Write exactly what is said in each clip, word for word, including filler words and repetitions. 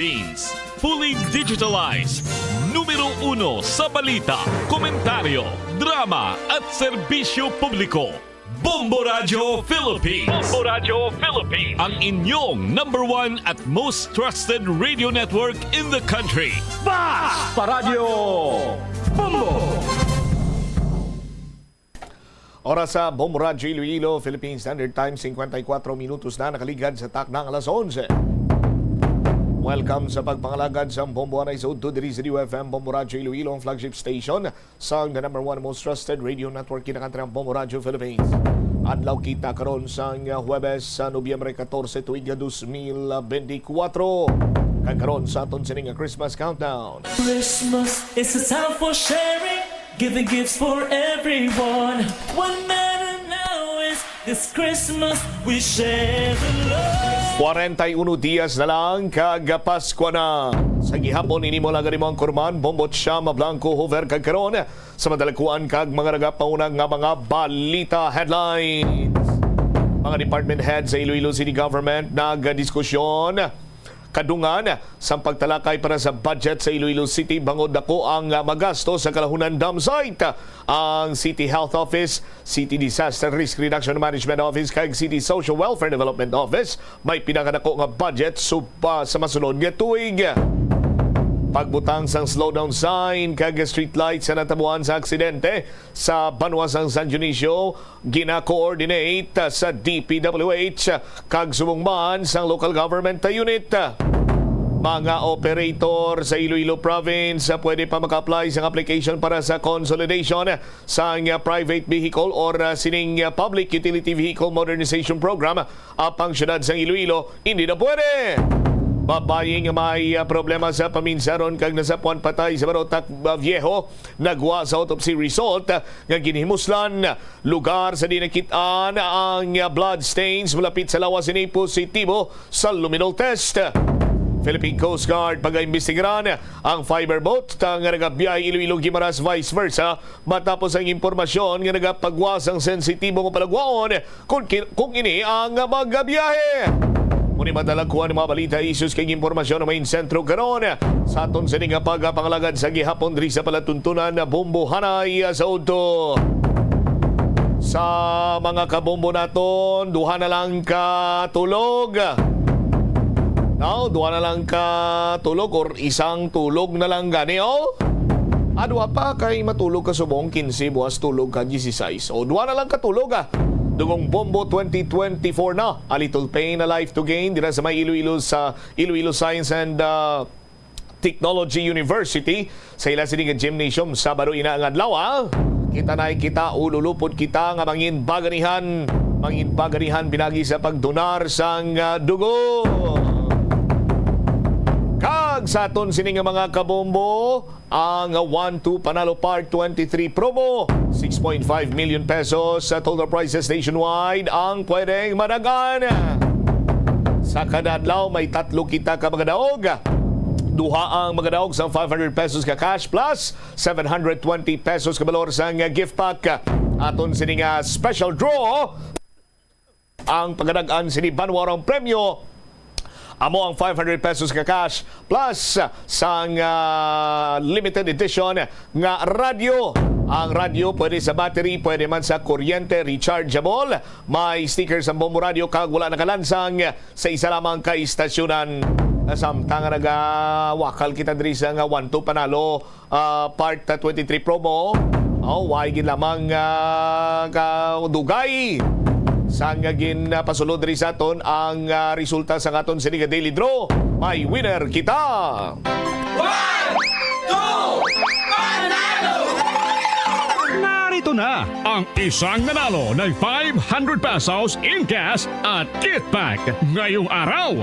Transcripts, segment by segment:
Philippines. Fully digitalized. Numero uno sa balita, komentaryo, drama at serbisyo publiko. Bombo Radyo Philippines. Bombo Radyo Philippines. Ang inyong number one at most trusted radio network in the country. Basta Radyo Bombo. Oras sa Bombo Radyo Iloilo, Philippine Standard Time, singkwenta y kuwatro minutos na nakaligad sa takna nga alas onse. Welcome sa pagpangalagad sa Bombo Anay sa Udto diri sa D U F M Bombo Radyo Iloilo, ang flagship station sang the number one most trusted radio network, kinakantri ang Bombo Radyo Philippines. Adlaw kita karon sang Huwebes sa Nobyembre katorse, tuig nga dos mil benti kuwatro. Kag karon sa aton sining nga Christmas countdown. Christmas is a time for sharing, giving gifts for everyone. What matter now is this Christmas we share the love. Kwarenta y uno dias na lang kag Pasko na. Sa gihapon, ini mo lang gani mo ang kurman, Bombo Chama Blanco Hover kag karon sa madalakuan kag mga nagapauna nga mga balita headlines. Mga department head sa Iloilo City Government nagdiskusyon kadungan sang pagtalakay para sa budget sa Iloilo City bangod dako ang, ah, magasto sa Kalahunan Dam Site. Ang City Health Office, City Disaster Risk Reduction Management Office, kag City Social Welfare Development Office may pinakadako nga budget sub-, ah, sa masunod nga tuig. Pagbutang sang slowdown sign kag street light sa natabuan sa aksidente sa banwa sang San Dionisio, gina-coordinate sa D P W H kag subong man sang local government unit. Mga operator sa Iloilo Province pwede pa maka-apply sang application para sa consolidation sang private vehicle or, ah, sining Public Utility Vehicle Modernization Program, apang siyudad sang Iloilo hindi na pwede. Babayi nga may, ah, problema sa paminsaron kag nasapuan patay sa Barotac, ah, Viejo, nagwa sa autopsy result nga ginhimuslan. Lugar sa di nakit-an ang blood stains malapit sa lawas sini positibo sa luminol test. Philippine Coast Guard pagaimbestigaran ang fiber boat nga nagabiyahe Iloilo, Guimaras, vice versa, matapos ang impormasyon nga nagapagwa sang sensitibo nga palagwaon kung ki-, kung ini ang magabiyahe. Muni madalagkuan ang mga balita, issues kag impormasyon nga may sentro karon sa aton sini nga pagpangalagad sa gihapon diri sa palatuntunan na Bombo Hanay sa udto. Sa mga kabombo naton, duha na lang ka tulog. No, duha na lang ka tulog or isang tulog na lang gani, oh. Ah, duha pa kay matulog ka subong quince, buwas tulog ka dieciséis. O, duha na lang ka tulog, ah. Dugong Bombo twenty twenty-four na. A little pain, a life to gain. Dira sa may Iloilo sa Iloilo Science and, ah, Technology University sa ila sini nga gymnasium Sabado ina nga adlaw, ah. Kita na kita, ululupod kita nga mangin baganihan, mangin baganihan pinagi sa pagdonar sang, ah, dugo. Kag sa aton sini nga mga kabombo, ang One Two Panalo Part twenty-three promo, six point five million pesos sa total prizes nationwide ang pwedeng madagan. Sa kada adlaw, may tatlo kita ka magadaog. Duha ang magadaog sa five hundred pesos ka cash plus seven hundred twenty pesos ka balor sang gift pack. Aton sini nga special draw. Ang pagadag-an sini banwa rang premyo amo ang five hundred pesos ka cash plus sang, ah, limited edition nga radyo. Ang radyo pwede sa battery, pwede man sa kuryente, rechargeable. May sticker sa Bombo Radio kag wala nakalansang sa isa lamang ka istasyonan. Samtang nagawakal kita diri sa nga One Two Panalo, ah, Part, ah, twenty-three promo. Oh, way gid lamang, ah, kadugay sang gin, ah, pasulod diri sa aton ang, ah, resulta sa aton sini nga daily draw. May winner kita. One, two, panalo! Narito na ang isang nanalo ng five hundred pesos in cash at gift pack ngayong araw.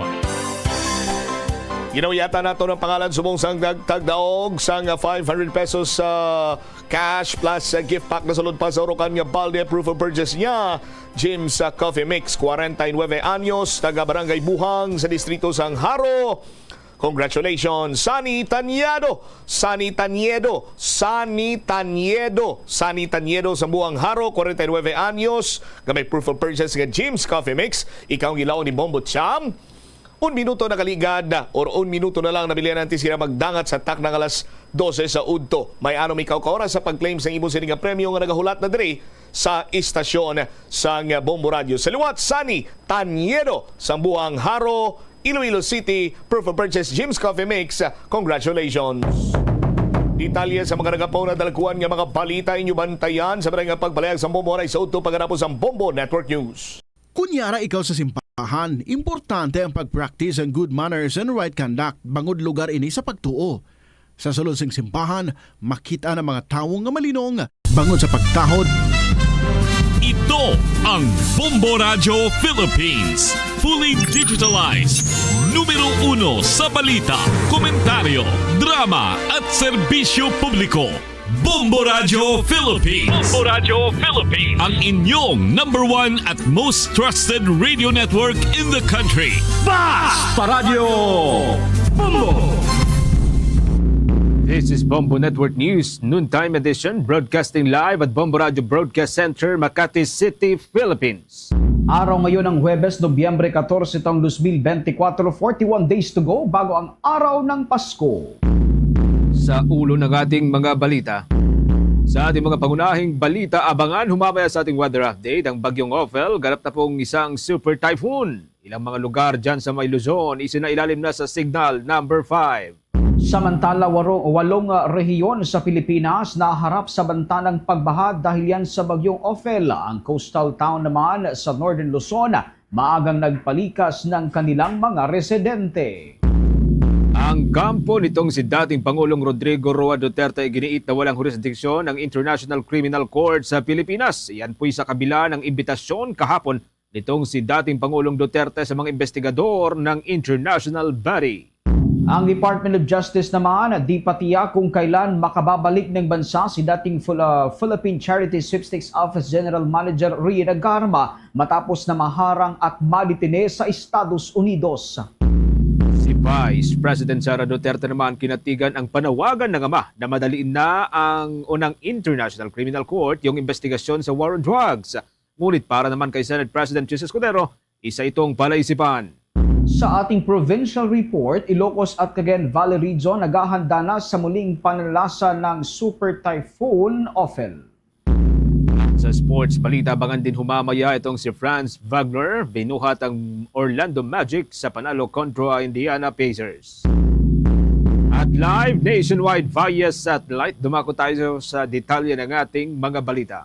Ginawiyatan nato ng pangalan subong sang nagtagdaog sang five hundred pesos sa cash plus sa gift pack na sulod pa sa urukan nga balde proof of purchase niya, Jim's, ah, Coffee Mix, kwarenta y nuebe anyos, taga Barangay Buhang sa distrito sang Jaro. Congratulations, Sunny Tanyedo! Sunny Tanyedo! Sunny Tanyedo! Sunny Tanyedo sa Buhang Jaro, kwarenta y nuebe anyos, nga may proof of purchase nga Jim's Coffee Mix. Ikaw ang gilaon ni Bombo Cham. Un minuto na kaligad, or un minuto na lang, nabilian natin sila magdangat sa takna nga alas dose sa udto. May ano may ka oras sa pag-claim sa imo sini nga premyo nga nagahulat na diri sa istasyon sang Bombo Radio. Sa liwat, Sunny Tanyedo, Sambuang Jaro, Iloilo City, proof of purchase, Jim's Coffee Mix. Congratulations! Detalye sa mga nagapauna dalagkuan nga mga balita inyo bantayan sa barang nga pagpalayag sa Bombo Oray sa udto pagkatapos ang Bombo Network News. Kunyara ikaw sa simbahan, importante ang pag-practice ang good manners and right conduct bangod lugar ini sa pagtuo. Sa sulod sing simbahan, makita ang mga tawo nga malinong bangod sa pagtahod. Ito ang Bombo Radyo Philippines, fully digitalized, numero uno sa balita, komentaryo, drama, at serbisyo publiko. Bombo Radyo Philippines. Bombo Radyo Philippines. Ang inyong number one at most trusted radio network in the country. Basta Radyo Bombo! This is Bombo Network News, noontime edition, broadcasting live at Bombo Radyo Broadcast Center, Makati City, Philippines. Araw ngayon ng Huwebes, Nobyembre katorse, taong dos mil bente kwatro, forty-one days to go bago ang araw ng Pasko. Sa ulo ng ating mga balita, sa ating mga pangunahing balita, abangan humamaya sa ating weather update ang Bagyong Ophel, ganap na pong isang super typhoon. Ilang mga lugar dyan sa may Luzon, isinailalim na sa signal number five. Samantala, waro-, walong, ah, rehiyon sa Pilipinas naharap sa banta ng pagbaha dahil yan sa Bagyong Ophel. Ang coastal town naman sa Northern Luzon maagang nagpalikas ng kanilang mga residente. Ang kampo nitong si dating Pangulong Rodrigo Roa Duterte giniit na walang jurisdiksyon ang International Criminal Court sa Pilipinas. Yan po'y sa kabila ng imbitasyon kahapon nitong si dating Pangulong Duterte sa mga investigador ng international body. Ang Department of Justice naman, di pa tiyak kung kailan makababalik ng bansa si dating Phil-, ah, Philippine Charity Sweepstakes Office General Manager Rian Agarma matapos na maharang at madetine sa Estados Unidos. Si Vice President Sara Duterte naman kinatigan ang panawagan ng ama na madaliin na ang unang International Criminal Court yung investigasyon sa war on drugs. Ngunit para naman kay Senate President Jesus Escudero, isa itong palaisipan. Sa ating provincial report, Ilocos at Cagayan Valley Region naghahanda na sa muling pananalasa ng Super Typhoon Ophel. Sa sports balita, abangan din humamaya itong si Franz Wagner, binuhat ang Orlando Magic sa panalo kontra Indiana Pacers. At live nationwide via satellite, dumako tayo sa detalye ng ating mga balita.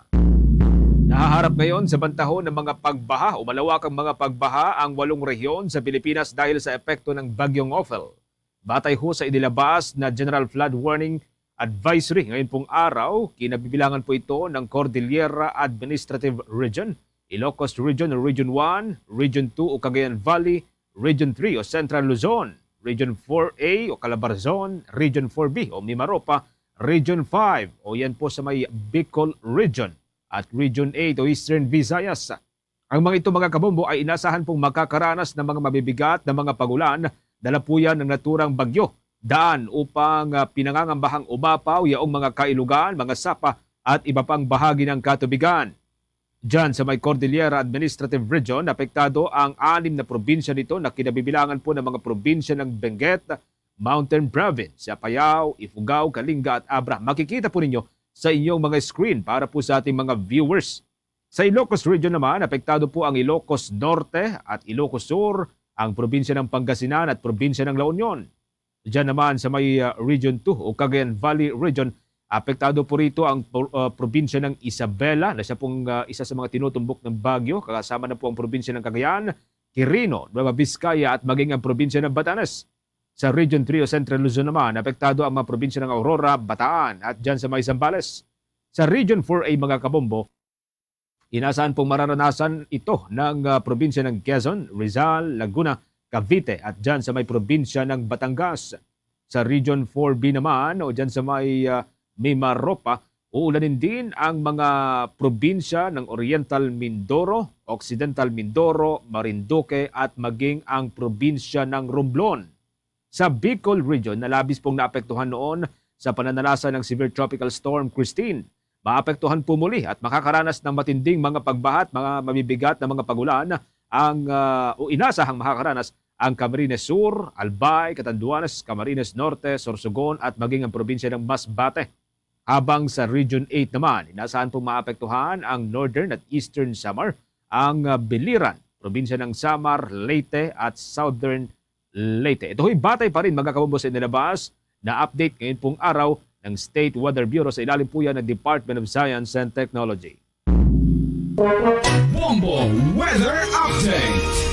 Nahaharap ngayon sa bantahon ng mga pagbaha o malawakang mga pagbaha ang walong rehiyon sa Pilipinas dahil sa epekto ng Bagyong Ophel. Batay ho sa inilabas na General Flood Warning Advisory ngayon pong araw, kinabibilangan po ito ng Cordillera Administrative Region, Ilocos Region o Region one, Region two o Cagayan Valley, Region three o Central Luzon, Region four A o Calabarzon, Region four B o Mimaropa, Region five o yan po sa may Bicol Region, at Region eight o Eastern Visayas. Ang mga ito, mga kabombo, ay inasahan pong makakaranas ng mga mabibigat na mga pagulan, dala po yan ng naturang bagyo, daan upang, ah, pinangangambahang umapaw yaong mga kailugan, mga sapa, at iba pang bahagi ng katubigan. Diyan sa may Cordillera Administrative Region, apektado ang anim na probinsya nito na kinabibilangan po ng mga probinsya ng Benguet, Mountain Province, Apayao, Ifugao, Kalinga at Abra. Makikita po ninyo sa inyong mga screen para po sa ating mga viewers. Sa Ilocos Region naman, apektado po ang Ilocos Norte at Ilocos Sur, ang probinsya ng Pangasinan at probinsya ng La Union. Diyan naman sa may, ah, Region two o Cagayan Valley Region, apektado po rito ang pro-, ah, probinsya ng Isabela na siya pong, ah, isa sa mga tinutumbok ng bagyo, kasama na po ang probinsya ng Cagayan, Quirino, Nueva Vizcaya at maging ang probinsya ng Batanes. Sa Region three o Central Luzon naman, apektado ang mga probinsya ng Aurora, Bataan at dyan sa may Zambales. Sa Region four A, mga kabombo, inasahan pong mararanasan ito ng, ah, probinsya ng Quezon, Rizal, Laguna, Cavite at dyan sa may probinsya ng Batangas. Sa Region four B naman o dyan sa may, ah, Mimaropa, uulanin din ang mga probinsya ng Oriental Mindoro, Occidental Mindoro, Marinduque at maging ang probinsya ng Romblon. Sa Bicol Region, na labis pong naapektuhan noon sa pananalasa ng Severe Tropical Storm Christine. Maapektuhan po muli at makakaranas ng matinding mga pagbaha at mga mabibigat na mga pagulan ang, ah, o inasahang makakaranas ang Camarines Sur, Albay, Catanduanes, Camarines Norte, Sorsogon at maging ang probinsya ng Masbate. Habang sa Region eight naman, inaasahan pong maapektuhan ang Northern at Eastern Samar, ang ah, Biliran, probinsya ng Samar, Leyte at Southern Leyte. Ito ho'y batay pa rin, mga kabombo, sa inilabas na update ngayon pong araw ng State Weather Bureau, sa ilalim po yan ng Department of Science and Technology. Bombo Weather Update.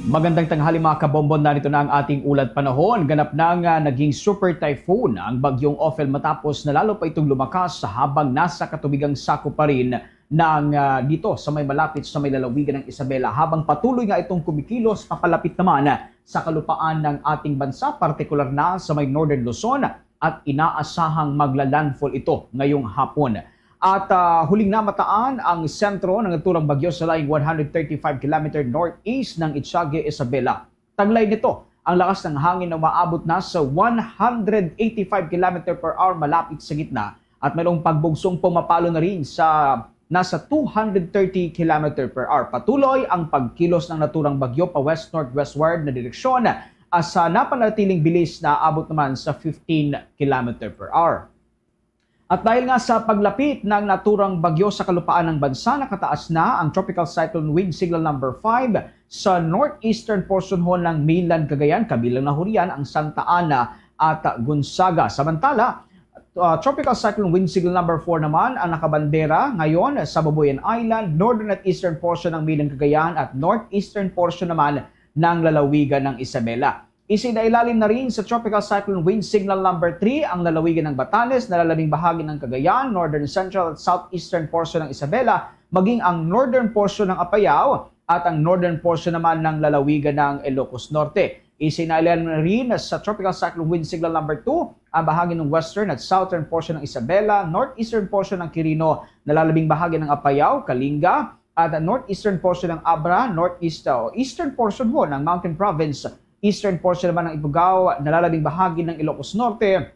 Magandang tanghali, mga kabombo. Narito na ang ating ulat panahon. Ganap na nga naging super typhoon ang bagyong Ophel matapos na lalo pa itong lumakas habang nasa katubigang sakop pa rin ng ah, dito sa may malapit sa may lalawigan ng Isabela, habang patuloy nga itong kumikilos papalapit naman sa kalupaan ng ating bansa, partikular na sa may Northern Luzon, at inaasahang magla-landfall ito ngayong hapon. At ah, huling namataan ang sentro ng naturang bagyo sa layong one hundred thirty-five kilometer northeast ng Itiague, Isabela. Taglay nito, ang lakas ng hangin na umaabot na sa one hundred eighty-five kilometer per hour malapit sa gitna at mayroong pagbugsong pumapalo na rin sa nasa two hundred thirty kilometer per hour. Patuloy ang pagkilos ng naturang bagyo pa west-northwestward na direksyon, ah, sa napanatiling bilis na aabot naman sa fifteen kilometer per hour. At dahil nga sa paglapit ng naturang bagyo sa kalupaan ng bansa, nakataas na ang Tropical Cyclone Wind Signal number five sa northeastern portion ho ng mainland Cagayan, kabilang na ho riyan ang Santa Ana at Gonzaga. Samantala, uh, Tropical Cyclone Wind Signal number four naman ang nakabandera ngayon sa Babuyan Island, northern at eastern portion ng mainland Cagayan at northeastern portion naman ng lalawigan ng Isabela. Isinailalim na rin sa Tropical Cyclone Wind Signal number three ang lalawigan ng Batanes, nalalabing bahagi ng Cagayan, northern central at southeastern portion ng Isabela, maging ang northern portion ng Apayao at ang northern portion naman ng lalawigan ng Ilocos Norte. Isinailalim na rin sa Tropical Cyclone Wind Signal number two ang bahagi ng western at southern portion ng Isabela, northeastern portion ng Quirino, nalalabing bahagi ng Apayao, Kalinga, at northeastern portion ng Abra, northeast o eastern portion ho ng Mountain Province, eastern portion naman ng Ifugao, nalalabing bahagi ng Ilocos Norte,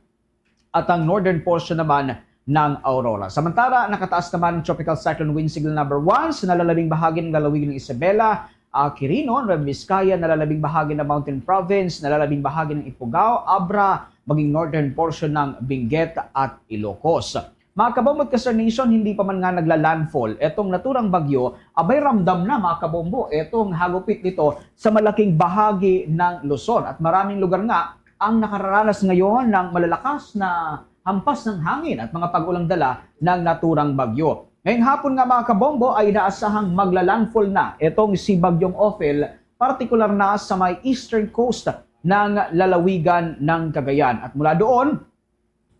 at ang northern portion naman ng Aurora. Samantala, nakataas naman ang Tropical Cyclone Wind Signal number one sa nalalabing bahagi ng lalawigan ng Isabela, ah, Quirino, Nueva Vizcaya, nalalabing bahagi ng Mountain Province, nalalabing bahagi ng Ifugao, Abra, maging northern portion ng Benguet at Ilocos. Mga kabombo at ka-Star Nation, hindi pa man nga nagla-landfall etong naturang bagyo, abay, ramdam na, mga kabombo, etong hagupit nito sa malaking bahagi ng Luzon. At maraming lugar nga ang nakararanas ngayon ng malalakas na hampas ng hangin at mga pag-ulang dala ng naturang bagyo. Ngayong hapon nga, mga kabombo, ay inaasahang magla-landfall na itong si Bagyong Ophel, partikular na sa may eastern coast ng lalawigan ng Cagayan. At mula doon,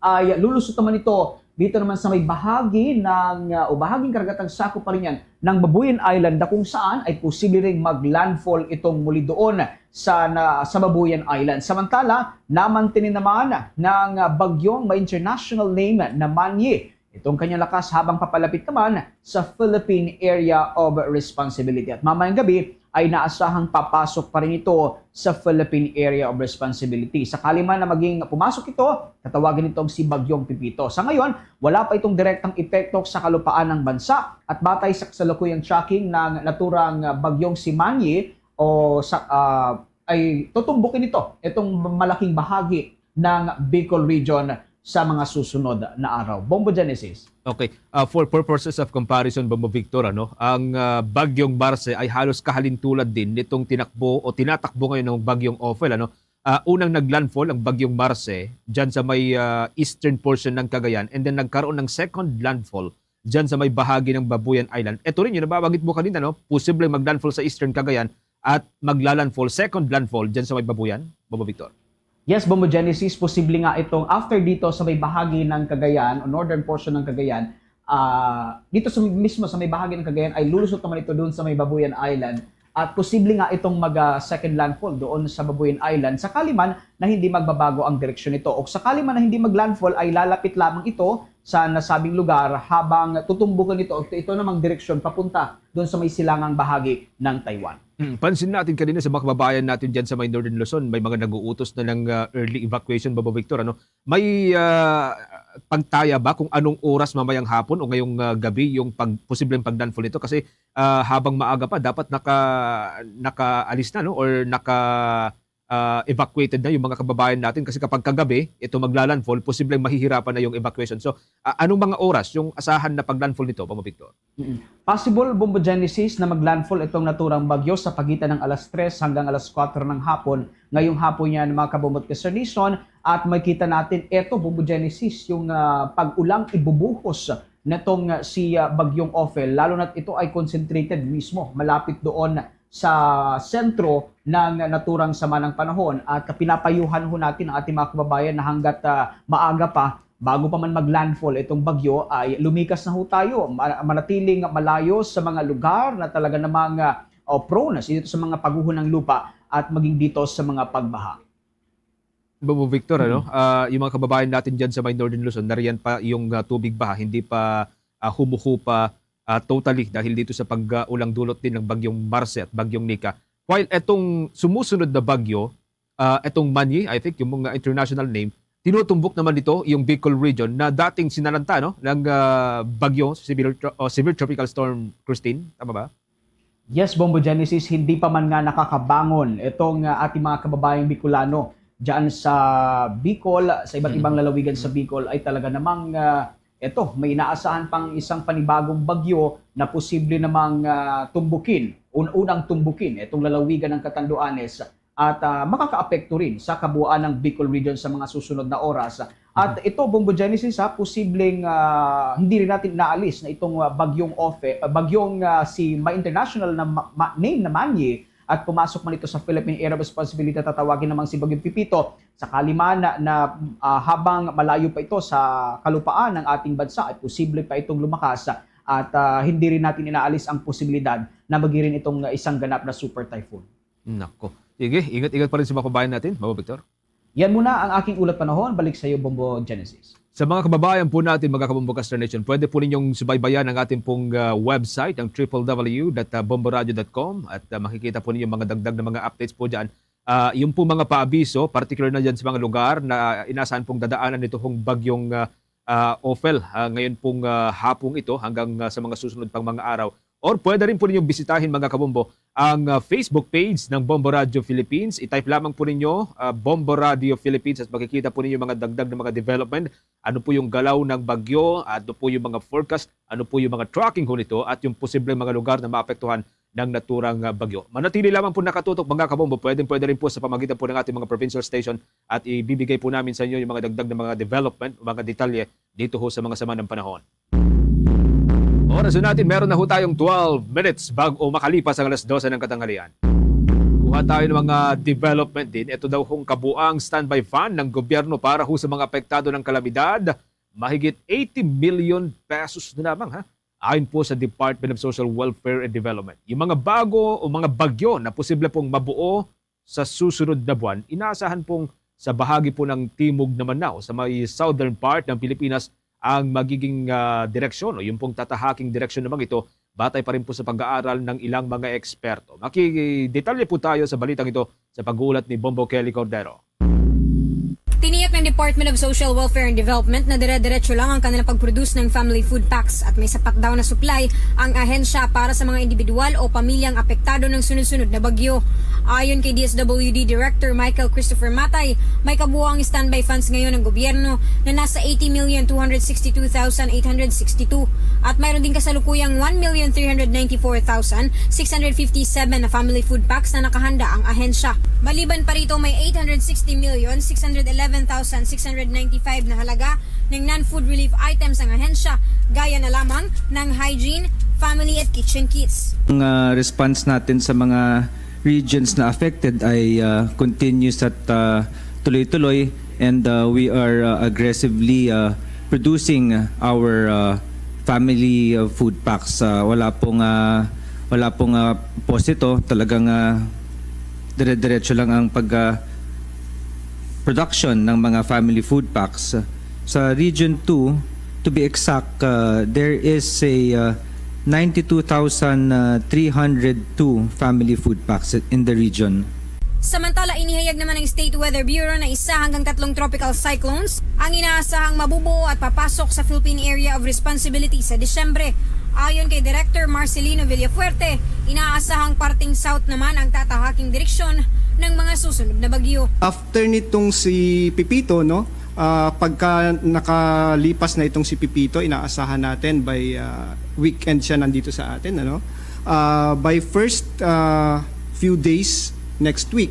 ay lulusot naman ito dito naman sa may bahagi ng, ah, o bahaging karagatang sakop pa rin yan ng Babuyan Island, na kung saan ay posible ring mag-landfall itong muli doon sa, na, sa Babuyan Island. Samantala, namantinin naman ng, ah, bagyong may international name na Manye itong kanyang lakas habang papalapit naman sa Philippine Area of Responsibility. At mamayang gabi ay naasahang papasok pa rin ito sa Philippine Area of Responsibility. Sakali man na maging pumasok ito, tatawagin itong si Bagyong Pepito. Sa ngayon, wala pa itong direktang epekto sa kalupaan ng bansa at batay sa kasalukuyang tracking ng naturang bagyong si Manye o sa, ah, ay tutumbukin ito itong malaking bahagi ng Bicol region sa mga susunod na araw. Bombo Genesis. Okay. Ah, for purposes of comparison, Bombo Victor, ano, ang ah, Bagyong Marce ay halos kahalintulad din nitong tinakbo o tinatakbo ngayon ng Bagyong Ophel, ano. Ah, unang naglandfall ang Bagyong Marce dyan sa may ah, eastern portion ng Cagayan, and then nagkaroon ng second landfall dyan sa may bahagi ng Babuyan Island. Ito rin yung nababanggit mo kanina, no? Posibleng maglandfall sa eastern Cagayan at maglalandfall, second landfall dyan sa may Babuyan, Bombo Victor. Yes, Bombo Genesis, posible nga itong after dito sa may bahagi ng Cagayan o northern portion ng Cagayan, ah, dito sa mismo sa may bahagi ng Cagayan ay lulusot naman ito doon sa may Babuyan Island at posible nga itong mag ah, second landfall doon sa Babuyan Island sakali man na hindi magbabago ang direksyon nito o sakali man na hindi maglandfall ay lalapit lamang ito sa nasabing lugar habang tutumbukan ito o ito namang direksyon papunta doon sa may silangang bahagi ng Taiwan. Hmm, pansin natin kanina sa mga kababayan natin dyan sa may Northern Luzon, may mga nag-uutos na ng ah, early evacuation, Bombo Victor, ano? May ah, pagtaya ba kung anong oras mamayang hapon o ngayong, ah, gabi yung pag-, posibleng pag-landfall nito? Kasi, ah, habang maaga pa, dapat naka-, nakaalis na, no? Or naka, ah, evacuated na yung mga kababayan natin. Kasi kapag kagabi, ito magla-landfall, posibleng mahihirapan na yung evacuation. So, ah, anong mga oras yung asahan na pag-landfall nito, Bombo Victor? Mm. Possible, Bombo Genesis, na mag-landfall itong naturang bagyo sa pagitan ng alas tres hanggang alas kuwatro ng hapon. Ngayong hapon yan, mga kabombo at ka-Star Nation, at makita natin, eto, Bombo Genesis, yung, ah, pag-ulang ibubuhos natong, ah, si, ah, Bagyong Ophel, lalo na't ito ay concentrated mismo malapit doon sa sentro ng naturang sama ng panahon. At pinapayuhan ho natin ang ating mga kababayan na hanggat, ah, maaga pa, bago pa man mag-landfall itong bagyo, ay lumikas na ho tayo, ma-, manatiling malayo sa mga lugar na talaga namang, ah, o prone sa, dito sa mga paguho ng lupa at maging dito sa mga pagbaha. Bobo Victor, ano? Mm. Ah, yung mga kababayan natin dyan sa may Northern Luzon, nariyan pa yung, ah, tubig baha, hindi pa, ah, humuhupa, ah, totally dahil dito sa pag, ah, ulang dulot din ng Bagyong Marce at Bagyong Nika. While etong sumusunod na bagyo, ah, etong Manye, I think, yung mga international name, tinutumbok naman nito yung Bicol region na dating sinalanta, no, ng, ah, bagyo, severe tro-, o severe tropical storm Christine. Tama ba? Yes, Bombo Genesis, hindi pa man nga nakakabangon itong, ah, ating mga kababayang Bicolano diyan sa Bicol, sa iba't ibang Mm. lalawigan sa Bicol ay talaga namang, ah, eto, may inaasahan pang isang panibagong bagyo na posible namang, ah, tumbukin, un-, unang tumbukin itong lalawigan ng Catanduanes at, ah, makakaapekto rin sa kabuuan ng Bicol region sa mga susunod na oras. At Mhm. ito, Bombo Genesis, ha, posibleng, ah, hindi rin natin naalis na itong, ah, bagyong Ofe-, ah, bagyong, ah, si ma-, international na ma-, ma-, name na Manye at pumasok man ito sa Philippine Area of Responsibility, tatawagin namang si Bagyong Pepito. Sakali man na, na, ah, habang malayo pa ito sa kalupaan ng ating bansa, ay posible pa itong lumakas at, ah, hindi rin natin inaalis ang posibilidad na maging rin itong, ah, isang ganap na super typhoon. Nako. Sige, ingat-ingat pa rin sa mga kababayan natin, Bobo Victor. Yan muna ang aking ulat panahon. Balik sa iyo, Bombo Genesis. Sa mga kababayan po natin, mga kabombo ka-Star Nation, pwede po ninyong subaybayan ang ating pong, ah, website, ang triple W dot bomboradio dot com, at, ah, makikita po ninyo mga dagdag na mga updates po dyan. Ah, yung po mga paabiso, particular na dyan sa mga lugar na inaasahan pong dadaanan nito hong bagyong, ah, ah, Ophel, ah, ngayon pong, ah, hapong ito hanggang, ah, sa mga susunod pang mga araw. Or pwede rin po ninyong bisitahin, mga kabombo, ang, ah, Facebook page ng Bombo Radio Philippines. I-type lamang po ninyo, ah, Bombo Radio Philippines at makikita po ninyo mga dagdag na mga development. Ano po yung galaw ng bagyo, ano po yung mga forecast, ano po yung mga tracking ho nito, at yung posibleng mga lugar na maapektuhan ng naturang, ah, bagyo. Manatili lamang po nakatutok, mga kabombo. Pwedeng-pwede rin po sa pamagitan po ng ating mga provincial station at ibibigay po namin sa inyo yung mga dagdag na mga development, mga detalye dito ho sa mga sama ng panahon. Oras natin, meron na ho tayong twelve minutes bago makalipas ang alas dose ng katanghalian. Kuha tayo ng mga development din. Ito daw hong kabuang standby fund ng gobyerno para ho sa mga apektado ng kalamidad. Mahigit eighty million pesos na lamang, ha? Ayon po sa Department of Social Welfare and Development. Yung mga bago o mga bagyo na posible pong mabuo sa susunod na buwan, inaasahan pong sa bahagi po ng Timog naman na o sa may southern part ng Pilipinas ang magiging, ah, direksyon o yung pong tatahaking direksyon naman ito, batay pa rin po sa pag-aaral ng ilang mga eksperto. Makidetalye po tayo sa balitang ito sa pag-uulat ni Bombo Kelly Cordero. Tiniyak ng Department of Social Welfare and Development na dire-diretso lang ang kanilang pag-produce ng family food packs at may sapat daw na supply ang ahensya para sa mga individual o pamilyang apektado ng sunod-sunod na bagyo. Ayon kay D S W D Director Michael Christopher Matay, may kabuoang standby funds ngayon ang gobyerno na nasa eighty million two hundred sixty-two thousand eight hundred sixty-two at mayroon din kasalukuyang one million three hundred ninety-four thousand six hundred fifty-seven na family food packs na nakahanda ang ahensya. Maliban pa rito, may eight hundred sixty million six hundred eleven thousand six hundred ninety-five na halaga ng non-food relief items ang ahensya, gaya na lamang ng hygiene, family at kitchen kits. Ang, ah, response natin sa mga regions na affected ay, ah, continuous at, ah, tuloy-tuloy, and, ah, we are, ah, aggressively, ah, producing our, ah, family, ah, food packs. Ah, wala pong, ah, wala pong, ah, pause ito. Talagang, ah, dire-diretso lang ang pag, ah, production ng mga family food packs. Sa Region two, to be exact, uh, there is a, uh, ninety-two thousand three hundred two family food packs in the region. Samantala, inihayag naman ng State Weather Bureau na isa hanggang tatlong tropical cyclones ang inaasahang mabubuo at papasok sa Philippine Area of Responsibility sa Disyembre. Ayon kay Director Marcelino Villafuerte, inaasahang parting south naman ang tatahaking direksyon ng mga susunod na bagyo. After nitong si Pepito, no, ah, pagka nakalipas na itong si Pepito, inaasahan natin by ah, weekend siya nandito sa atin, ano. Ah, by first ah, few days next week,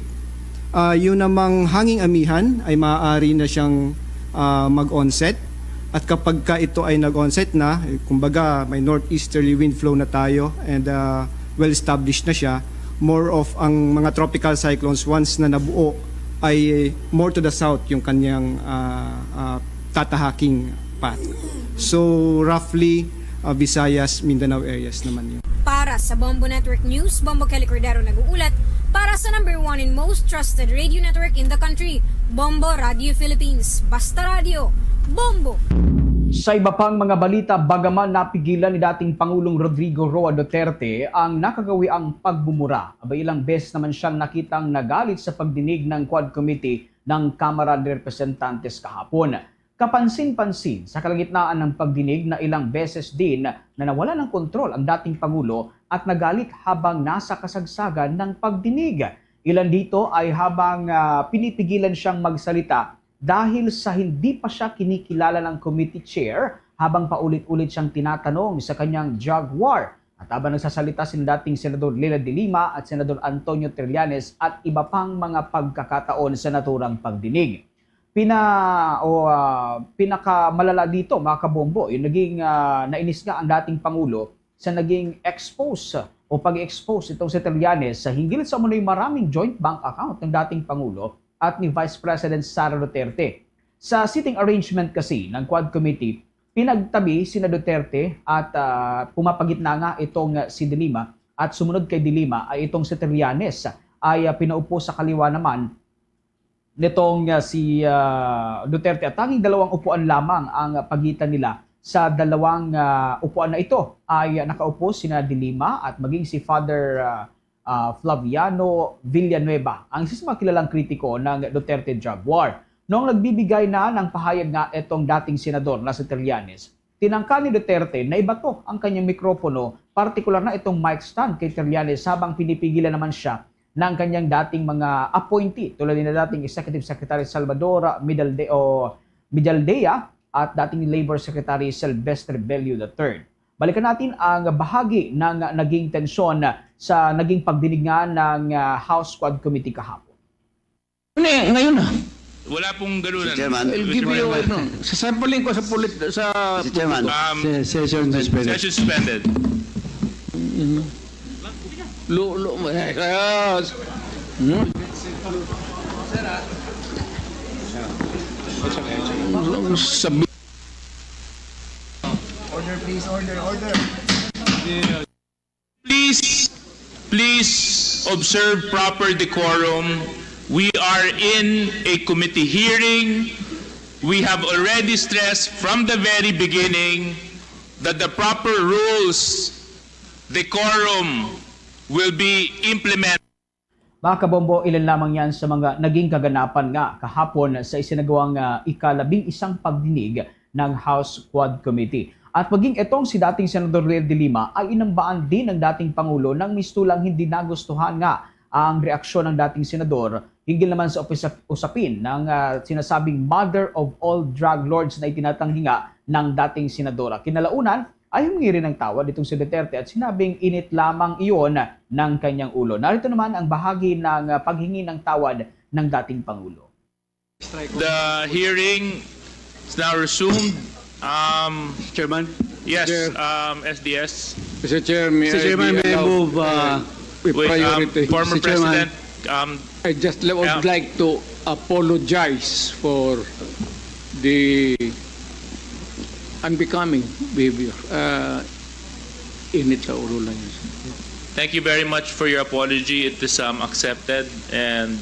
ah, yun namang hanging amihan ay maaari na siyang ah, mag-onset. At kapag ka ito ay nag-onset na, eh, kumbaga may northeasterly wind flow na tayo and ah, well-established na siya, more of ang mga tropical cyclones, once na nabuo, ay more to the south yung kanyang ah, ah, tatahaking path. So roughly, ah, Visayas, Mindanao areas naman yun. Para sa Bombo Network News, Bombo Kelly Cordero nag-uulat. Para sa number one and most trusted radio network in the country, Bombo Radio Philippines. Basta Radio, Bombo! Sa iba pang mga balita, bagaman napigilan ni dating Pangulong Rodrigo Roa Duterte ang nakagawiang pagmumura, abay, ilang beses naman siyang nakitang nagalit sa pagdinig ng Quad Committee ng Kamara de Representantes kahapon. Kapansin-pansin, sa kalagitnaan ng pagdinig, na ilang beses din na nawala ng kontrol ang dating Pangulo at nagalit habang nasa kasagsagan ng pagdinig. Ilan dito ay habang ah, pinipigilan siyang magsalita dahil sa hindi pa siya kinikilala ng committee chair, habang paulit-ulit siyang tinatanong sa kanyang Jaguar. At habang nagsasalita sina dating Senador Leila de Lima at Senador Antonio Trillanes at iba pang mga pagkakataon sa naturang pagdinig. Pina, o, ah, pinakamalala dito, mga kabombo, yung naging ah, nainis nga ang dating Pangulo sa naging expose o pag-expose itong si Trillanes sa hinggil sa umano'y maraming joint bank account ng dating Pangulo at ni Vice President Sara Duterte. Sa sitting arrangement kasi ng Quad Committee, pinagtabi sina Duterte at ah, pumapagitna nga itong ah, si De Lima at sumunod kay De Lima ay itong si Trillanes ay ah, pinaupo sa kaliwa naman nitong ah, si ah, Duterte. At tanging dalawang upuan lamang ang pagitan nila. Sa dalawang ah, upuan na ito ay ah, nakaupo sina De Lima at maging si Father ah, ah, Flaviano Villanueva, ang isa sa mga kilalang kritiko ng Duterte Jaguar. Noong nagbibigay na ng pahayag nga itong dating senador na si Trillanes, tinangka ni Duterte na ibato ang kanyang mikropono, partikular na itong mic stand kay Trillanes, habang pinipigilan naman siya ng kanyang dating mga appointee, tulad ni dating Executive Secretary Salvador Midalde o Midaldea at dating Labor Secretary Silvestre Bello the third. Balikan natin ang bahagi ng naging tensyon sa naging pagdinig nga ng ah, House Quad Committee kahapon. Ano yan? Ngayon na. Wala pong ganunan. Mister Chairman. I'll give you, ano, sasampling ko sa pulit, sa Mister Chairman. Um, Se- Session suspended. session suspended. Lo, lo, ayos. Hmm? Sabi Order, please, order, order. Please, please observe proper decorum. We are in a committee hearing. We have already stressed from the very beginning that the proper rules, decorum, will be implemented. Mga kabombo, ilan lamang yan sa mga naging kaganapan nga kahapon sa isinagawang ah, ikalabing-isang pagdinig ng House Quad Committee. At maging itong si dating Senador Leila de Lima ay inambaan din ng dating Pangulo nang mistulang hindi nagustuhan nga ang reaksyon ng dating senador hinggil naman sa upis- usapin ng ah, sinasabing mother of all drug lords na itinatanggi nga ng dating senadora. Kinalaunan, ay humingi rin ng tawad itong si Duterte at sinabing init lamang iyon ng kanyang ulo. Narito naman ang bahagi ng ah, paghingi ng tawad ng dating Pangulo. The hearing is now resumed. Um, Chairman? yes, Chair. um, S D S. Mister Chair, may Mister I Chairman, be may I allowed, move, uh, uh, with Wait, um, priority? former Mister Chairman. President, um, I just would Yeah. like to apologize for the unbecoming behavior. Uh, init sa ulo lang yun. Thank you very much for your apology. It is um, accepted, and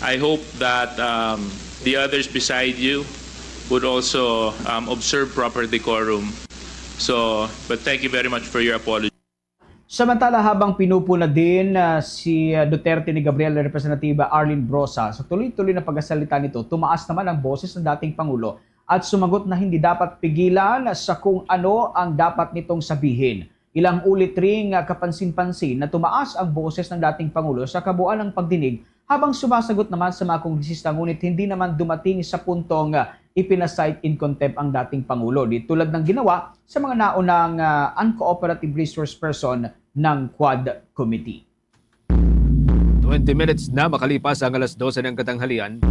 I hope that um, the others beside you would also um, observe proper decorum. So, but thank you very much for your apology. Samantala, habang pinupuna din, ah, si, ah, Duterte ni Gabriel Representative Arlene Brosa, sa tuloy-tuloy na pagkasalita nito, tumaas naman ang boses ng dating Pangulo at sumagot na hindi dapat pigilan sa kung ano ang dapat nitong sabihin. Ilang ulit ring, ah, kapansin-pansin na tumaas ang boses ng dating Pangulo sa kabuuan ng pagdinig habang sumasagot naman sa mga kongresista, ngunit hindi naman dumating sa puntong, ah, ipina-cite in contempt ang dating Pangulo, di tulad ng ginawa sa mga naunang, ah, uncooperative resource person ng Quad Committee. Twenty minutes na makalipas ang alas dose ng katanghalian.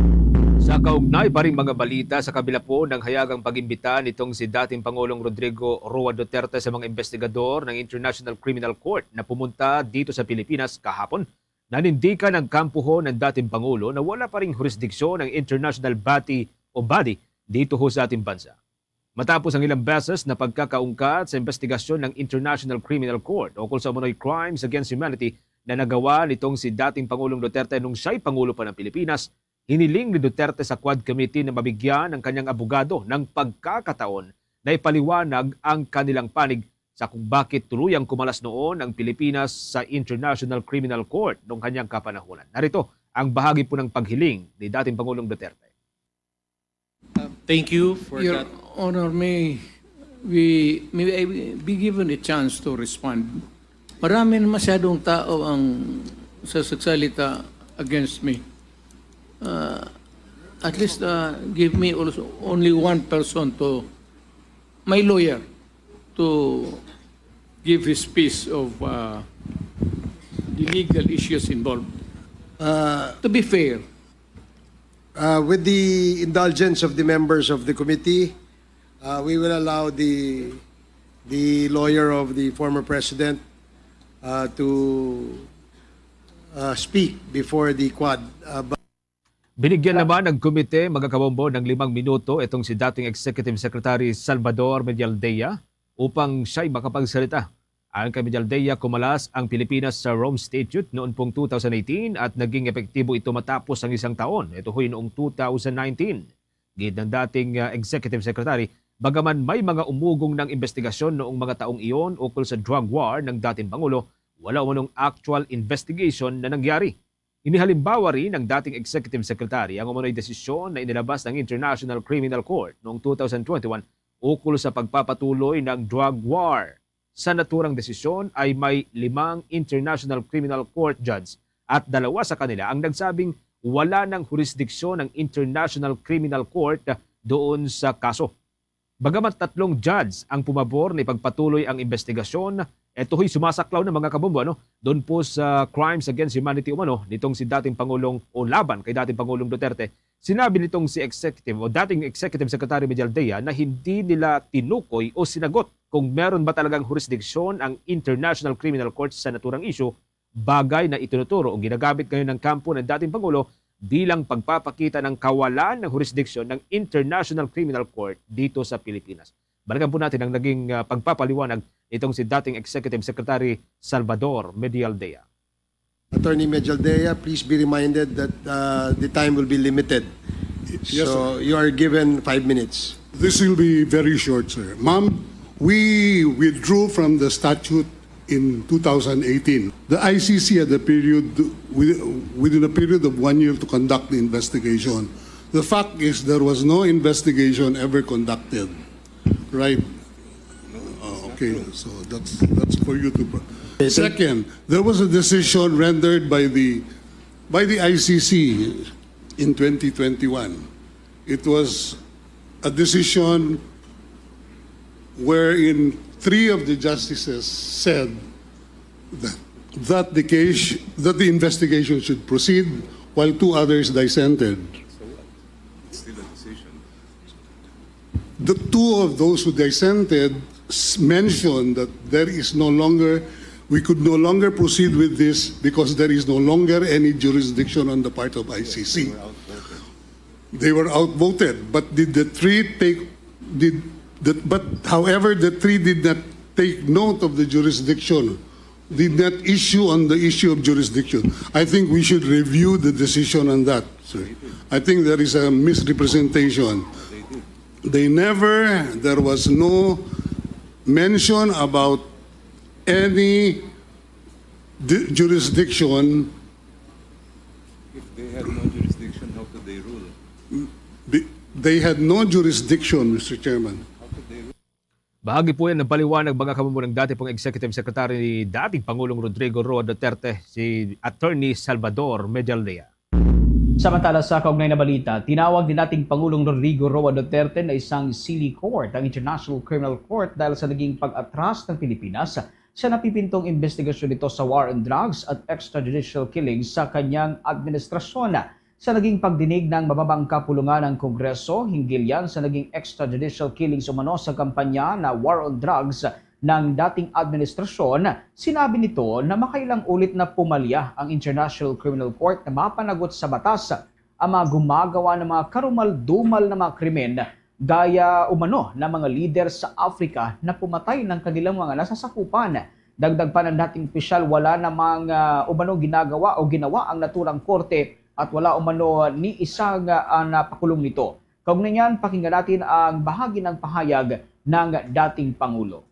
Sa kaugnay pa ring mga balita, sa kabila po ng hayagang pag-imbita nitong si dating Pangulong Rodrigo Roa Duterte sa mga investigador ng International Criminal Court na pumunta dito sa Pilipinas kahapon, nanindigan ang kampuhon ng dating Pangulo na wala pa ring jurisdiksyon ang international body o body dito ho sa ating bansa. Matapos ang ilang beses na pagkakaungkat sa investigasyon ng International Criminal Court ukol sa umano'y crimes against humanity na nagawa nitong si dating Pangulong Duterte nung siya'y Pangulo pa ng Pilipinas, hiniling ni Duterte sa Quad Committee na mabigyan ang kanyang abogado ng pagkakataon na ipaliwanag ang kanilang panig sa kung bakit tuluyang kumalas noon ang Pilipinas sa International Criminal Court noong kanyang kapanahunan. Narito ang bahagi po ng paghiling ni dating Pangulong Duterte. Uh, Thank you for Your that. Honor, may we, may I be given a chance to respond? Marami na masyadong tao ang sasagsalita against me. Uh, at least uh, give me also only one person to, my lawyer, to give his piece of uh, the legal issues involved. Uh, To be fair, uh, with the indulgence of the members of the committee, uh, we will allow the the lawyer of the former president uh, to uh, speak before the quad. Uh, but Binigyan naman ng komite, mga kabombo, ng limang minuto itong si dating Executive Secretary Salvador Medialdea upang siya'y makapagsalita. Ayon kay Medialdea, kumalas ang Pilipinas sa Rome Statute noon pong two thousand eighteen at naging epektibo ito matapos ang isang taon. Ito ho'y noong two thousand nineteen. Gid ng dating, ah, Executive Secretary, bagaman may mga umugong ng investigasyon noong mga taong iyon ukol sa drug war ng dating Pangulo, wala umanong actual investigation na nangyari. Inihalimbawa rin ng dating Executive Secretary ang umano'y desisyon na inilabas ng International Criminal Court noong two thousand twenty-one ukol sa pagpapatuloy ng drug war. Sa naturang desisyon ay may limang International Criminal Court judge at dalawa sa kanila ang nagsabing wala ng jurisdiksyon ang International Criminal Court doon sa kaso. Bagamat tatlong judge ang pumabor na ipagpatuloy ang investigasyon, ito ho'y sumasaklaw ng mga kabombo, ano, doon po sa crimes against humanity umano nitong si dating Pangulong o laban kay dating Pangulong Duterte. Sinabi nitong si Executive o dating Executive Secretary Medialdea na hindi nila tinukoy o sinagot kung meron ba talagang jurisdiction ang International Criminal Court sa naturang issue, bagay na itinuturo o ginagamit ngayon ng kampo ng dating Pangulo bilang pagpapakita ng kawalan ng jurisdiction ng International Criminal Court dito sa Pilipinas. Balikan po natin ang naging, ah, pagpapaliwanag nitong si dating Executive Secretary Salvador Medialdea. Attorney Medialdea, please be reminded that uh, the time will be limited. Yes, So you are given five minutes. This will be very short, sir. Ma'am, we withdrew from the statute in two thousand eighteen. The I C C had a period, with- within a period of one year to conduct the investigation. The fact is, there was no investigation ever conducted. Right? Oh, okay, so that's, that's for you to. pro- Second, there was a decision rendered by the, by the I C C in twenty twenty-one. It was a decision wherein three of the justices said that, that the case, that the investigation should proceed while two others dissented. The two of those who dissented s- mentioned that there is no longer, we could no longer proceed with this because there is no longer any jurisdiction on the part of I C C. They were outvoted, but did the three take, did, the- but however, the three did not take note of the jurisdiction, did not issue on the issue of jurisdiction. I think we should review the decision on that, sir. I think there is a misrepresentation. They never, there was no mention about any Di- jurisdiction, If they had no jurisdiction, how could they rule? Be- they had no jurisdiction, Mister Chairman. Bahagi po yan ng paliwanag, mga kamumunang, dati pong Executive Secretary ni dating Pangulong Rodrigo Roa Duterte, si Attorney Salvador Medialdea. Samantala, sa kaugnay na balita, tinawag ni dating Pangulong Rodrigo Roa Duterte na isang silly court ang International Criminal Court dahil sa naging pag-atras ng Pilipinas sa napipintong investigasyon nito sa war on drugs at extrajudicial killings sa kanyang administrasyon. Sa naging pagdinig ng mababang kapulungan ng Kongreso hinggil yan sa naging extrajudicial killings umano sa kampanya na war on drugs ng dating administrasyon, sinabi nito na makailang ulit na pumalya ang International Criminal Court na mapanagot sa batas ang mga gumagawa ng mga karumal-dumal na mga krimen, gaya umano ng mga lider sa Africa na pumatay ng kanilang mga nasasakupan. Dagdag pa ng dating opisyal, wala namang ah, umano ginagawa o ginawa ang naturang korte at wala umano ni isa nga ah, napakulong nito. Kaugnay niyan, pakinggan natin ang bahagi ng pahayag ng dating Pangulo.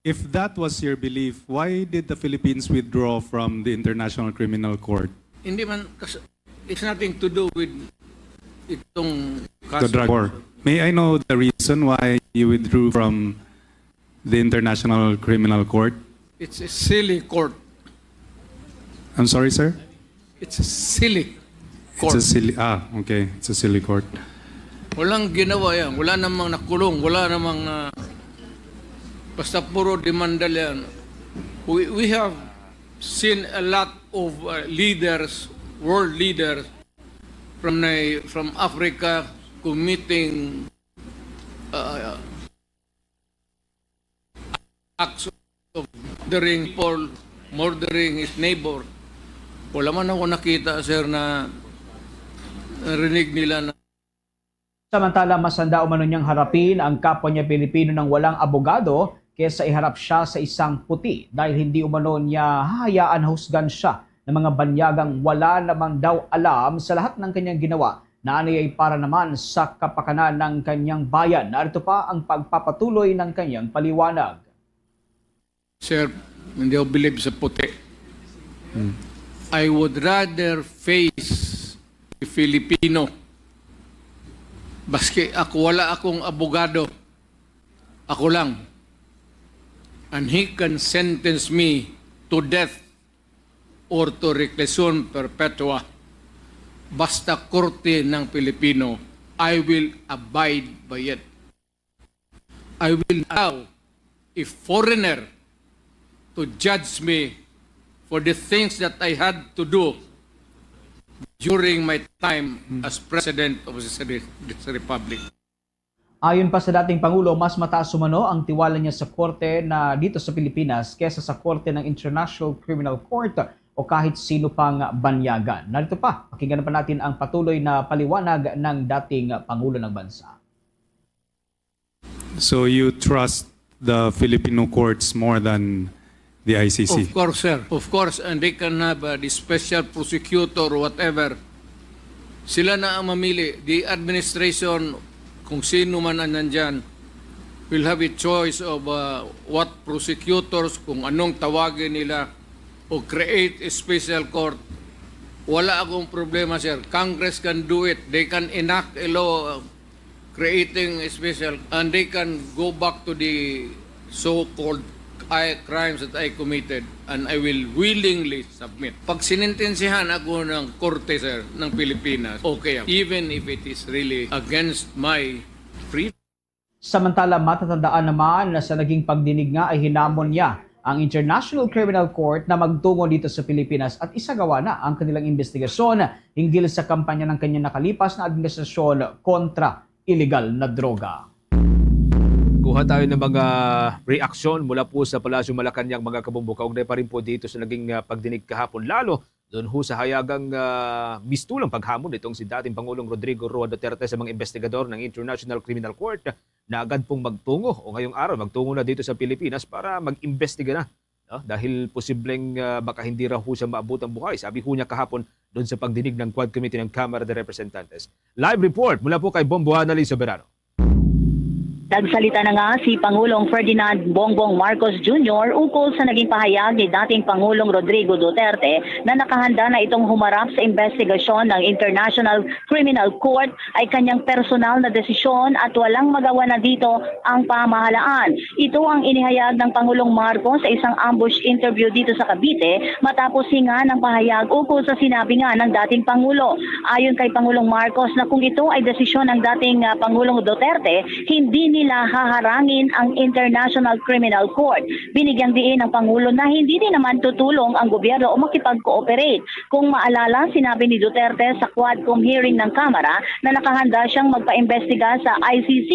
If that was your belief, why did the Philippines withdraw from the International Criminal Court? Hindi man, kas- it's nothing to do with itong The kaso. drug war. May I know the reason why you withdrew from the International Criminal Court? It's a silly court. I'm sorry, sir? It's a silly It's a court. silly, ah, okay. It's a silly court. Walang ginawa yan. Wala namang nakulong. Wala namang, ah, basta puro demanda yan. We, we have seen a lot of uh, leaders, world leaders, from Ni- from Africa committing uh, acts of murdering people, murdering his neighbor. Wala man ako nakita, sir, na narinig nila na Samantala, mas handa umano niyang harapin ang kapwa niya Pilipino nang walang abogado kesa iharap siya sa isang puti dahil hindi umano niya hahayaan husgan siya ng mga banyagang wala naman daw alam sa lahat ng kanyang ginawa na aniya ay para naman sa kapakanan ng kanyang bayan. Narito pa ang pagpapatuloy ng kanyang paliwanag. Sir, hindi ako believe sa puti. I would rather face a Filipino. Baski ako, wala akong abogado. Ako lang. And he can sentence me to death or to reclusion perpetua. Basta korte ng Pilipino, I will abide by it. I will allow a foreigner to judge me for the things that I had to do during my time as President of this re- this Republic. Ayon pa sa dating Pangulo, mas mataas umano ang tiwala niya sa korte na dito sa Pilipinas kesa sa korte ng International Criminal Court o kahit sino pang banyagan. Narito pa, pakinggan pa natin ang patuloy na paliwanag ng dating Pangulo ng Bansa. So you trust the Filipino courts more than the I C C? Of course, sir. Of course, and they can have uh, the special prosecutor or whatever. Sila na ang mamili. The administration, kung sino man ang nandyan, will have a choice of uh, what prosecutors, kung anong tawagin nila, o create a special court. Wala akong problema, sir. Congress can do it. They can enact a law uh, creating a special, and they can go back to the so-called I, crimes that I committed, and I will willingly submit. Pag sinintensyahan ako ng korte, sir, ng Pilipinas, okay ako. Even if it is really against my freedom. Samantala, matatandaan naman na sa naging pagdinig nga ay hinamon niya ang International Criminal Court na magtungo dito sa Pilipinas at isagawa na ang kanilang investigasyon hinggil sa kampanya ng kanyang nakalipas na administrasyon kontra iligal na droga. Kuha tayo ng mga reaksyon mula po sa Palasyo Malacañang, mga kabombo, kaugnay pa rin po dito sa naging ah, pagdinig kahapon, lalo doon ho sa hayagang ah, mistulang paghamon nitong si dating Pangulong Rodrigo Roa Duterte sa mga investigador ng International Criminal Court na agad pong magtungo o ngayong araw magtungo na dito sa Pilipinas para mag-imbestiga na, no? Dahil posibleng ah, baka hindi raw ho siya maabot ang buhay, sabi ho niya kahapon doon sa pagdinig ng Quad Committee ng Kamara de Representantes. Live report mula po kay Bombo Annalyn Soberano. Nagsalita na nga si Pangulong Ferdinand Bongbong Marcos Junior ukol sa naging pahayag ni dating Pangulong Rodrigo Duterte na nakahanda na itong humarap sa investigasyon ng International Criminal Court ay kanyang personal na desisyon at walang magawa na dito ang pamahalaan. Ito ang inihayag ng Pangulong Marcos sa isang ambush interview dito sa Cavite matapos hinga ng pahayag ukol sa sinabi nga ng dating Pangulo. Ayon kay Pangulong Marcos na kung ito ay desisyon ng dating, ah, Pangulong Duterte, hindi nila haharangin ang International Criminal Court. Binigyang diin ng Pangulo na hindi din naman tutulong ang gobyerno o makipag-cooperate. Kung maalala, sinabi ni Duterte sa Quadcom hearing ng Kamara na nakahanda siyang magpaimbestiga sa I C C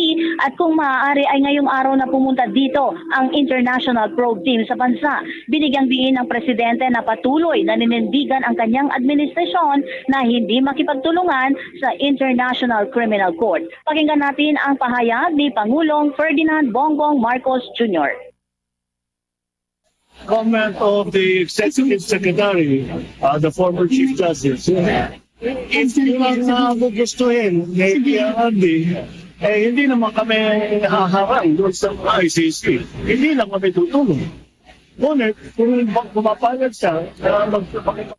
at kung maaari ay ngayong araw na pumunta dito ang International Probe Team sa bansa. Binigyang diin ng presidente na patuloy na ninindigan ang kanyang administrasyon na hindi makipagtulungan sa International Criminal Court. Pakinggan natin ang pahayag ni Pangulong Ferdinand Bongbong Marcos Junior. Comment of the Executive Secretary, uh, the former Chief Justice. If yun ang, uh, gugustuhin ni Kuya Andy, eh, hindi naman kami haharang doon sa I C C. Hindi lang kami tutulong. Ngunit, kung pumapayag siya na magpapakita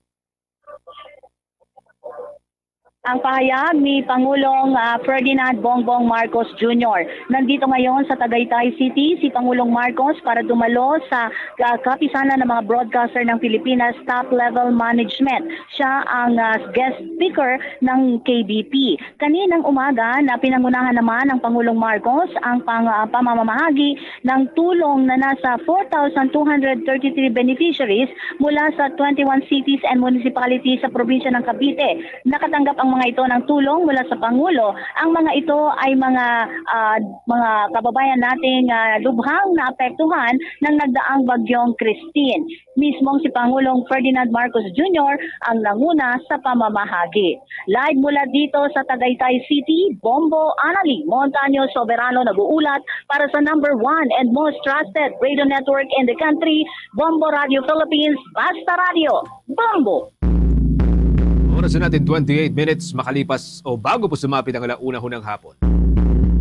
Ang pahayag ni Pangulong, ah, Ferdinand Bongbong Marcos Junior. Nandito ngayon sa Tagaytay City si Pangulong Marcos para dumalo sa, ah, kapisanan ng mga broadcaster ng Pilipinas Top Level Management. Siya ang, ah, guest speaker ng K B P. Kaninang umaga na pinangunahan naman ng Pangulong Marcos ang pang, ah, pamamahagi ng tulong na nasa four thousand two hundred thirty-three beneficiaries mula sa twenty-one cities and municipalities sa probinsya ng Cavite. Nakatanggap ang mga ito ng tulong mula sa Pangulo. Ang mga ito ay mga, ah, mga kababayan nating, ah, lubhang naapektuhan ng nagdaang Bagyong Christine. Mismong si Pangulong Ferdinand Marcos Junior ang nanguna sa pamamahagi. Live mula dito sa Tagaytay City, Bombo Anali Montaño Soberano nag-uulat para sa number one and most trusted radio network in the country, Bombo Radio Philippines, Basta Radio, Bombo! Oras na natin, twenty-eight minutes makalipas o bago po sumapit ang alauna hunang hapon.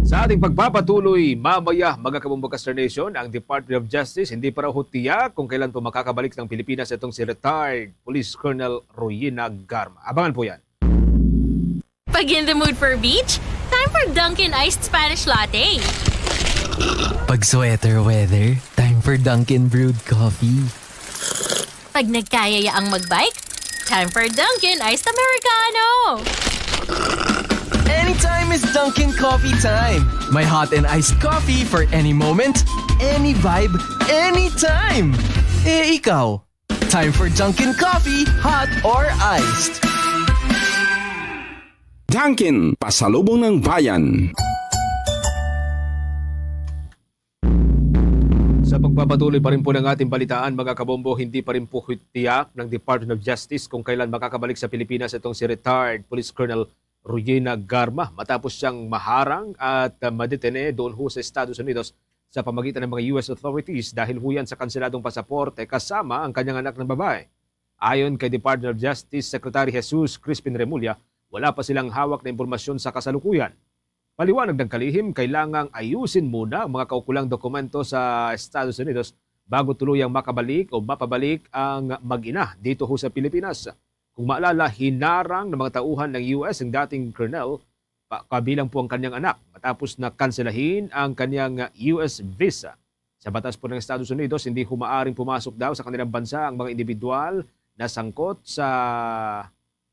Sa ating pagpapatuloy, mamaya, mga Kabombo Caster Nation, ang Department of Justice hindi pa raw ho tiyak kung kailan po makakabalik ng Pilipinas itong si retired Police Colonel Royina Garma. Abangan po yan. Pag in the mood for beach, time for Dunkin' Iced Spanish Latte. Pag sweater weather, time for Dunkin' Brewed Coffee. Pag nagkayaya ang magbike, time for Dunkin' Iced Americano. Anytime is Dunkin' Coffee time. May hot and iced coffee for any moment, any vibe, anytime. Eh, ikaw? Time for Dunkin' Coffee, hot or iced. Dunkin', pasalubong ng bayan. Sa pagpapatuloy pa rin po ng ating balitaan, mga kabombo, hindi pa rin po tiyak ng Department of Justice kung kailan makakabalik sa Pilipinas itong si retired Police Colonel Royina Garma matapos siyang maharang at, uh, madetene doon ho sa Estados Unidos sa pamagitan ng mga U S authorities dahil ho yan sa kanseladong pasaporte kasama ang kanyang anak na babae. Ayon kay Department of Justice Secretary Jesus Crispin Remulla, wala pa silang hawak na impormasyon sa kasalukuyan. Paliwanag ng kalihim, kailangang ayusin muna ang mga kaukulang dokumento sa Estados Unidos bago tuluyang makabalik o mapabalik ang mag-ina dito ho sa Pilipinas. Kung maalala, hinarang ng mga tauhan ng U S ang dating colonel pa, kabilang po ang kanyang anak matapos na kanselahin ang kanyang U S visa. Sa batas po ng Estados Unidos, hindi ho maaring pumasok daw sa kanilang bansa ang mga individual na sangkot sa,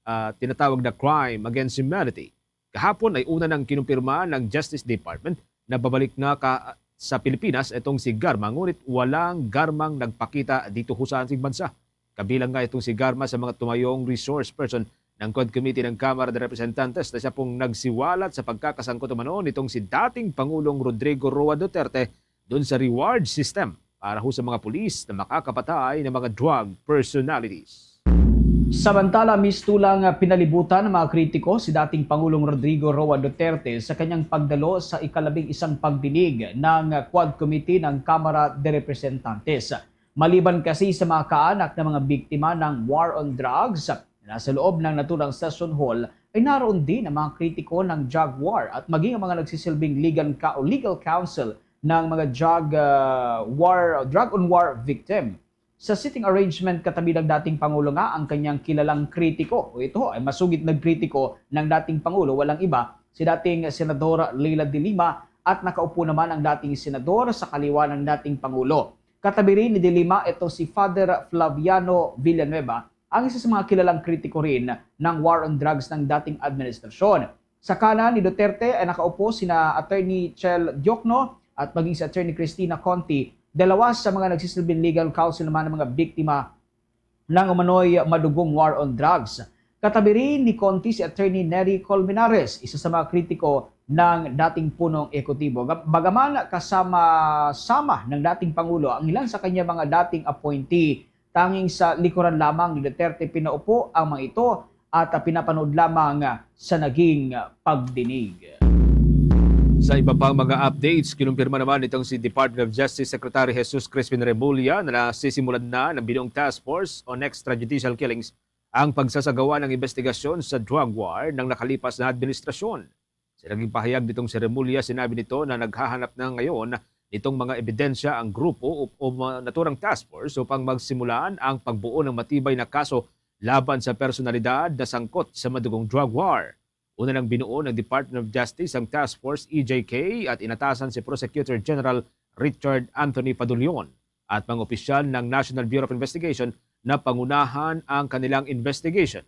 ah, tinatawag na crime against humanity. Kahapon ay una nang kinumpirma ng Justice Department na babalik na ka, sa Pilipinas itong si Garma, ngunit walang Garmang nagpakita dito ho sa ating bansa. Kabilang nga itong si Garma sa mga tumayong resource person ng Quad Committee ng Kamara de Representantes na siya pong nagsiwalat sa pagkakasangkot umano nitong si dating Pangulong Rodrigo Roa Duterte dun sa reward system para ho sa mga pulis na makakapatay ng mga drug personalities. Samantala, mistulang pinalibutan ng mga kritiko si dating Pangulong Rodrigo Roa Duterte sa kanyang pagdalo sa ikalabing isang pagdinig ng Quad Committee ng Kamara de Representantes. Maliban kasi sa mga kaanak ng mga biktima ng war on drugs na nasa loob ng naturang session hall, ay naroon din ang mga kritiko ng drug war at maging ang mga nagsisilbing legal, ka, o legal counsel ng mga drug, ah, war, drug on war victim. Sa seating arrangement katabi ng dating Pangulo nga ang kanyang kilalang kritiko, o ito ay masugid nagkritiko ng dating Pangulo, walang iba, si dating Senador Leila de Lima, at nakaupo naman ang dating senador sa kaliwa ng dating Pangulo. Katabi rin ni de Lima ito si Father Flaviano Villanueva, ang isa sa mga kilalang kritiko rin ng war on drugs ng dating administrasyon. Sa kanan ni Duterte ay nakaupo sina Attorney Chel Diokno at maging si Attorney Christina Conti, dalawa sa mga nagsisilbing legal counsel naman ng mga biktima ng umano'y madugong war on drugs. Katabi rin ni Conti si Attorney Nery Colmenares, isa sa mga kritiko ng dating punong ehekutibo. Ga-, bagaman kasama-sama ng dating Pangulo ang ilan sa kanya mga dating appointee, tanging sa likuran lamang ni Duterte pinaupo ang mga ito at, ah, pinapanood lamang, ah, sa naging, ah, pagdinig. Sa iba pang mga updates, kinumpirma naman nitong si Department of Justice Secretary Jesus Crispin Remulla na nasisimulan na ng binuong task force on extrajudicial killings ang pagsasagawa ng investigasyon sa drug war ng nakalipas na administrasyon. Sa naging pahayag nitong si Remulla, sinabi nito na naghahanap na ngayon nitong mga ebidensya ang grupo o, o ma-, naturang task force upang magsimulan ang pagbuo ng matibay na kaso laban sa personalidad na sangkot sa madugong drug war. Una nang binuo ng Department of Justice ang Task Force E J K at inatasan si Prosecutor General Richard Anthony Padulion at mga opisyal ng National Bureau of Investigation na pangunahan ang kanilang investigation.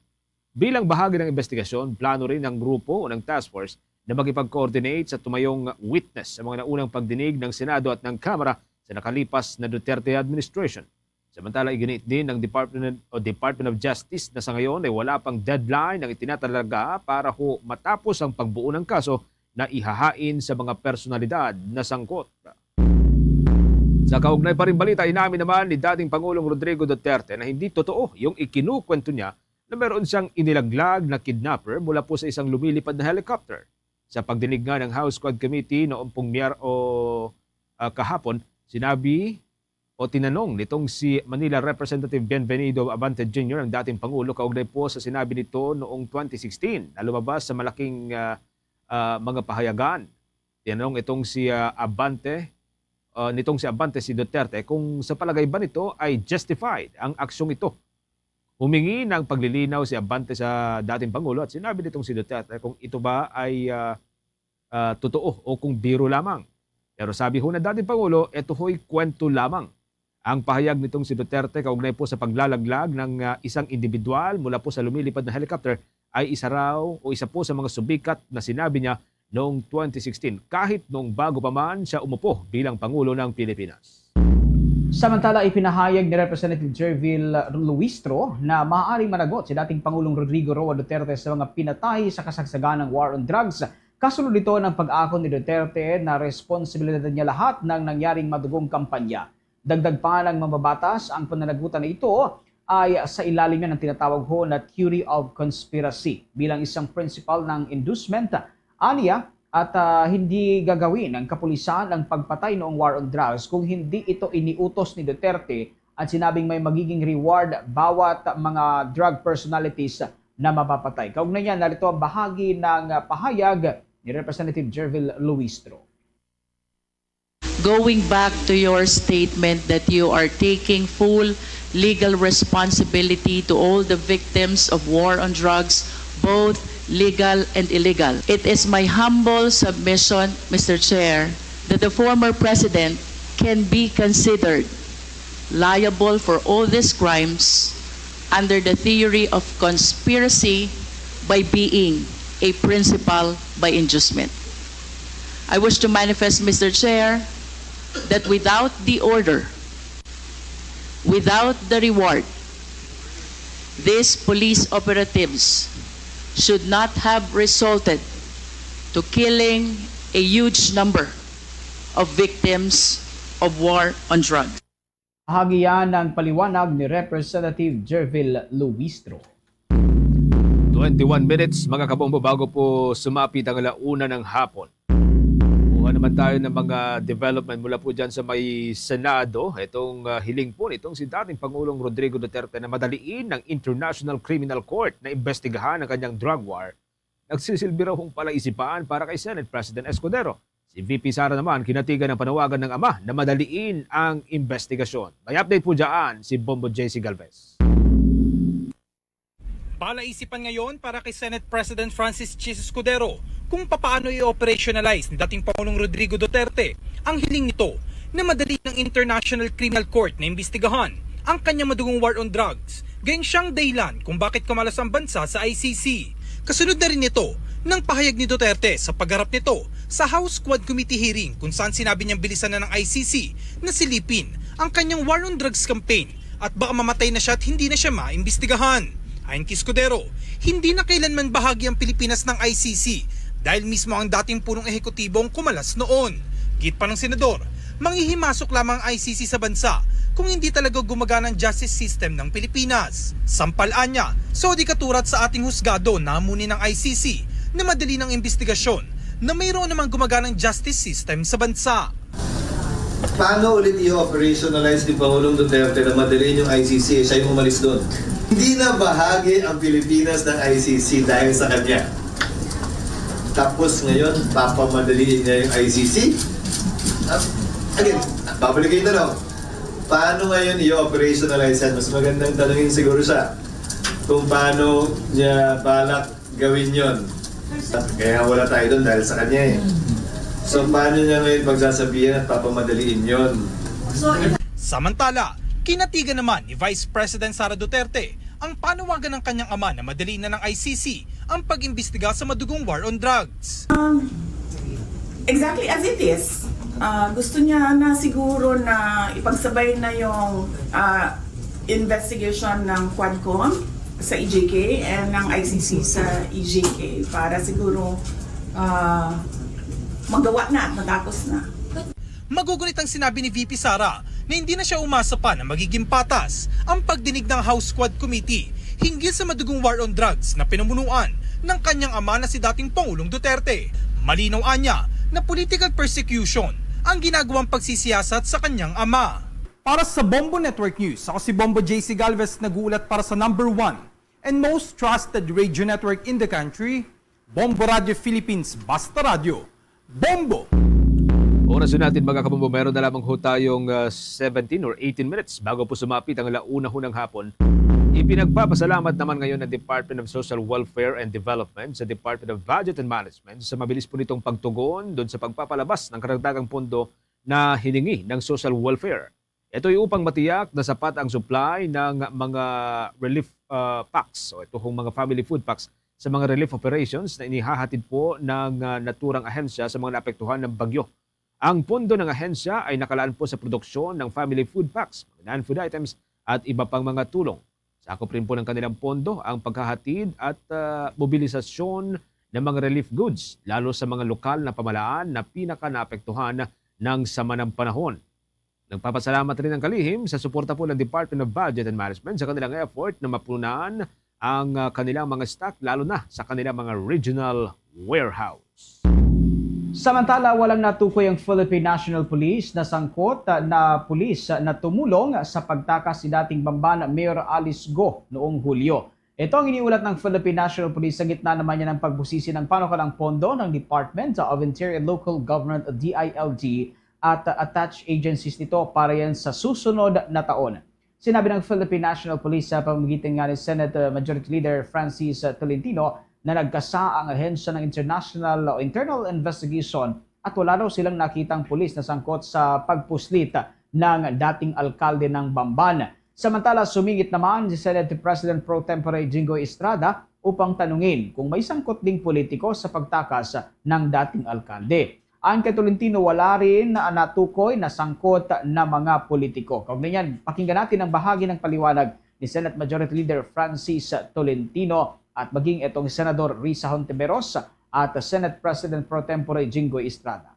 Bilang bahagi ng investigasyon, plano rin ng grupo o ng task force na makipag-coordinate sa tumayong witness sa mga naunang pagdinig ng Senado at ng Kamara sa nakalipas na Duterte administration. Samantala, iginiit din ng Department o Department of Justice na sa ngayon ay wala pang deadline ang itinatalaga para ho matapos ang pagbuo ng kaso na ihahain sa mga personalidad na sangkot. Sa kaugnay pa rin balita, inamin naman ni dating Pangulong Rodrigo Duterte na hindi totoo yung ikinukwento niya na meron siyang inilaglag na kidnapper mula po sa isang lumilipad na helicopter. Sa pagdinig nga ng House Quad Committee noong pong Mier-, o, ah, kahapon, sinabi o tinanong nitong si Manila Representative Bienvenido Abante Junior ang dating Pangulo kaugnay po sa sinabi nito noong twenty sixteen na lumabas sa malaking, ah, ah, mga pahayagan. Tinanong itong si, ah, Abante, ah, nitong si Abante si Duterte kung sa palagay ba nito ay justified ang aksyong ito. Humingi ng paglilinaw si Abante sa dating Pangulo at sinabi nitong si Duterte kung ito ba ay, ah, ah, totoo o kung biro lamang. Pero sabi ho ng dating Pangulo, ito ho'y kwento lamang. Ang pahayag nitong si Duterte kaugnay po sa paglalaglag ng, ah, isang individual mula po sa lumilipad na helicopter ay isa raw o isa po sa mga sumikat na sinabi niya noong twenty sixteen, kahit noong bago pa man siya umupo bilang Pangulo ng Pilipinas. Samantala, ipinahayag ni Representative Gervil Luistro na maaaring managot si dating Pangulong Rodrigo Roa Duterte sa mga pinatay sa kasagsagan ng war on drugs kasunod nito ng pag-akon ni Duterte na responsibilidad niya lahat ng nangyaring madugong kampanya. Dagdag pa ng mambabatas, ang pananagutan na ito ay sa ilalim niya ng tinatawag ho na theory of conspiracy bilang isang principle ng inducement. Aniya, at, ah, hindi gagawin ng kapulisan ang pagpatay noong war on drugs kung hindi ito iniutos ni Duterte at sinabing may magiging reward bawat mga drug personalities na mapapatay. Kaugnay niya, narito ang bahagi ng, ah, pahayag ni Representative Gervil Luistro. Going back to your statement that you are taking full legal responsibility to all the victims of war on drugs, both legal and illegal. It is my humble submission, Mister Chair, that the former president can be considered liable for all these crimes under the theory of conspiracy by being a principal by inducement. I wish to manifest, Mister Chair, that without the order, without the reward, these police operatives should not have resulted to killing a huge number of victims of war on drugs. Bahagi yan ng paliwanag ni Representative Gervil Luistro. Twenty-one minutes, mga kabombo, bago po sumapit ang ala-una ng hapon. Kuha naman tayo ng mga development mula po dyan sa may Senado. Itong, ah, hiling po nitong si dating Pangulong Rodrigo Duterte na madaliin ng International Criminal Court na imbestigahan ang kanyang drug war nagsisilbi raw hong palaisipan para kay Senate President Escudero. Si V P Sara naman kinatigan ang panawagan ng ama na madaliin ang investigasyon. May update po dyan si Bombo J C Galvez. Palaisipan ngayon para kay Senate President Francis Chiz Escudero kung papaano i-operationalize ni dating Pangulong Rodrigo Duterte ang hiling nito na madali ng International Criminal Court na imbestigahan ang kanyang madugong war on drugs, gayong siyang dahilan kung bakit kumalas ang bansa sa I C C. Kasunod na rin nito ng pahayag ni Duterte sa pagharap nito sa House Quad Committee hearing kung saan sinabi niyang bilisan na ng I C C na silipin ang kanyang war on drugs campaign at baka mamatay na siya at hindi na siya maimbestigahan. Ayon kay Escudero, hindi na kailanman bahagi ang Pilipinas ng I C C dahil mismo ang dating punong ehekutibo ang kumalas noon. Git pa ng senador, manghihimasok lamang ang I C C sa bansa kung hindi talaga gumagana ang justice system ng Pilipinas. Sampal-an niya, sa hudikatura at sa ating husgado, namuni ng I C C na madali ng investigasyon na mayroon namang gumaganang justice system sa bansa. Paano ulit i-operationalize ni Pangulong Duterte na madali yung I C C? Eh, siya yung umalis doon. Hindi na bahagi ang Pilipinas ng I C C dahil sa kanya. Tapos ngayon, papamadaliin niya yung I C C? Ah, again, babalik kayo tanong. Paano ngayon i-operationalize yan? Mas magandang tanungin siguro siya kung paano niya balak gawin yon. Kaya wala tayo doon dahil sa kanya eh. So paano niya ngayon pagsasabihan at papamadaliin yon? Samantala, kinatigan naman ni Vice President Sara Duterte ang panawagan ng kanyang ama na madaliin na ng I C C ang pag-imbestiga sa madugong war on drugs. Exactly as it is. Ah, gusto niya na siguro na ipagsabay na yung ah, investigation ng Quadcom sa E J K and ng I C C sa E J K para siguro ah, magawa na at matapos na. Magugunit ang sinabi ni V P Sara na hindi na siya umasa pa na magiging patas ang pagdinig ng House Quad Committee hinggil sa madugong war on drugs na pinamunuan ng kanyang ama na si dating Pangulong Duterte. Malinaw anya na political persecution ang ginagawang pagsisiyasat sa kanyang ama. Para sa Bombo Network News, ako si Bombo J C Galvez, nag-uulat para sa number one and most trusted radio network in the country, Bombo Radio Philippines, Basta Radyo, Bombo! Oras na natin, mga kabombo, meron na lamang ho tayong ah, seventeen or eighteen minutes bago po sumapit ang alauna ho ng hapon. Ipinagpapasalamat naman ngayon ng Department of Social Welfare and Development sa Department of Budget and Management sa mabilis po nitong pagtugon doon sa pagpapalabas ng karagdagang pondo na hiningi ng social welfare. Ito ay upang matiyak na sapat ang supply ng mga relief ah, packs o ito hong mga family food packs sa mga relief operations na inihahatid po ng ah, naturang ahensya sa mga naapektuhan ng bagyo. Ang pondo ng ahensya ay nakalaan po sa produksyon ng family food packs, mga non-food items at iba pang mga tulong. Sakop rin po ng kanilang pondo ang paghahatid at ah, mobilisasyon ng mga relief goods, lalo sa mga lokal na pamalaan na pinaka-naapektuhan ng sama ng panahon. Nagpapasalamat rin ang kalihim sa suporta po ng Department of Budget and Management sa kanilang effort na mapunan ang ah, kanilang mga stock, lalo na sa kanilang mga regional warehouse. Samantala, walang natukoy ang Philippine National Police na sangkot ah, na pulis na tumulong sa pagtakas ni dating Bamban Mayor Alice Go noong Hulyo. Ito ang iniulat ng Philippine National Police sa gitna naman niya ng pagbusisi ng panukalang pondo ng Department of Interior and Local Government, D I L G, at ah, attached agencies nito para yan sa susunod na taon. Sinabi ng Philippine National Police sa pamamagitan nga ni Senate ah, Majority Leader Francis ah, Tolentino na nagkasa ang ahensya ng international o internal investigation at wala daw silang nakitang pulis na sangkot sa pagpuslit ng dating alkalde ng Bamban. Samantala, sumingit naman si Senate President Pro Tempore Jinggoy Estrada upang tanungin kung may sangkot ding politiko sa pagtakas ng dating alkalde. Ayon kay Tolentino, wala rin na natukoy na sangkot na mga politiko. Kaugnay niyan, pakinggan natin ang bahagi ng paliwanag ni Senate Majority Leader Francis Tolentino at maging itong Senador Risa Hontiveros at Senate President Pro Tempore Jinggoy Estrada.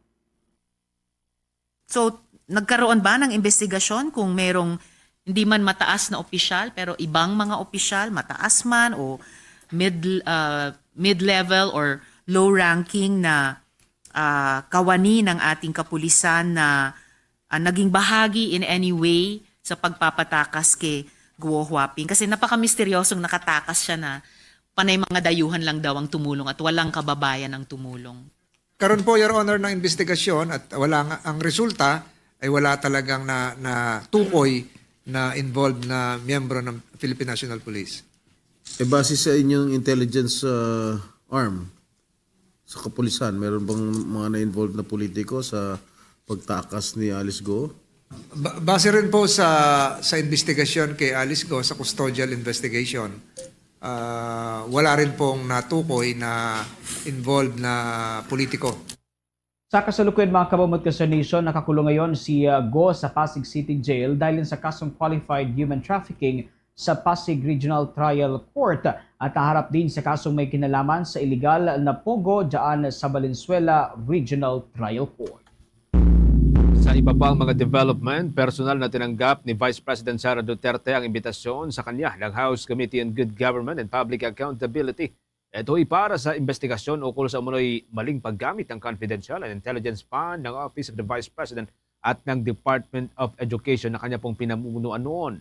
So, nagkaroon ba ng investigasyon kung merong hindi man mataas na opisyal pero ibang mga opisyal, mataas man o mid uh, mid-level or low ranking na uh, kawani ng ating kapulisan na uh, naging bahagi in any way sa pagpapatakas kay Guo Huaping? Kasi napaka-misteryosong nakatakas siya na panay mga dayuhan lang daw ang tumulong at walang kababayan ang tumulong. Karon po, Your Honor, ng investigasyon at wala nga, ang resulta ay wala talagang na, na tukoy na involved na miyembro ng Philippine National Police. E base sa inyong intelligence uh, arm, sa kapulisan, meron bang mga na-involve na politiko sa pagtakas ni Alice Go? Ba- base rin po sa sa investigasyon kay Alice Go sa custodial investigation, ah, wala rin pong natukoy na involved na politiko. Sa kasalukuyan, mga kabamot ka sa nation, nakakulong ngayon si uh, Go sa Pasig City Jail dahil sa kasong qualified human trafficking sa Pasig Regional Trial Court at naharap din sa kasong may kinalaman sa illegal na pogo dyan sa Valenzuela Regional Trial Court. Sa iba pang mga development, personal na tinanggap ni Vice President Sara Duterte ang imbitasyon sa kanya ng House Committee on Good Government and Public Accountability. Ito'y para sa investigasyon ukol sa umunoy maling paggamit ng confidential and intelligence fund ng Office of the Vice President at ng Department of Education na kanya pong pinamunuan noon.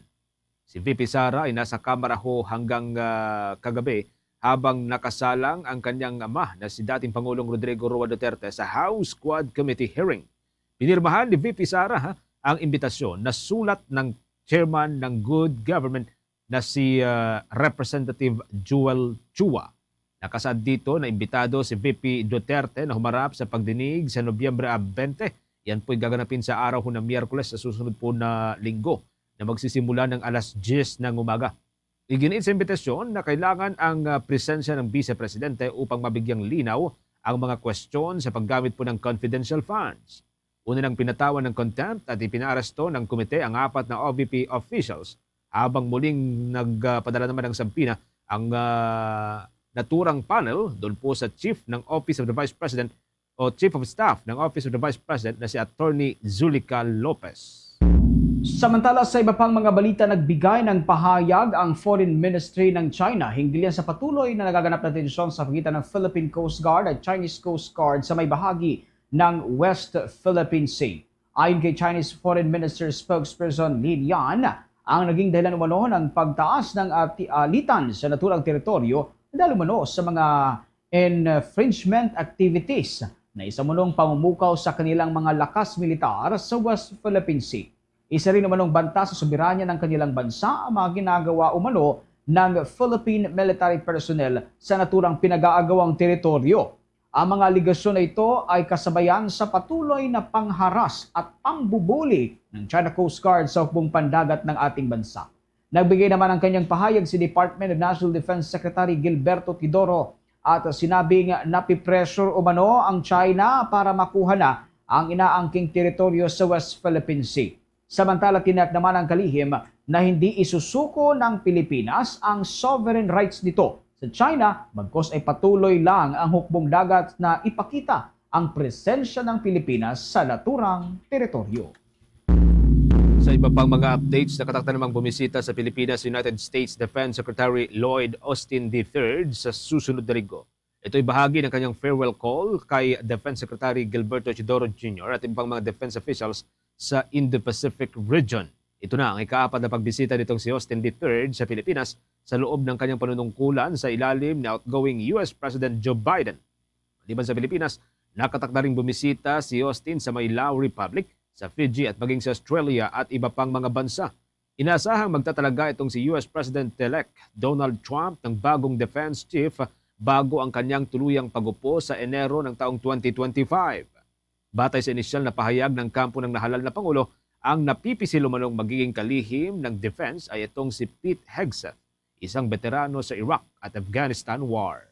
Si V P Sara ay nasa kamara ho hanggang ah, kagabi habang nakasalang ang kanyang ama na si dating Pangulong Rodrigo Roa Duterte sa House Quad Committee hearing. Pinirmahan ni V P Sara ha, ang imbitasyon na sulat ng chairman ng Good Government na si ah, Representative Joel Chua. Nakasaad dito na imbitado si V P Duterte na humarap sa pagdinig sa Nobyembre a twenty. Yan po'y gaganapin sa araw na Miyerkules sa susunod po na linggo na magsisimula ng alas diyes ng umaga. Iginiit sa imbitasyon na kailangan ang ah, presensya ng Vice Presidente upang mabigyang linaw ang mga kwestiyon sa paggamit po ng confidential funds. Una nang pinatawan ng contempt at ipinaaresto ng komite ang apat na O V P officials habang muling nagpadala naman ng subpoena ang ah, naturang panel doon po sa Chief ng Office of the Vice President o Chief of Staff ng Office of the Vice President na si Attorney Zulica Lopez. Samantala, sa iba pang mga balita, nagbigay ng pahayag ang Foreign Ministry ng China hinggil yan sa patuloy na nagaganap na tensyon sa pagitan ng Philippine Coast Guard at Chinese Coast Guard sa may bahagi ng West Philippine Sea. Ayon kay Chinese Foreign Minister Spokesperson Lin Yan, ang naging dahilan umano ng pagtaas ng ati- alitan sa naturang teritoryo dahil umano sa mga infringement activities na isa munong pamumukaw sa kanilang mga lakas militar sa West Philippine Sea. Isa rin umanong banta sa soberanya ng kanilang bansa ang mga ginagawa umano ng Philippine military personnel sa naturang pinag-aagawang teritoryo. Ang mga alegasyon na ito ay kasabayan sa patuloy na pangharas at pambubuli ng China Coast Guard sa hukbong pandagat ng ating bansa. Nagbigay naman ang kanyang pahayag si Department of National Defense Secretary Gilberto Teodoro at sinabing napipressure umano ang China para makuha na ang inaangking teritoryo sa West Philippine Sea. Samantala, tiniyak naman ang kalihim na hindi isusuko ng Pilipinas ang sovereign rights nito sa China, bagkus ay patuloy lang ang hukbong dagat na ipakita ang presensya ng Pilipinas sa naturang teritoryo. Sa iba pang mga updates, nakatakda namang bumisita sa Pilipinas United States Defense Secretary Lloyd Austin the third sa susunod na linggo. Ito'y bahagi ng kanyang farewell call kay Defense Secretary Gilberto Teodoro Junior at iba pang mga defense officials sa Indo-Pacific region. Ito na ang ikaapat na pagbisita nitong si Austin the third sa Pilipinas sa loob ng kanyang panunungkulan sa ilalim ni outgoing U S President Joe Biden. Maliban sa Pilipinas, nakatakda ring bumisita si Austin sa may Lao Republic, sa Fiji at maging sa Australia at iba pang mga bansa. Inasahang magtatalaga itong si U S President-elect Donald Trump ng bagong defense chief bago ang kanyang tuluyang pagupo sa Enero ng taong twenty twenty-five. Batay sa inisyal na pahayag ng kampo ng nahalal na Pangulo, ang napipisil umanong magiging kalihim ng defense ay itong si Pete Hegseth, isang beterano sa Iraq at Afghanistan War.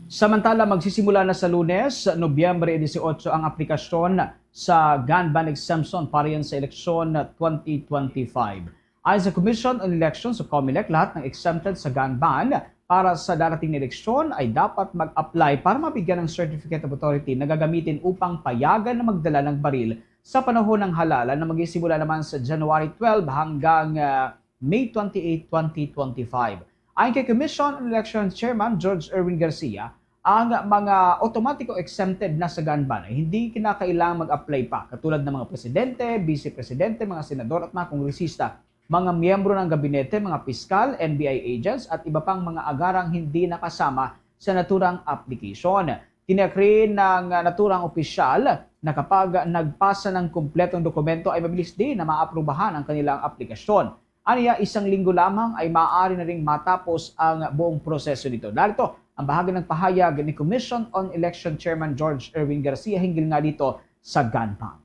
Samantala, magsisimula na sa Lunes, Nobyembre dieciocho, ang aplikasyon sa gun ban exemption para yan sa eleksyon twenty twenty-five. Ayon sa Commission on Elections o COMELEC, lahat ng exempted sa gun ban para sa darating na eleksyon ay dapat mag-apply para mabigyan ng Certificate of Authority na gagamitin upang payagan na magdala ng baril sa panahon ng halalan na magsisimula naman sa January twelve hanggang ah, May twenty-eight, twenty twenty-five. Ayon kay Commission on Election Chairman George Erwin Garcia, ang mga automatiko exempted na sa gun ban ay hindi kinakailangang mag-apply pa, katulad ng mga presidente, vice presidente, mga senador at mga kongresista. mga miyembro ng gabinete, mga piskal, N B I agents, at iba pang mga agarang hindi nakasama sa naturang application. Tiniyak rin ng, ah, naturang opisyal na kapag nagpasa ng kumpletong dokumento ay mabilis din na maaprubahan ang kanilang aplikasyon. Aniya, isang linggo lamang ay maaari na ring matapos ang buong proseso nito. Narito ang bahagi ng pahayag ni Commission on Election Chairman George Erwin Garcia hinggil nga dito sa GANBAN.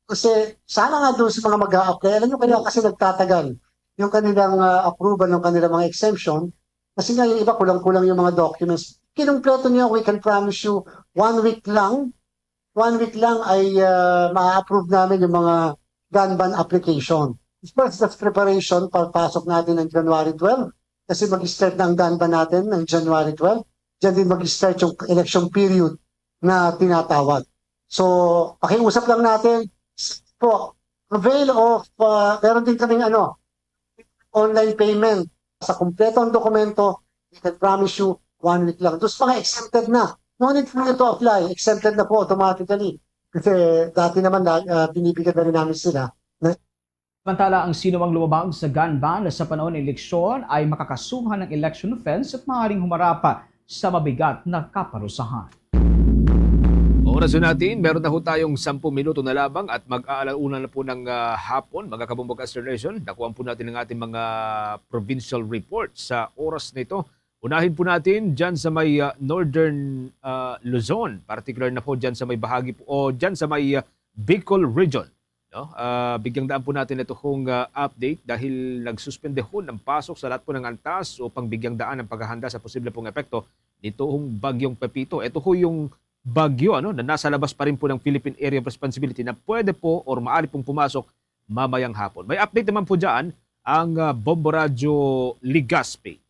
Kasi sana nga doon sa mga mag-a-apply, alam nyo kaya kasi nagtatagal yung kanilang ah, approval ng kanilang mga exemption. Kasi nga yung iba kulang-kulang yung mga documents. Kinumpleto niyo, we can promise you, one week lang, one week lang ay ah, ma-approve namin yung mga GANBAN application. Of course, that's preparation para pasok natin ng January twelve. Kasi mag-start na ang GANBAN natin ng January twelve. Diyan din mag-start yung election period na tinatawag. So, pakiusap lang natin po, avail of, uh, meron din kaming ano, online payment. Sa kompleto ang dokumento, we can promise you one week lang. Doon sa mga exempted na, no need for you to apply. Exempted na po automatically. Kasi dati naman, uh, binibigyan na rin namin sila. Samantala, ang sino mang lumabag sa GANBAN sa panahon ng eleksyon ay makakasuhan ng election offense at maaaring humarap sa mabigat na kaparusahan. Oras na natin, meron na ho tayong sampung minuto na lamang at mag-aalauna na po ng ah, hapon, mga kabombo Caster Nation. Nakuha po natin ang ating mga provincial reports sa oras na ito. Unahin po natin dyan sa may ah, Northern ah, Luzon, particular na po dyan sa may bahagi po, o dyan sa may ah, Bicol Region. No? Ah, bigyang daan po natin ito kung ah, update dahil nagsuspendehon ang pasok sa lahat po ng antas upang bigyang daan ang paghahanda sa posible pong epekto nitong Bagyong Pepito. Ito ho yung bagyo ano, na nasa labas pa rin po ng Philippine Area of Responsibility na pwede po or maaari pong pumasok mamayang hapon. May update naman po dyan ang ah, Bombo Radyo Legazpi.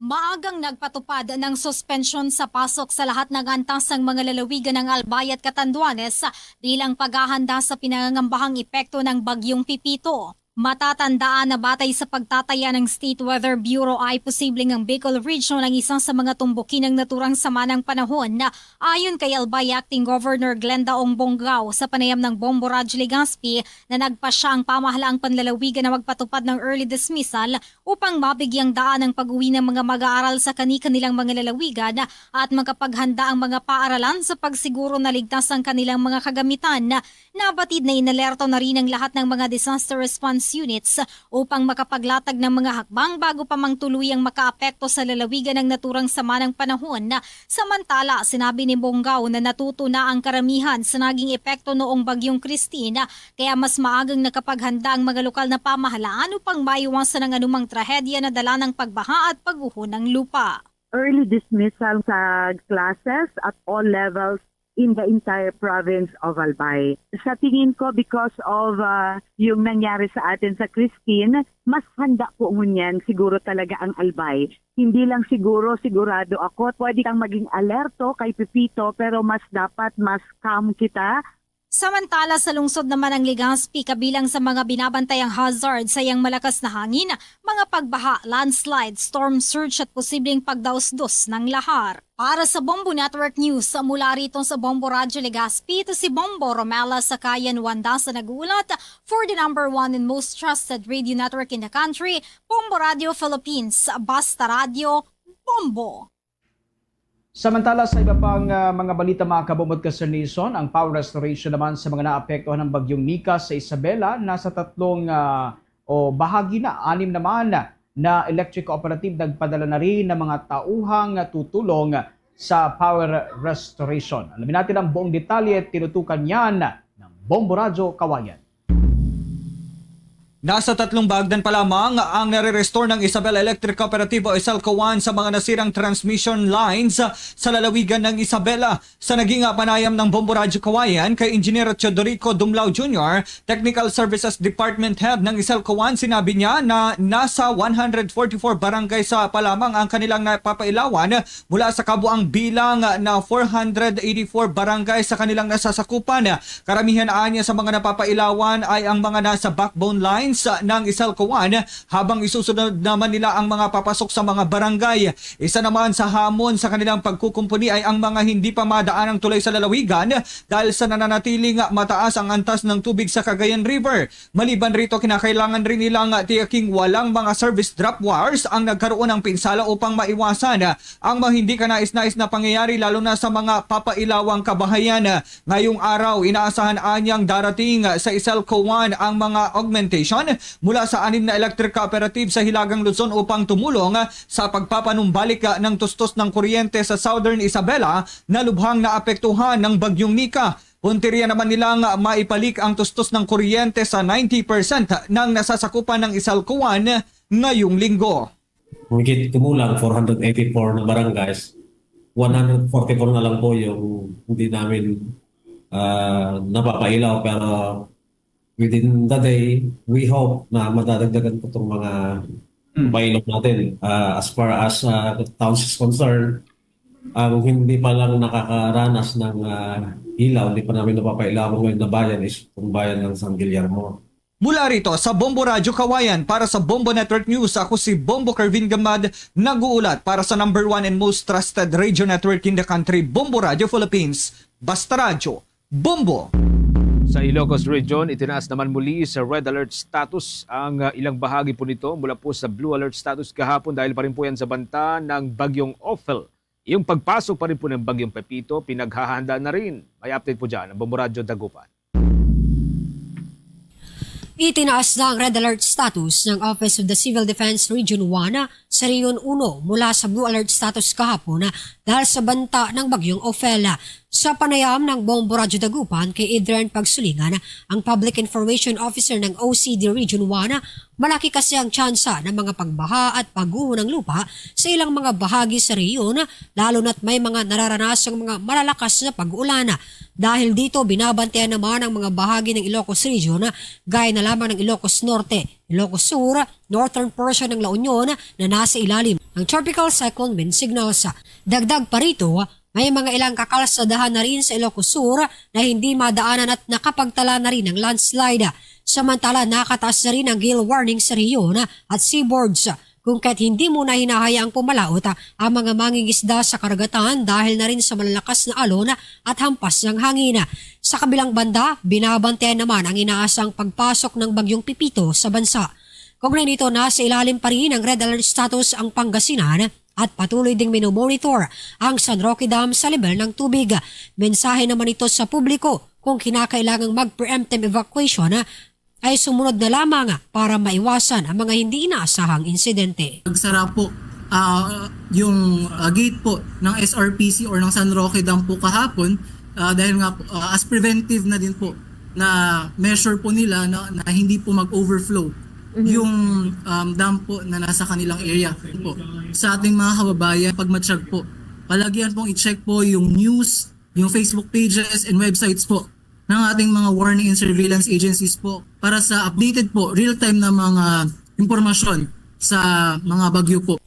Maagang nagpatupad ng suspensyon sa pasok sa lahat ng antas ng mga lalawigan ng Albay at Catanduanes bilang paghahanda sa pinangangambahang epekto ng Bagyong Pipito. Matatandaan na batay sa pagtataya ng State Weather Bureau ay posibleng ang Bicol Region ang isa sa mga tumbukin ng naturang sama ng panahon. Ayon kay Albay Acting Governor Glenda Ong Bongao, sa panayam ng Bombo Radyo Legazpi na nagpasya ang pamahalaang panlalawigan na magpatupad ng early dismissal upang mabigyang daan ang pag-uwi ng mga mag-aaral sa kani-kanilang mga lalawigan at makapaghanda ang mga paaralan sa pagsiguro na ligtas ang kanilang mga kagamitan. Nabatid na inalerto na rin ang lahat ng mga disaster response units upang makapaglatag ng mga hakbang bago pa mang tuluyang makaapekto sa lalawigan ang naturang sama ng panahon. Samantala, sinabi ni Bongao na natuto na ang karamihan sa naging epekto noong Bagyong Christine, kaya mas maagang nakapaghanda ang mga lokal na pamahalaan upang maiwasan ang anumang trahedya na dala ng pagbaha at pag-uho ng lupa. Early dismissal sa classes at all levels in the entire province of Albay. Sa tingin ko, because of uh, yung nangyari sa atin sa Christine, mas handa po ngunyan siguro talaga ang Albay. Hindi lang siguro sigurado ako, pwede kang maging alerto kay Pipito, pero mas dapat mas calm kita. Samantala, sa lungsod naman ng Legazpi, kabilang sa mga binabantayang hazard sa iyang malakas na hangin, mga pagbaha, landslide, storm surge at posibleng pagdausdos ng lahar. Para sa Bombo Network News, mula rito sa Bombo Radyo Legazpi, ito si Bombo Romela Sakayan Wanda sa nag-uulat for the number one and most trusted radio network in the country, Bombo Radio Philippines. Basta Radyo, Bombo! Samantala, sa iba pang ah, mga balita, mga kabombo at Caster Nation, ang power restoration naman sa mga naapektuhan ng Bagyong Nika sa Isabela, nasa tatlong ah, o bahagi na, anim naman na electric cooperative nagpadala na rin ng mga tauhang tutulong sa power restoration. Alamin natin ang buong detalye, tinutukan yan ng Bombo Radyo Kawayan. Nasa tatlong bagdan pa lamang ang nare-restore ng Isabela Electric Cooperative o Iselco one sa mga nasirang transmission lines sa lalawigan ng Isabela. Sa naging panayam ng Bombo Radyo Kawayan kay Engineer Teodorico Dumlao Junior, Technical Services Department Head ng Iselco one, sinabi niya na nasa one hundred forty-four barangay sa pa lamang ang kanilang napapailawan mula sa kabuang bilang na four hundred eighty-four barangay sa kanilang nasasakupan. Karamihan anya sa mga napapailawan ay ang mga nasa backbone line sa, ng Isalcoan, habang isusunod naman nila ang mga papasok sa mga barangay. Isa naman sa hamon sa kanilang pagkukumpuni ay ang mga hindi pa madaanang tulay sa lalawigan dahil sa nananatiling mataas ang antas ng tubig sa Cagayan River. Maliban rito, kinakailangan rin nilang tiyaking walang mga service drop wires ang nagkaroon ng pinsala upang maiwasan ang mga hindi kanais-nais na pangyayari, lalo na sa mga papailawang kabahayan. Ngayong araw, inaasahan anyang darating sa Isalcoan ang mga augmentation mula sa anim na electric cooperative sa Hilagang Luzon upang tumulong sa pagpapanumbalik ng tustos ng kuryente sa Southern Isabela na lubhang naapektuhan ng Bagyong Nika. Puntirya naman nilang maipalik ang tustos ng kuryente sa ninety percent ng nasasakupan ng Isalcoan ngayong linggo. Higit kumulang four hundred eighty-four na barangays, one hundred forty-four na lang po yung hindi namin, ah, napapailaw, pero within the day, we hope na madadagdagan po itong mga Mm. pailaw natin. Ah, as far as, ah, the towns is concerned, ang hindi pa lang nakakaranas ng, ah, ilaw, hindi pa namin napapailaw ngayon na bayan is itong bayan ng San Guillermo. Mula rito sa Bombo Radyo Kawayan, para sa Bombo Network News, ako si Bombo Kervin Gamad, nag-uulat para sa number one and most trusted radio network in the country, Bombo Radyo Philippines. Basta Radyo, Bombo! Sa Ilocos Region, itinaas naman muli sa red alert status ang, ah, ilang bahagi po nito mula po sa blue alert status kahapon dahil pa rin po yan sa banta ng Bagyong Ophel. Yung pagpasok pa rin po ng Bagyong Pepito, pinaghahanda na rin. May update po dyan ang Bombo Radyo Dagupan. Itinaas na ang red alert status ng Office of the Civil Defense Region one sa Region one mula sa blue alert status kahapon dahil sa banta ng Bagyong Ophel. Sa panayam ng Bombo Radyo Dagupan kay Adrian Pagsulingan, ang Public Information Officer ng O C D Region one, malaki kasi ang tsansa ng mga pagbaha at pagguho ng lupa sa ilang mga bahagi sa rehiyon, lalo na't may mga nararanasang mga malalakas na pag-ulan. Dahil dito, binabantayan naman ang mga bahagi ng Ilocos Region, gaya na lamang ng Ilocos Norte, Ilocos Sur, northern portion ng La Union na nasa ilalim ng Tropical Cyclone Wind Signals. Dagdag pa rito, may mga ilang kakalsadahan na rin sa Ilocos Sur na hindi madaanan at nakapagtala na rin ng landslide. Samantala, nakataas na rin ang gale warning sa rehiyon at seaboards, kung kaya't hindi muna hinahayaang pumalaot ang mga mangingisda sa karagatan dahil na rin sa malalakas na alon at hampas ng hangin. Sa kabilang banda, binabantayan naman ang inaasang pagpasok ng Bagyong Pepito sa bansa. Kaugnay nito, nasa ilalim pa rin ng red alert status ang Pangasinan at patuloy ding minomonitor ang San Roque Dam sa level ng tubig. Mensahe naman ito sa publiko, kung kinakailangang mag-preemptive evacuation, ay sumunod na lamang para maiwasan ang mga hindi inaasahang insidente. Nagsara po, ah, yung, ah, gate po ng S R P C or ng San Roque Dam po kahapon, ah, dahil nga po, ah, as preventive na din po na measure po nila na, na hindi po mag-overflow Mhm. yung, um, dam po na nasa kanilang area po. Sa ating mga kababayan, pagmatsyag po, palagian pong i-check po yung news, yung Facebook pages and websites po ng ating mga warning and surveillance agencies po para sa updated po, real-time na mga impormasyon sa mga bagyo po.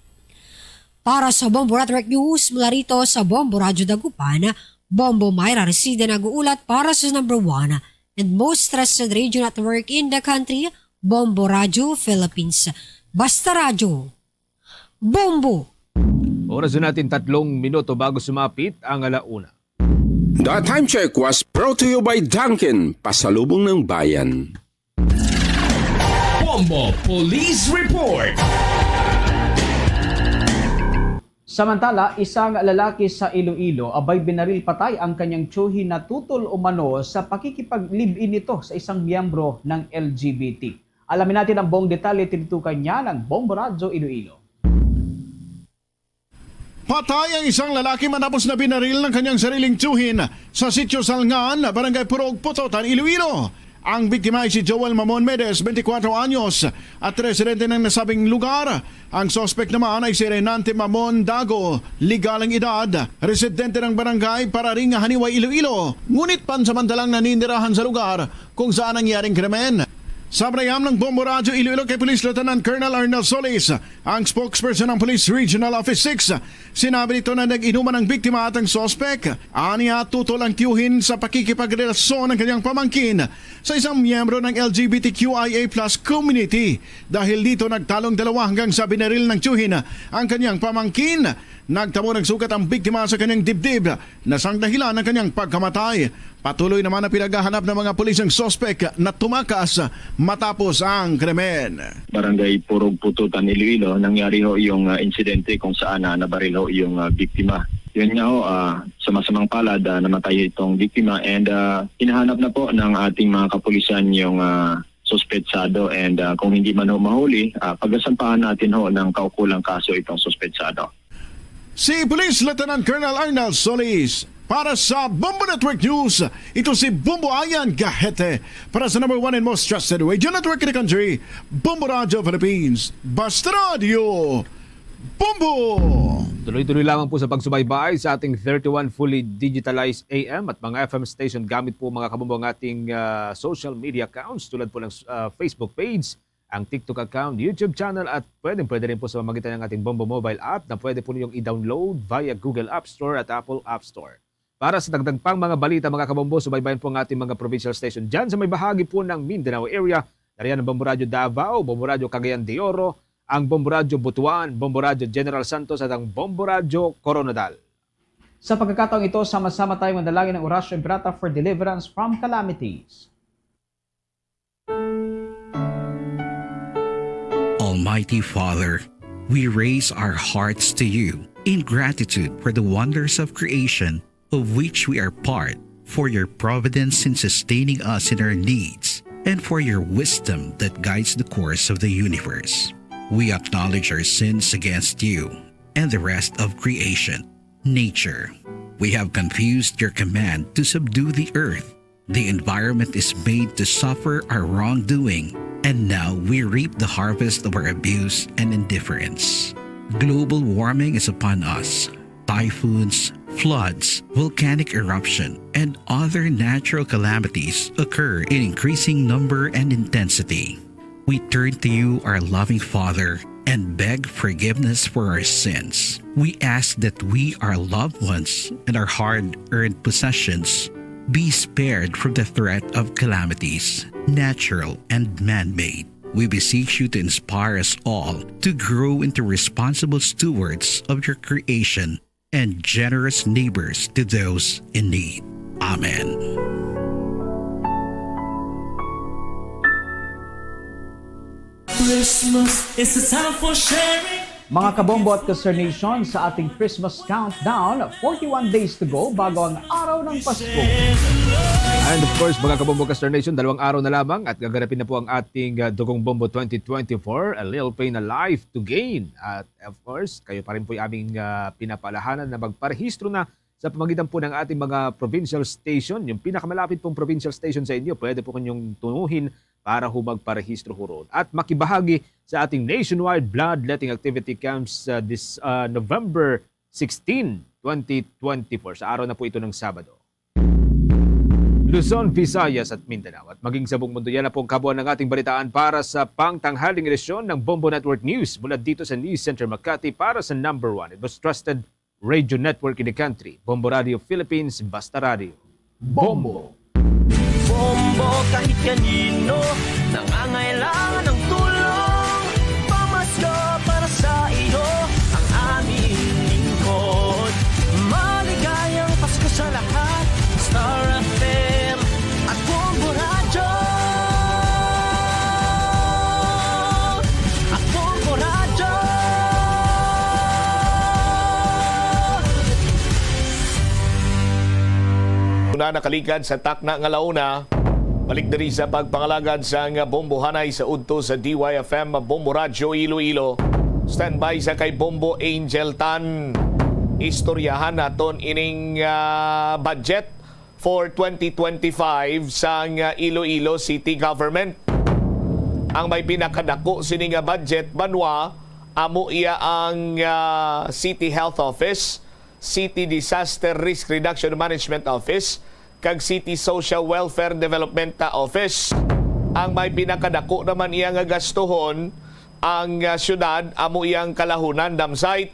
Para sa Bombo Network News, mula rito sa Bombo Radyo Dagupan, Bombo Myra Resida nag-uulat para sa number one and most trusted radio network in the country, Bombo Radyo Philippines. Basta Radyo, Bombo! Oras na natin tatlong minuto bago sumapit ang ala una. The time check was brought to you by Dunkin, pasalubong ng bayan. Bombo Police Report. Samantala, isang lalaki sa Iloilo abay binaril patay ang kanyang tiyuhin na tutol umano sa pakikipag-live-in nito sa isang miyembro ng L G B T. Alamin natin ang buong detalye, tinutukan niya ng Bombo Radyo Iloilo. Patay ang isang lalaki matapos na binaril ng kanyang sariling tiyuhin sa Sitio Salngan, Barangay Purog, Pototan, Iloilo. Ang biktima ay si Joel Mamon Medes, twenty-four anyos, at residente ng nasabing lugar. Ang suspek naman ay si Renante Mamon Dago, legal ang edad, residente ng barangay Pararinga, Janiuay, Iloilo, ngunit pansamantalang naninirahan sa lugar kung saan nangyaring krimen. Sa pahayag sang Bombo Radyo Iloilo kay Police Lieutenant Colonel Arnel Solis, ang spokesperson ng Police Regional Office six, sinabi nito na nag-inuman ang biktima at ang suspek. Aniya, tutol ang tiyuhin sa pakikipagrelasyon ng kanyang pamangkin sa isang miyembro ng L G B T Q I A plus community. Dahil dito, nagtalong dalawa hanggang sa binaril ng tiyuhin ang kanyang pamangkin. Nagtabo ng sugat ang biktima sa kanyang dibdib na sang dahilan ng kanyang pagkamatay. Patuloy naman ang pinaghahanap ng mga pulis ang suspek na tumakas matapos ang krimen. Barangay Purog Pututan, Iloilo, nangyari ho yung, ah, insidente kung saan na nabaril ho yung, ah, biktima. Yun nga ho, ah, sa masamang palad, ah, namatay itong biktima and, ah, hinahanap na po ng ating mga kapulisan yung, ah, suspetsado and, ah, kung hindi man ho mahuli, ah, pagsasampahan natin ho ng kaukulang kaso itong suspetsado. Si Police Lieutenant Colonel Arnel Solis. Para sa Bombo Network News, ito si Bombo Ayan Gahete. Para sa number one and most trusted radio network in the country, Bombo Radio Philippines. Basta Radio, Bombo! Tuloy-tuloy lamang po sa pagsubaybay sa ating thirty-one fully digitalized A M at mga F M station gamit po, mga kabombo, ang ating, ah, social media accounts tulad po ng, ah, Facebook page, ang TikTok account, YouTube channel, at pwedeng-pwede rin po sa pamamagitan ng ating Bombo Mobile app na pwede po ninyong i-download via Google App Store at Apple App Store. Para sa dagdag pang mga balita, mga kabombo, subaybayan po ang ating mga provincial station dyan sa may bahagi po ng Mindanao area. Nariyan ang Bombo Radyo Davao, Bombo Radyo Cagayan de Oro, ang Bombo Radyo Butuan, Bombo Radyo General Santos, at ang Bombo Radyo Koronadal. Sa pagkakataong ito, sama-sama tayong manalangin ng Orasyo Imperata for deliverance from calamities. Almighty Father, we raise our hearts to you in gratitude for the wonders of creation of which we are part, for your providence in sustaining us in our needs, and for your wisdom that guides the course of the universe. We acknowledge our sins against you and the rest of creation, nature. We have confused your command to subdue the earth. The environment is made to suffer our wrongdoing, and now we reap the harvest of our abuse and indifference. Global warming is upon us. Typhoons, floods, volcanic eruption, and other natural calamities occur in increasing number and intensity. We turn to you, our loving Father, and beg forgiveness for our sins. We ask that we, our loved ones, and our hard-earned possessions be spared from the threat of calamities, natural and man-made. We beseech you to inspire us all to grow into responsible stewards of your creation and generous neighbors to those in need. Amen. Christmas is a time for sharing. Mga kabombo at ka-Star Nation, sa ating Christmas countdown, forty-one days to go bago ang araw ng Pasko. And of course, mga kabombo, ka-Star Nation, dalawang araw na lamang at gaganapin na po ang ating, uh, Dugong Bombo twenty twenty-four, A Little Pain, A Life to Gain. At of course, kayo pa rin po yung aming, uh, pinapaalahanan na magparehistro na sa pamagitan po ng ating mga provincial station. Yung pinakamalapit pong provincial station sa inyo, pwede po kanyong tunuhin para ho magparehistro ho roon. At makibahagi sa ating nationwide bloodletting activity camps, uh, this, uh, November sixteen, twenty twenty-four. Sa araw na po ito ng Sabado. Luzon, Visayas at Mindanao. At maging sa buong mundo, yan na po ang kabuuan ng ating balitaan para sa pangtanghaling edisyon ng Bombo Network News. Mula dito sa News Center Makati, para sa number one and most trusted radio network in the country, Bombo Radio Philippines, Basta Radio. Bombo! Bombo, kahit kanino nangangailangan ng tulong, pamasko para sa iyo ang aming lingkod. Maligayang Pasko sa lahat, Star F M at Bombo Radyo. At Bombo Radyo. Una, nakalikad sa takna nga launa, balik diri sa pagpangalagad sang bombohanay sa udto sa D Y F M Bombo Radyo Iloilo. Standby sa kay Bombo Angel Tan. Istoryahan naton ining, ah, budget for twenty twenty-five sang, ah, Iloilo City Government. Ang may pinakadako sini nga budget banwa, amo iya ang, ah, City Health Office, City Disaster Risk Reduction Management Office, kag City Social Welfare Development Office. Ang may pinakadako naman iya nga gastuhon ang, ah, syudad amo iyang Kalahunan dam site.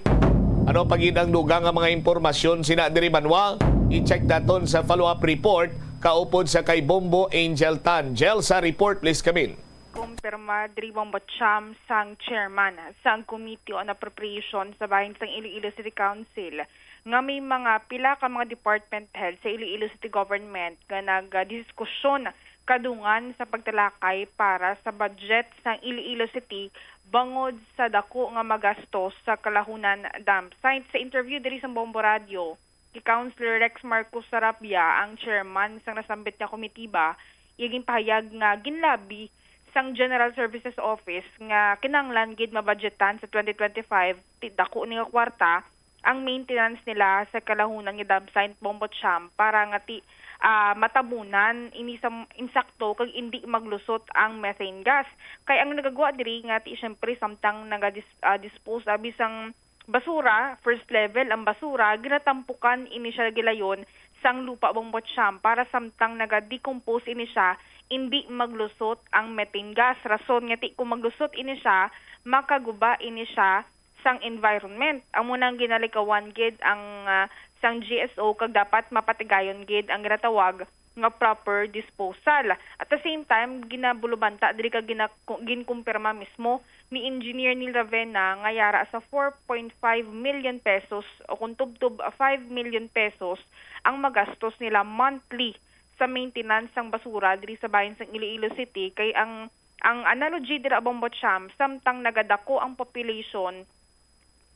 Ano pa gid ang dugang nga mga impormasyon sina diri, banwa? I-check naton sa follow-up report kaupod sa kay Bombo Angel Tan. Jel, sa report, please, Camille. Kumpirma diri, Bombo Cham, sang chairman sang Committee on Appropriation sa bahin sang Iloilo City Council nga may mga pila ka mga department head sa Iloilo City Government nga nagdiskusyon kadungan sa pagtalakay para sa budget sang Iloilo City bangod sa dako nga magastos sa Kalahunan dam site. Sa interview diri sa Bombo Radio kay Councilor Rex Marcos Sarabia, ang chairman sang nasambit nga komitiba, iya ginpahayag nga ginlabi sang General Services Office nga kinahanglan gid mabudgetan sa twenty twenty-five ti dako ni nga kwarta ang maintenance nila sa Kalahunan nga dam site, Bombo Cham, para nga ti, ah, matabunan ini sa insakto kag indi maglusot ang methane gas. Kay ang nagagwa diri nga ti, siyempre, samtang nagadis-, ah, dispose abi sang basura, first level ang basura, ginatampukan ini siya gilayon sang lupa, Bombo Cham, para samtang naga-decompose ini siya, indi maglusot ang methane gas. Rason nga ti kung maglusot ini siya, makaguba ini siya sang environment. Amo nang ginalikawan gid ang, ah, sang G S O, kag dapat mapatigayon gid ang ginatawag nga proper disposal. At the same time, ginabulubanta diri kag gina-, ginkumpirma mismo ni Engineer Neil Ravena nga yara sa four point five million pesos o kung tubtob five million pesos ang magastos nila monthly sa maintenance sang basura diri sa bahin sang Iloilo City, kay ang, ang analogy dira, Bombo Cham, samtang nagadako ang population,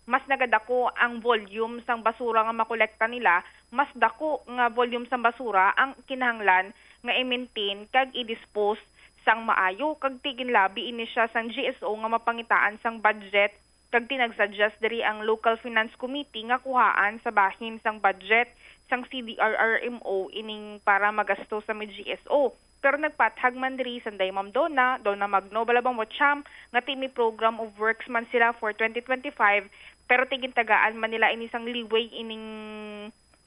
mas nagadako ang volume sang basura nga makolekta nila, mas dako nga volume sang basura ang kinahanglan nga i-maintain kag i-dispose sang maayo, kag ti ginlabi ini siya sang G S O nga mapangitaan sang budget, kag ti nag-suggest diri ang Local Finance Committee nga kuhaan sa bahin sang budget sang C D R R M O ining para magasto sa may G S O. Pero nagpathag man diri sanday Ma'am Donna, Donna Magno, bala, Bombo Cham, nga ti may program of works man sila for twenty twenty-five, pero ti gintagaan man nila ini sang leeway ining,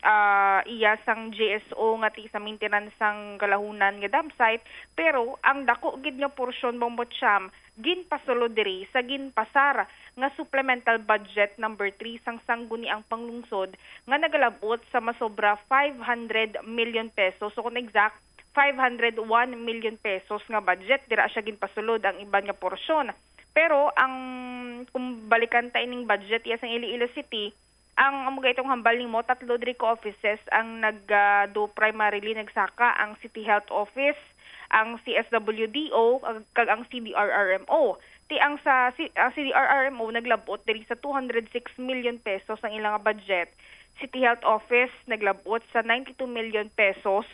ah, iya sang G S O nga ti sa maintenance sang Kalahunan nga dam site, pero ang dako gid nga porsyon, Bombo Cham, ginpasulod diri sa ginpasar nga Supplemental Budget number three sang Sangguniang Panglungsod nga nagalab-ot sa masobra five hundred million pesos, o kung exact, five hundred one million pesos nga budget. Dira siya ginpasulod ang iban nga porsyon. Pero ang, kung balikan ta ining budget iya sang Iloilo City, ang amo ga itong hambal nimo, tatlo diri ka offices ang nag, ah, do primarily nagsaka, ang City Health Office, ang C S W D O, kag, kag ang C D R R M O. Ti ang sa C-, ang C D R R M O naglab-ot diri sa two hundred six million pesos ang ilang budget. City Health Office naglab-ot sa ninety-two million pesos.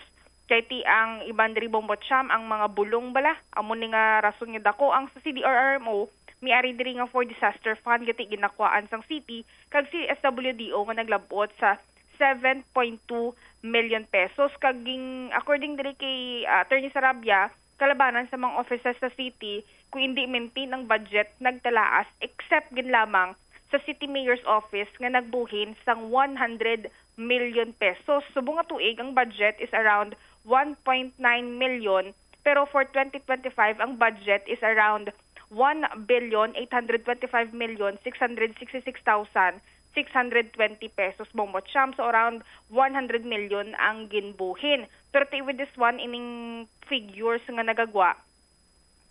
Kay ti ang iban diri, Bombo Cham, ang mga bulong bala. Amo ni nga rason nga dako ang sa C D R R M O, may ari diri nga for disaster fund, gati ginakwaan sang city, kag C S W D O nga naglab-ot sa seven point two million pesos. Kag ging-, according diri kay, ah, Attorney Sarabia, kalabanan sa mga offices sa city, kung indi maintain ang budget, nagtalaas, except gid lamang sa City Mayor's Office nga nagbuhin sang one hundred million pesos. Subong nga tuig, ang budget is around one point nine million, pero for twenty twenty-five, ang budget is around one billion eight hundred twenty-five million six hundred sixty-six thousand six hundred twenty pesos, Bombo Cham. So, around one hundred million ang ginbuhin. Pero ti with this one, ining figures nga nagagwa,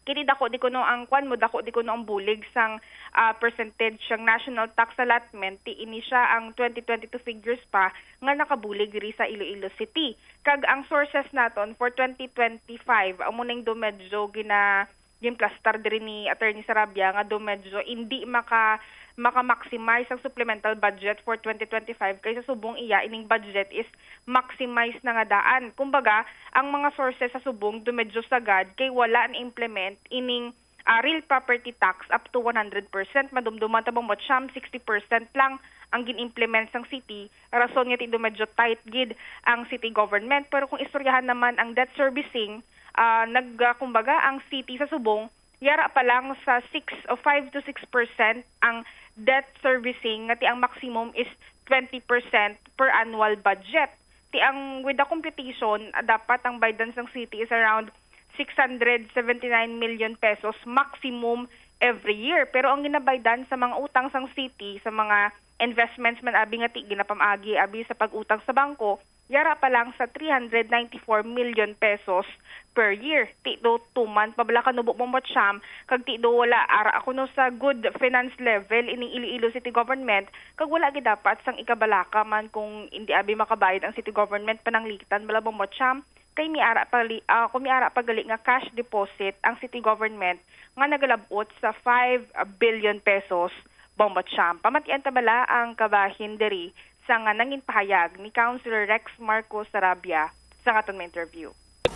kini dako di kuno ang kwan mo, dako di kuno ang bulig sang, ah, percentage sang national tax allotment, ti ini siya ang twenty twenty-two figures pa nga nakabulig diri sa Iloilo City. Kag ang sources naton for twenty twenty-five, amo ning do medyo gina-, ginplastar diri ni Attorney Sarabia nga do medyo indi maka-, maka-maximize ang supplemental budget for twenty twenty-five, kay sa subong iya ining budget is maximize na nga daan. Kumbaga, ang mga sources sa subong do medyo sagad kay wala na-implement ining, ah, real property tax up to one hundred percent. Madumduman ta, Bombo Cham, sixty percent lang ang gin-implement sang city. Rason nga ti do medyo tight gid ang city government. Pero kung istoryahan naman ang debt servicing, ah, nag-, ah, kumbaga, ang city sa subong, yara pa lang sa six o five to six percent ang debt servicing, nga ti ang maximum is twenty percent per annual budget. Ti ang, with the computation, ah, dapat ang baydan sang city is around six hundred seventy-nine million pesos maximum every year. Pero ang ginabaydan sa mga utang sang city, sa mga investments man abi nga ti ginapamagi abi sa pag-utang sa bangko, yara pa lang sa three hundred ninety-four million pesos per year. Ti do tuman pa bala ka nubo mo, Ma'am Cham, kag ti do wala ara ako no sa good finance level ining Iloilo City Government, kag wala gid dapat sang ikabalaka man kung hindi abi makabayad ang city government pananglitan bala mo, Ma'am Cham. Kay miara pa li, ah, kung miara pa gali nga cash deposit ang city government nga nagalab-ot sa five billion pesos, Bombo Champ. Pamatian ta bala ang kabahin diri sa nga nangin pahayag ni Councilor Rex Marcos Sarabia sa aton nga interview.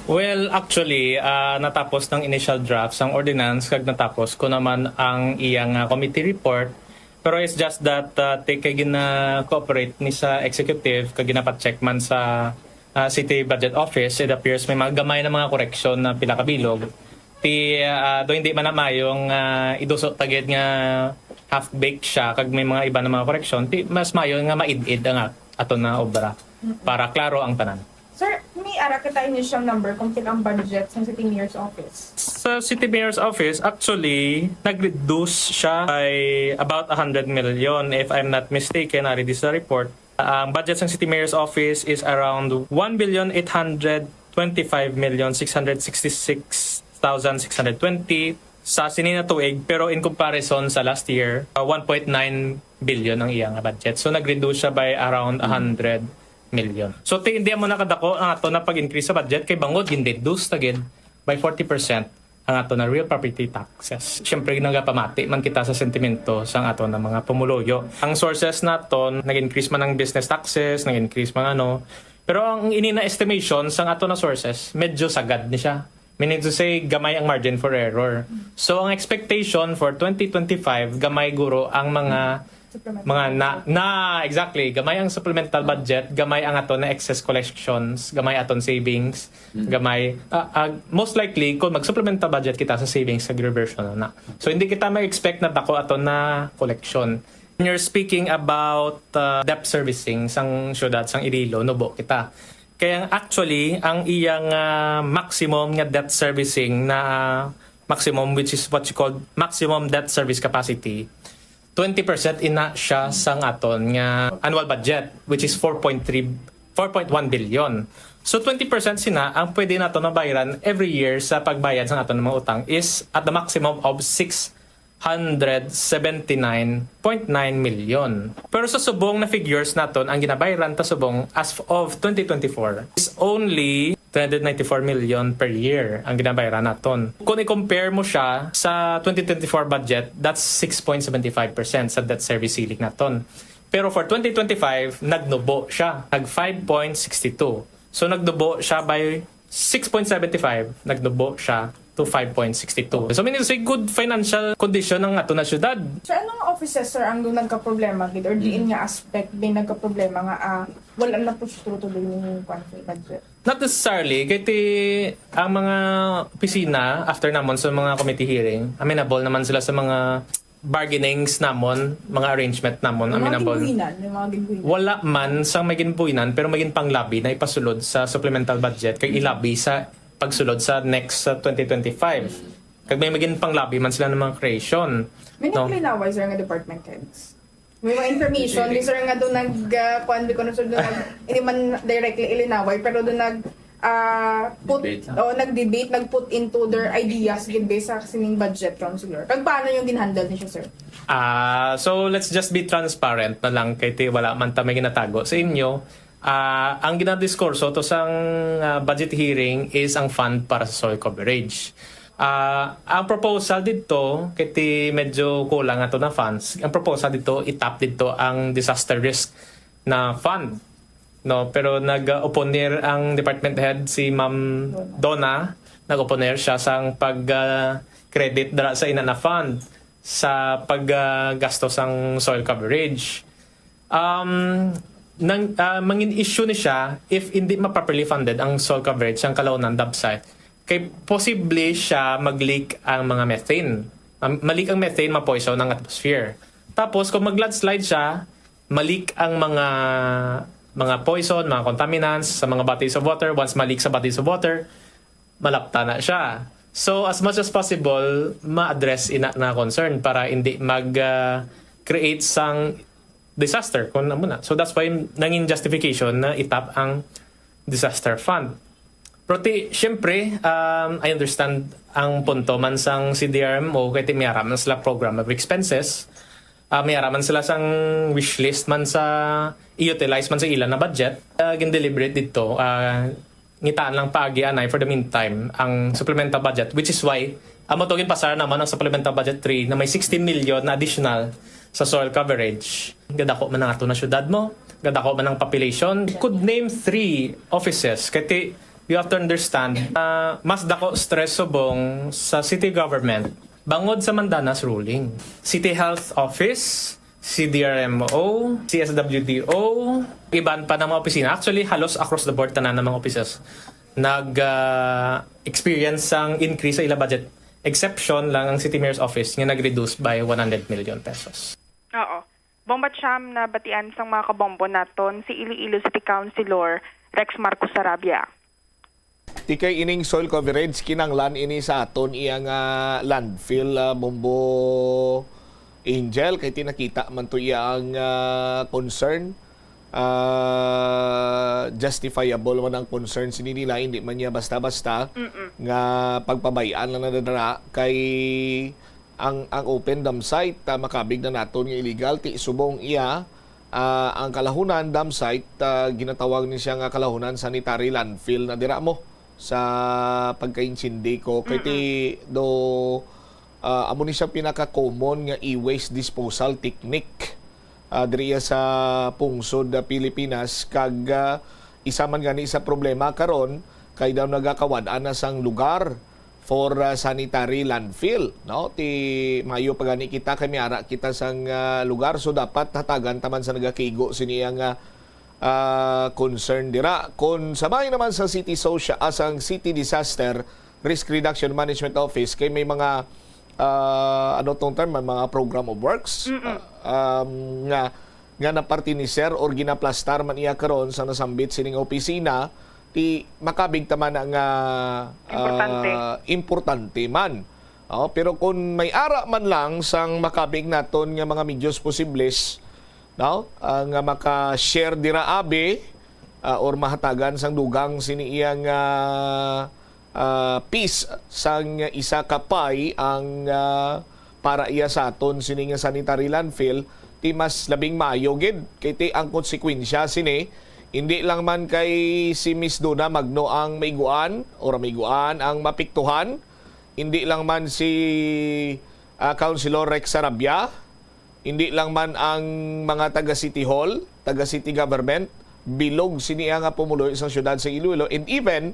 Well, actually, ah, natapos ng initial draft sang ordinance kag natapos ko naman ang iyang ah, committee report. Pero it's just that uh, kay gina-cooperate ni sa executive kag ginapacheck man sa ah, City Budget Office, it appears may mga gamay na mga koreksyon na pila ka bilog. Ti ah, do hindi man na mayong ah, iduso tagid nga half-baked siya kag may mga iba na mga koreksyon, ti mas mayo nga maid-id ang at- ato na obra para klaro ang tanan. Sir, may ara kita initial number kung pila ang budget sa City Mayor's Office. Sa City Mayor's Office, actually, nag-reduce siya by about a hundred million, if I'm not mistaken, ari di sa report. Ang budget sa City Mayor's Office is around one billion eight hundred twenty-five million six hundred sixty-six thousand six hundred twenty sa sini na tuig, pero in comparison sa last year, uh, one point nine billion ang iya nga budget. So nag-reduce siya by around a hundred million. So ti hindi mo nakadako ang ato na pag-increase sa budget kay bangod gin-reduce ta gid by forty percent ang ato na real property taxes. Siyempre nagapamati man kita sa sentimento sang ato na mga pumuluyo. Ang sources naton, nag-increase man ang business taxes, nag-increase man ano, pero ang ini na estimation sang ato na sources, medyo sagad ni siya. Meaning to say, gamay ang margin for error. So ang expectation for twenty twenty-five, gamay guro ang mga mga na, na exactly, gamay ang supplemental budget, gamay ang ato na excess collections, gamay aton savings, gamay ah, ah, most likely kung mag supplemental budget kita sa savings sa reversion na. So hindi kita mag-expect na dako aton na collection. When you're speaking about uh, debt servicing sang syudad sang Iloilo, nubo kita. Kaya actually ang iyang uh, maximum nga debt servicing na uh, maximum, which is what you call maximum debt service capacity, twenty percent ina siya sang aton nga annual budget, which is four point three, four point one billion. So twenty percent sina ang pwede nato mabayaran every year sa pagbayad sang aton mga utang is at the maximum of six hundred seventy-nine point nine million. Pero sa subong na figures naton, ang ginabayaran ta subong as of twenty twenty-four is only three hundred ninety-four million per year ang ginabayaran naton. Kung i-compare mo siya sa twenty twenty-four budget, that's six point seven five percent sa debt service ceiling naton. Pero for twenty twenty-five, nagnubo siya. Nag five point six two. So nagnubo siya by six point seven five, nagnubo siya to five point six two. So meaning to say, good financial condition ang ato na syudad. Sir, anong offices, sir, ang doon nagka-problema gid or diin nga aspect din nagka-problema nga ah, wala na po siya tuloy yung kwan sa budget? Not necessarily, kay ti ang mga opisina after namon sa mga committee hearing, amenable naman sila sa mga bargainings namon, mga arrangement namon, Yung mga amenable. Ginbuhinan, yung mga ginbuhinan. Wala man sang may ginbuhinan, pero may ginpanglabi na ipasulod sa supplemental budget kay ilabi sa pagsulod sa next sa twenty twenty-five. Kag may magin panglabi man sila ng mga creation. May No? naglinaway, sir, nga department heads. May mga information, di, sir, nga doon nag, uh, kuan, di ko na, sir, doon nag, hindi man directly ilinaway, pero doon nag, ah, put, Debate, ha? O nag-debate, nag-put into their ideas gid based sa sining budget, councilor. Kag paano yung ginhandle niyo, sir? Ah, so let's just be transparent na lang kay ti wala man ta may ginatago sa inyo. Ah, ang ginadiskurso to sang ah, budget hearing is ang fund para sa soil coverage. Ah, ang proposal dito kay ti medyo kulang ato na funds. Ang proposal dito itap dito ang disaster risk na fund. No, pero nag-oponer ang department head si Ma'am Donna, nag-oponer siya sang pag ah, credit dira sa ina na fund sa pag ah, gasto sang soil coverage. Um, nang, ah, mangin issue ni siya if hindi ma-properly funded ang soil coverage sang Calaunan dump site. Kay posible siya mag-leak ang mga methane. Um, ma-leak ang methane, ma-poison ang atmosphere. Tapos kung mag-landslide siya, ma-leak ang mga mga poison, mga contaminants sa mga bodies of water. Once ma-leak sa bodies of water, malapta na siya. So, as much as possible, ma-address ina na concern para hindi mag, ah, create sang disaster, kung ano na. So, that's why nangin justification na itap ang disaster fund. Pero ti, syempre, um, I understand ang punto man sang C D R M O, kay ti may ara man sila program of expenses, ah, may ara man sila sang wish list man sa i-utilize man sa ila na budget, ah, gin-deliberate dito, ah, ngitaan lang paagi anay for the meantime ang supplemental budget, which is why amo to ginpasar naman ang supplemental budget three na may sixty million na additional sa soil coverage. Gadako man ang ato na syudad mo, gadako man ang population. Could name three offices. Kay ti, you have to understand, ah, mas dako stress subong sa city government bangod sa Mandanas ruling. City Health Office, C D R M O, C S W D O, iban pa ng mga opisina. Actually, halos across the board, tanan ng mga offices nag, ah, experience sang increase sa ila budget. Exception lang ang City Mayor's Office nga nag-reduce by one hundred million pesos. Oo. Bomba Cham, nabatian sang mga kabombo naton si Iloilo City Councilor Rex Marcos Sarabia. Ti kay ining soil coverage, kinanglan ini sa aton iya nga landfill, ah, Bombo Angel, kay ti nakita man to iya ang, ah, concern. Ah, justifiable man ang concern sini nila, hindi man niya basta-basta Mm-mm. nga pagpabay-an lang na dara kay ang, ang open dump site, ah, makabig na naton nga illegal, ti subong iya, ah, ang Kalahunan dump site, ah, ginatawag ni siya nga Kalahunan sanitary landfill na dira mo sa pagkaintindi ko. Kay ti Mm-mm. do, ah, amo ni siya pinaka-common nga e-waste disposal technique, ah, diri sa pungsod, ah, Pilipinas, kag, ah, isa man gani sa problema karon kay daw nagakawad-an na sang lugar for, ah, sanitary landfill, no? Ti mayo pa gani kita kay may ara kita sang, ah, lugar, so dapat hatagan ta man sa nagakigo sini ang, ah, ah, concern dira. Kon sa bahin naman sa City Social, ah, sang City Disaster Risk Reduction Management Office, kay may mga, ah, ano tong term, may mga program of works, Mm-mm. ah, um, nga, nga napartiniser or ginaplastar man iya karon sa nasambit sining opisina, ti makabig ta man na nga, Importante. ah, importante man. Oh, pero kung may ara man lang sang makabig naton nga mga medios posibles, no? Ah, nga maka-share dira abi, ah, or mahatagan sang dugang sini iya nga, ah, piece sang isa ka pie ang, ah, para iya sa aton sini nga sanitary landfill, ti mas labing maayo gid. Kay ti ang konsekwensya sini, hindi lang man kay si Miss Dona Magno ang maiguan or maiguan ang mapiktuhan, hindi lang man si, ah, Councilor Rex Sarabia, hindi lang man ang mga taga City Hall, taga City Government, bilog sini nga pumuluyo sa siyudad sa Iloilo, and even,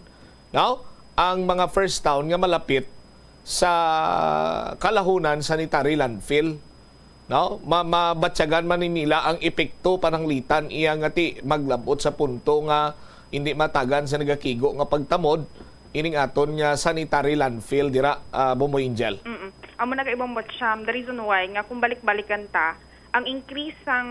no, ang mga first town nga malapit sa Kalahunan sanitary landfill, no? Ma-, mabatyagan man ni nila ang epekto pananglitan iya nga ti maglabot sa punto nga hindi matagan sa nagakigo nga pagtamod ining aton nga sanitary landfill dira, ah, Bombo Angel. Mm-mm. Amo na kay Bombo Cham, the reason why nga kung balik-balikan ta, ang increase sang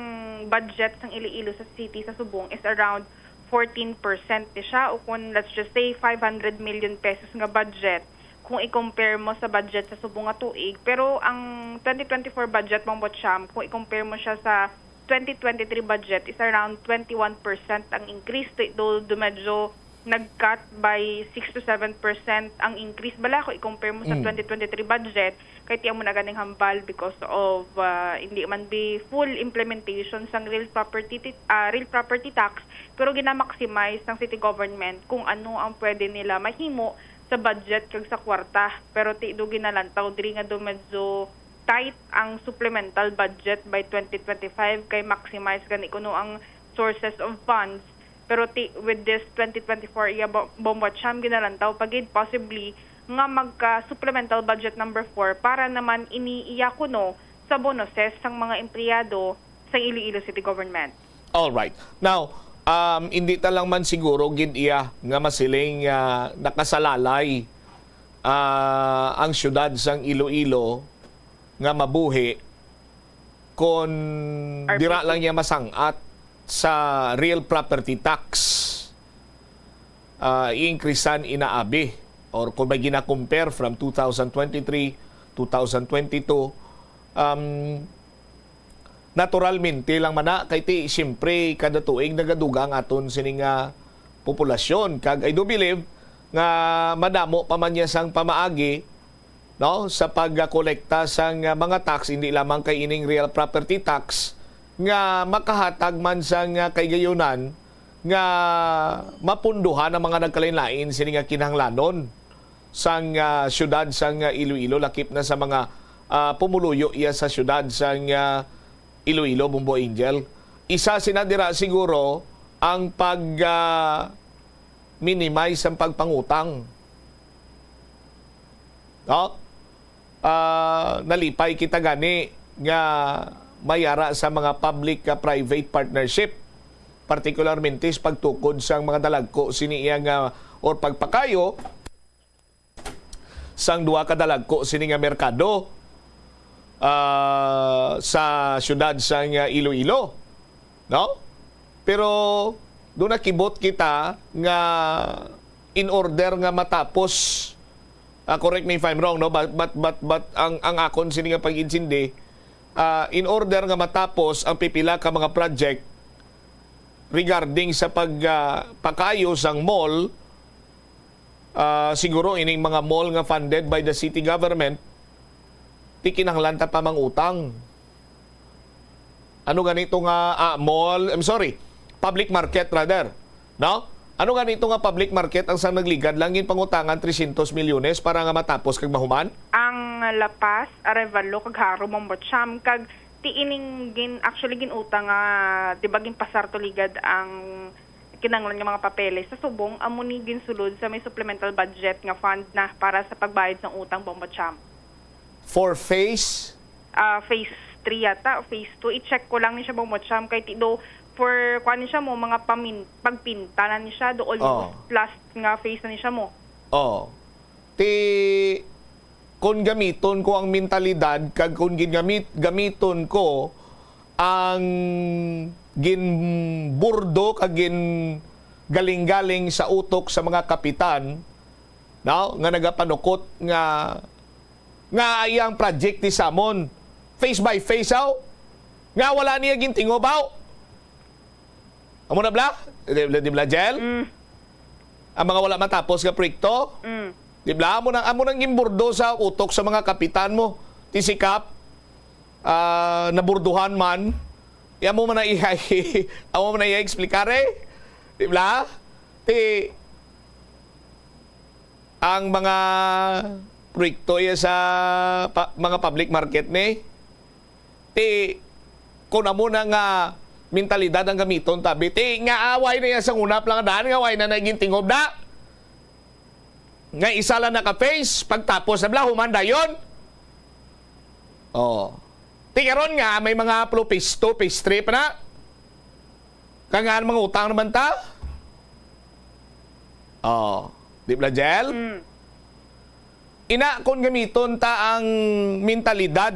budget sang Iloilo sa city sa subong is around fourteen percent ni siya, o kung, let's just say, five hundred million pesos nga budget kung i-compare mo sa budget sa subong nga tuig. Pero ang twenty twenty-four budget, Bombo Cham, kung i-compare mo siya sa twenty twenty-three budget, is around twenty-one percent ang increase. Ti-, do, do medyo nag-cut by six to seven percent ang increase. Bala, kung i-compare mo sa Mm. twenty twenty-three budget, kay ti amo na ganing hambal because of, ah, hindi man bi full implementation sang real property ti-, ah, real property tax, pero gina-maximize ng city government kung ano ang pwede nila mahimo sa budget kag sa kwarta. Pero ti do ginalantaw diri nga do medyo tight ang supplemental budget by twenty twenty-five, kay maximize gani kuno ang sources of funds. Pero ti, with this twenty twenty-four iya bo-, Bombo Cham, ginalantaw pa gid possibly nga magka-supplemental budget number four para naman ini iya kuno sa bonuses sang mga empleyado sa Iloilo City Government. All right. Now, um, hindi ta lang man siguro gid iya nga masiling, ah, nakasalalay, ah, ang siyudad sang Iloilo nga mabuhi kon R P T. Dira lang niya masangat sa real property tax, ah, i-increasean inaabi. or kung may gina-compare from two thousand twenty-three, two thousand twenty-two, um, naturalmente lang man na, kay ti, siyempre, kada tuig nagadugang aton sini nga populasyon. Kag I do believe nga madamo pa man niya sang pamaagi, no, sa pagkolekta sang, ah, mga tax, hindi lamang kay ining real property tax, nga makahatag man sang, ah, kahigayonan nga mapunduhan ang mga nagkalain-lain sini nga kinahanglanon sang, ah, siyudad sang, ah, Iloilo, lakip na sa mga, ah, pumuluyo iya sa siyudad sang, ah, Iloilo, Bombo Angel. Isa sina dira siguro ang pag, ah, minimize ang pagpangutang. No? Ah, nalipay kita gani nga may ara sa mga public, ah, private partnership, particularmente sa pagtukod sang mga dalagko sini iya nga, or pagpakayo sang duha ka dalagko sini nga merkado, ah, sa siyudad sang, ah, Iloilo, no? Pero do nakibot kita nga in order nga matapos, ah, correct me if I'm wrong, no? But, but, but, but ang, ang akon sini nga pag-intindi, ah, in order nga matapos ang pipila ka mga project regarding sa pag, ah, pakayo sang mall, ah, siguro ining mga mall nga funded by the city government, ti kinahanglan ta pa mangutang. Ano gani to nga, ah, mall, I'm sorry, public market rather, no? Ano gani to nga public market ang sang nagligad lang ginpangutangan trescientos milyones para nga matapos kag mahuman? Ang La Paz, Arevalo, kag Jaro, Bombo Cham, kag ti ining gin-, actually gin-utang nga, di ba, ginpasar to ligad ang kinahanglan nga mga papeles sa subong, amo ni ginsulod sa may supplemental budget nga fund na para sa pagbayad sang utang, Bombo Cham. For phase? Ah, phase three yata, o phase two. I-check ko lang ni siya, Bombo Cham, kay ti do for, kuan ni siya mo, mga pamin-, pagpinta na ni siya, do almost Oh. last nga phase na ni siya mo. Oh. Ti, kung gamiton ko ang mentalidad, kag kung gingamit, gamiton ko ang ginburdo kag gin galing-galing sa utok sa mga kapitan, no, nga nagapanukot nga, nga iyang project ni Samon, face by face, aw, nga wala niya gintingob, aw. Amo na bala? Di, di bala, Jel? Mm. Ang mga wala matapos nga proyekto? Mm. Di bala? Amo nang, amo nang gimburdo sa utok sa mga kapitan mo. Ti si Kap, ah, naburduhan man. Di amo man na iya, amo man na iya eksplikar, eh. Di bala? Ti, ang mga proyekto iya sa pa-, mga public market ni, ti, kung amo na nga mentalidad ang gamiton, tabi, ti, nga away na yan sa una pa lang daan, nga away na naging tingob na. Nga isa lang naka-phase, pagtapos na bala, human dayon. Oh. Ti, karon nga, may mga plo phase two, phase three pa na. Kaya nga, mga utang naman ta. Oh. Di bala, Jel? Mm. Ina, kung gamiton ta ang mentalidad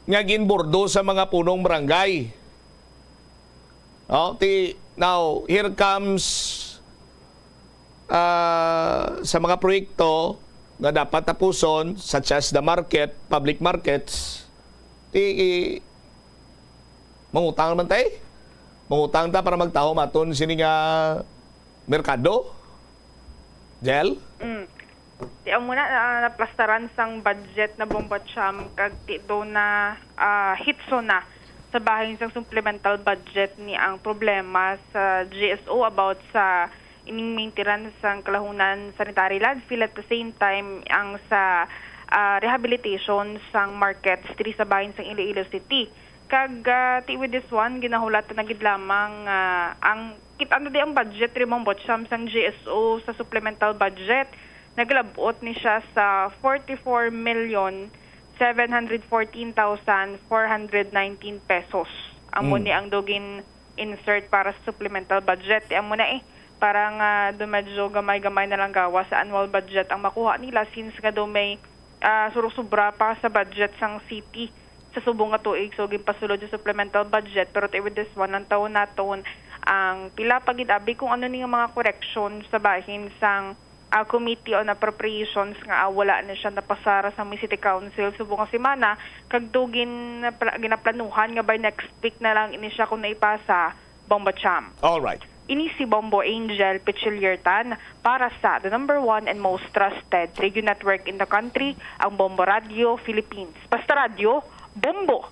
nga ginburdo sa mga punong barangay. Oh, ti, now, here comes, ah, sa mga proyekto nga dapat tapuson, such as the market, public markets, ti, mangutang naman tay. Mangutang ta para magtaho maton sini nga merkado. Jel? Mm. Ti amo na, ah, naplastaran sang budget na, Bombo Cham, kag ti do na, ah, hitso na sa bahin sang supplemental budget ni ang problema sa G S O about sa ining maintenance sang Kalahunan Sanitary Landfill, at the same time ang sa, ah, rehabilitation sang markets diri sa bahin sang Iloilo City. Kag, ah, ti with this one, ginahulat na gid lamang, ah, ang kit-, ano di ang budget rimong, Bombo Cham, sang G S O sa supplemental budget. Naglabot ni siya sa forty-four million seven hundred fourteen thousand four hundred nineteen pesos. Amo Mm. ni ang daw gin-insert para sa supplemental budget. Ti amo na, eh, parang, ah, do medyo gamay-gamay na lang gawas sa annual budget ang makuha nila, since nga daw may, ah, surusubra pa sa budget sang city sa subong nga tuig. So, ginpasulod sa supplemental budget. Pero ti with this one, lantawon naton ang pila pa gid abi kung ano ni nga mga correction sa bahin sang ah, Committee on Appropriations nga, ah, wala na siya napasar sa may City Council subong nga semana, kag do gin-, ginaplanuhan nga by next week na lang ini siya kung naipasa, Bombo Cham. All right. Ini si Bombo Angel Pichiliertan para sa the number one and most trusted radio network in the country, ang Bombo Radio Philippines. Basta radyo, Bombo!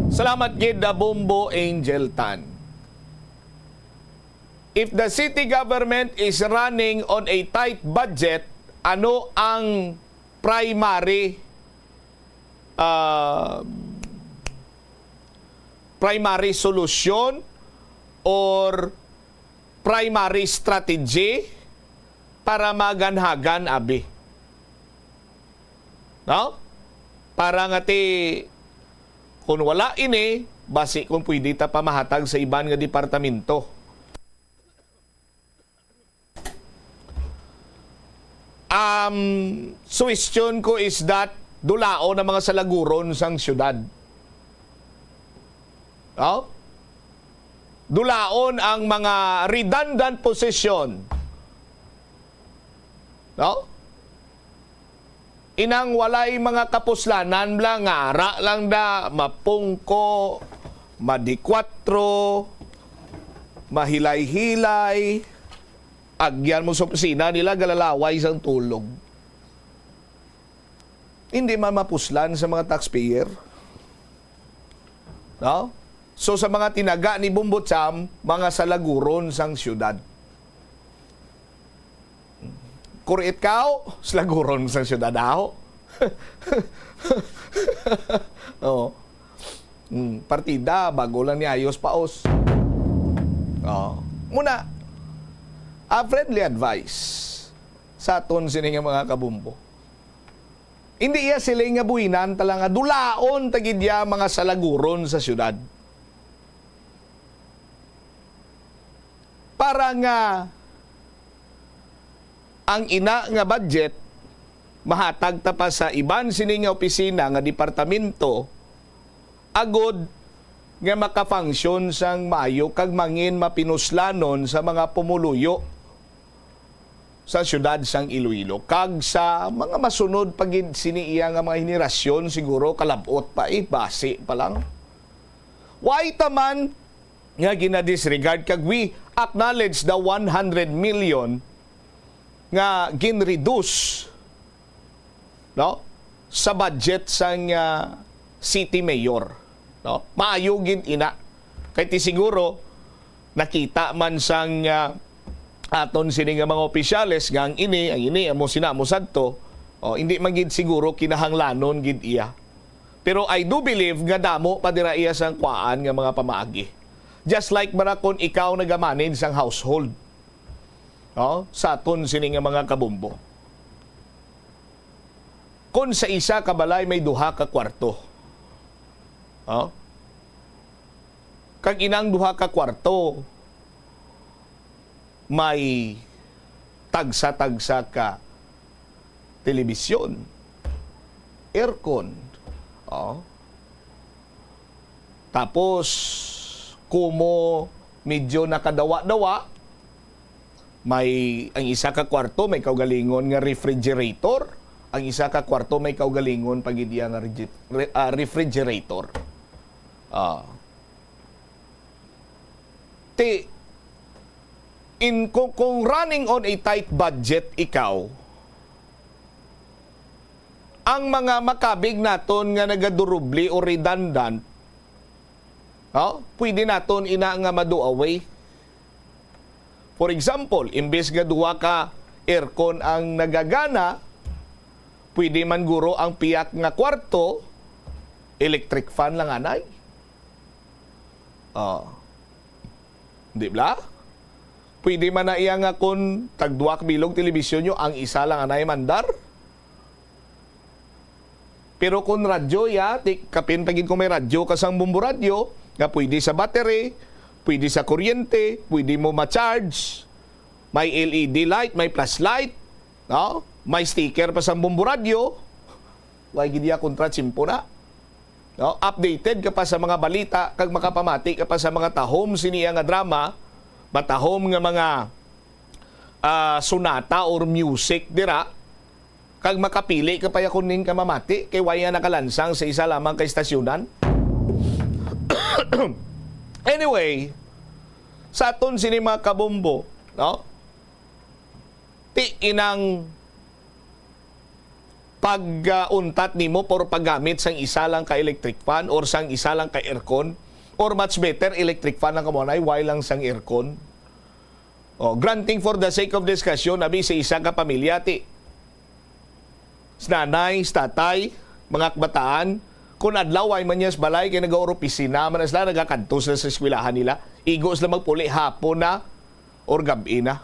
Salamat gid, ah, Bombo Angel Tan. If the city government is running on a tight budget, ano ang primary, ah, primary solution or primary strategy para maganhagan, abi? No? Para nga ti, kung wala ini, basi kung pwede ta pamahatag sa iban nga departamento. Um, suwestyon ko is that dulaon ang mga salaguron sang syudad. No? Dulaon ang mga redundant position. No? Inang walay mga kapuslanan bla, nga ara lang da, mapungko, madikwatro, mahilay-hilay, agyan mo sa opisina nila, galalaway sang tulog. Hindi man mapuslan sa mga taxpayer. No? So, sa mga tinaga ni Bombo Cham, mga salaguron sang syudad. Kuriit ka, aw, salaguron sang syudad, aw. Oo. Mm, partida, bago lang ni ayos paos. Oo. Muna, a friendly advice sa aton sini nga mga kabumbo. Hindi iya siling nga buhinan ta lang nga dulaon ta gid iya mga salaguron sa syudad. Para nga ang ina nga budget mahatag ta pa sa iban sini nga opisina nga departamento, agod nga makafunction sang maayo kag mangin mapinuslanon sa mga pumuluyo sa siyudad sang Iloilo kag sa mga masunod pa gid sini iya nga mga henerasyon, siguro kalab-ot pa, eh, basi pa lang. Why ta man nga gina-disregard kag we acknowledge the one hundred million nga gin-reduce, no, sa budget sang, ah, city mayor, no? Maayo gid ina. Kay ti siguro nakita man sang, ah, aton sini nga mga opisyales nga ang ini, ang ini, amo sina, amo sadto, oh, hindi man gid siguro kinahanglanon gid iya. Pero I do believe nga damo pa dira iya sang kuan nga mga pamaagi. Just like man kon ikaw nagamanage sang household, oh, sa aton sini nga mga kabumbo. Kon sa isa ka balay may duha ka kwarto, oh, kag inang duha ka kwarto may tagsa-tagsa ka telebisyon, aircon, oh. Tapos, kumo medyo nakadawa-dawa, may, ang isa ka kwarto may kaugalingon nga refrigerator, ang isa ka kwarto may kaugalingon pa gid iya nga regi-, re-, ah, refrigerator. Ah. Ti, in, kung, kung running on a tight budget ikaw, ang mga makabig naton nga nagaduruble o redundant, no? Pwede naton ina nga ma-do away. For example, imbes nga duha ka aircon ang nagagana, pwede man guro ang piyak nga kwarto, electric fan lang anay. Oh. Di bala? Pwede man na iya nga kung tagduwa ka bilog telebisyon nyo, ang isa lang anay mandar. Pero kung radyo, ya, ti-, kapin pa gid kung may radyo ka sang Bombo Radyo, nga pwede sa battery, pwede sa kuryente, pwede mo ma-charge, may L E D light, may flashlight, no? May sticker pa sang Bombo Radyo, way gid iya kontra tiyempo na. No? Updated ka pa sa mga balita, kag makapamati ka pa sa mga tahom sini nga drama, matahom nga mga ah, sonata or music dira, kag makapili ka pa ya kon nin ka mamati, kay wala nakalansang sa isa lamang ka estasyonan. Anyway, sa aton sini, mga kabombo, no? Ti inang pag-untat nimo or paggamit sang isa lang ka electric fan or sang isa lang ka aircon, or much better, electric fan lang kamo anay, wala lang sang aircon. Oh, granting for the sake of discussion, abi sa isa ka pamilya, ti, sa nanay, sa tatay, mga kabataan, kun adlaw wala man niya sa balay, kay nagaopisina man sila, nagakadto sila sa eskwelahan nila, igo sila magpuli hapon na or gab-i na.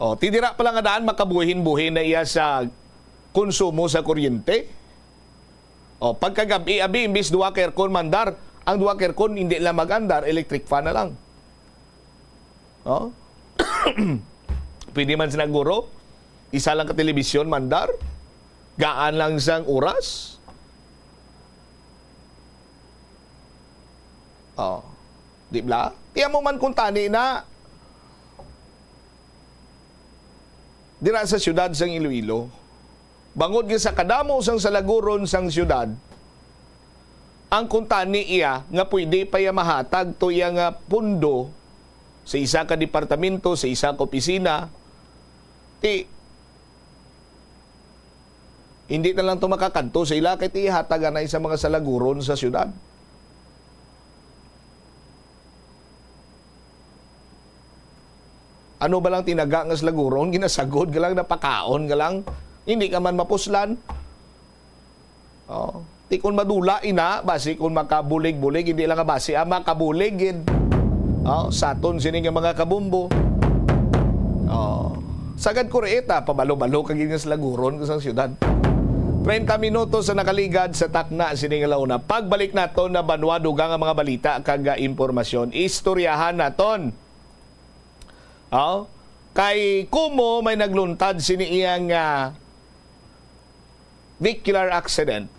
Oh, ti dira pa lang nga daan, makabuhin-buhin na iya sa konsumo sa kuryente. Oh, pagkagab-i, abi, imbis duha ka aircon mandar, ang duha ka aircon hindi lang mag-andar, electric fan na lang. Oh? Pwede man sina guro, isa lang ka telebisyon mandar, gaan lang sang oras. Oh. Di bala? Ti amo man kuntani na dira sa siyudad sang Iloilo. Bangod nga sa kadamo sang salaguron sang siyudad, ang kuntani iya nga pwede pa iya mahatag to iya nga pundo sa isa ka departamento, sa isa ka opisina, ti, hindi na lang to makakadto sa ila, kay ti ihatag anay sa mga salaguron sa siyudad. Ano ba lang tinaga nga salaguron? Ginasagod ka lang, napakaon ka lang, hindi ka man mapuslan. Oh. Ti kon madula ina, basi kon makabulig-bulig, hindi lang nga basi, ah, makabulig gid. Oh, sa aton sini nga mga kabumbo. Oh. Sagad ko riit, ah, pabalo-balo ka gid nga salaguron ko sa siyudad. Treinta minutos sa nakaligad sa takna sini nga launa. Pagbalik nato na banwa, dugang ang mga balita kag, ah, impormasyon. Istoryahan naton. Oh, kay kumo may nagluntad sini iyang, ah, vehicular accident.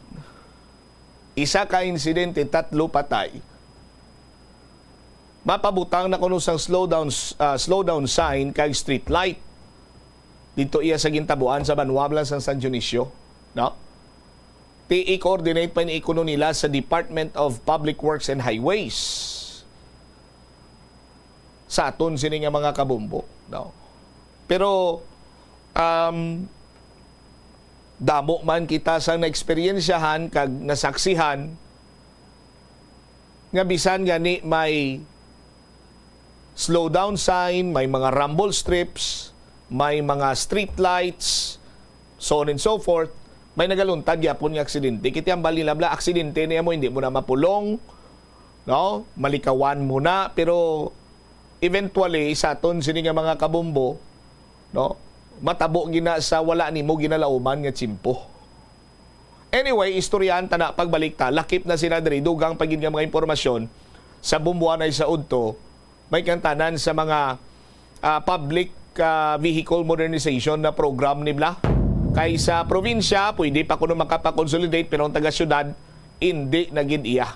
Isa ka insidente, tatlo patay. Mapabutang na kuno sang slowdown, ah, slowdown sign kag street light. Dito iya sa gintabuan sa banwa lang sang San Dionisio, no? Ti i-coordinate pa ni kuno nila sa Department of Public Works and Highways. Sa aton sini nga mga kabumbo, no? Pero, um, damo man kita sang naeksperyensyahan kag nasaksihan nga bisan gani may slowdown sign, may mga rumble strips, may mga street lights, so on and so forth, may nagaluntad gyapon nga aksidente. Kay ti ambal nila, bala, aksidente niya mo, hindi mo na mapulong, no? Malikawan mo na, pero eventually, sa aton sini nga mga kabumbo, no? Matabo gina sa wala nimo ginalauman nga tiyempo. Anyway, istoryahan ta na pagbalik ta. Lakip na sila diri, dugang pa gid nga mga impormasyon sa bumbuanay sa udto, may kantanan sa mga, ah, public, ah, vehicle modernization na program ni bala. Kay sa probinsya, pwede pa kuno makapakonsolidate, pero ang taga-syudad, indi na gid iya.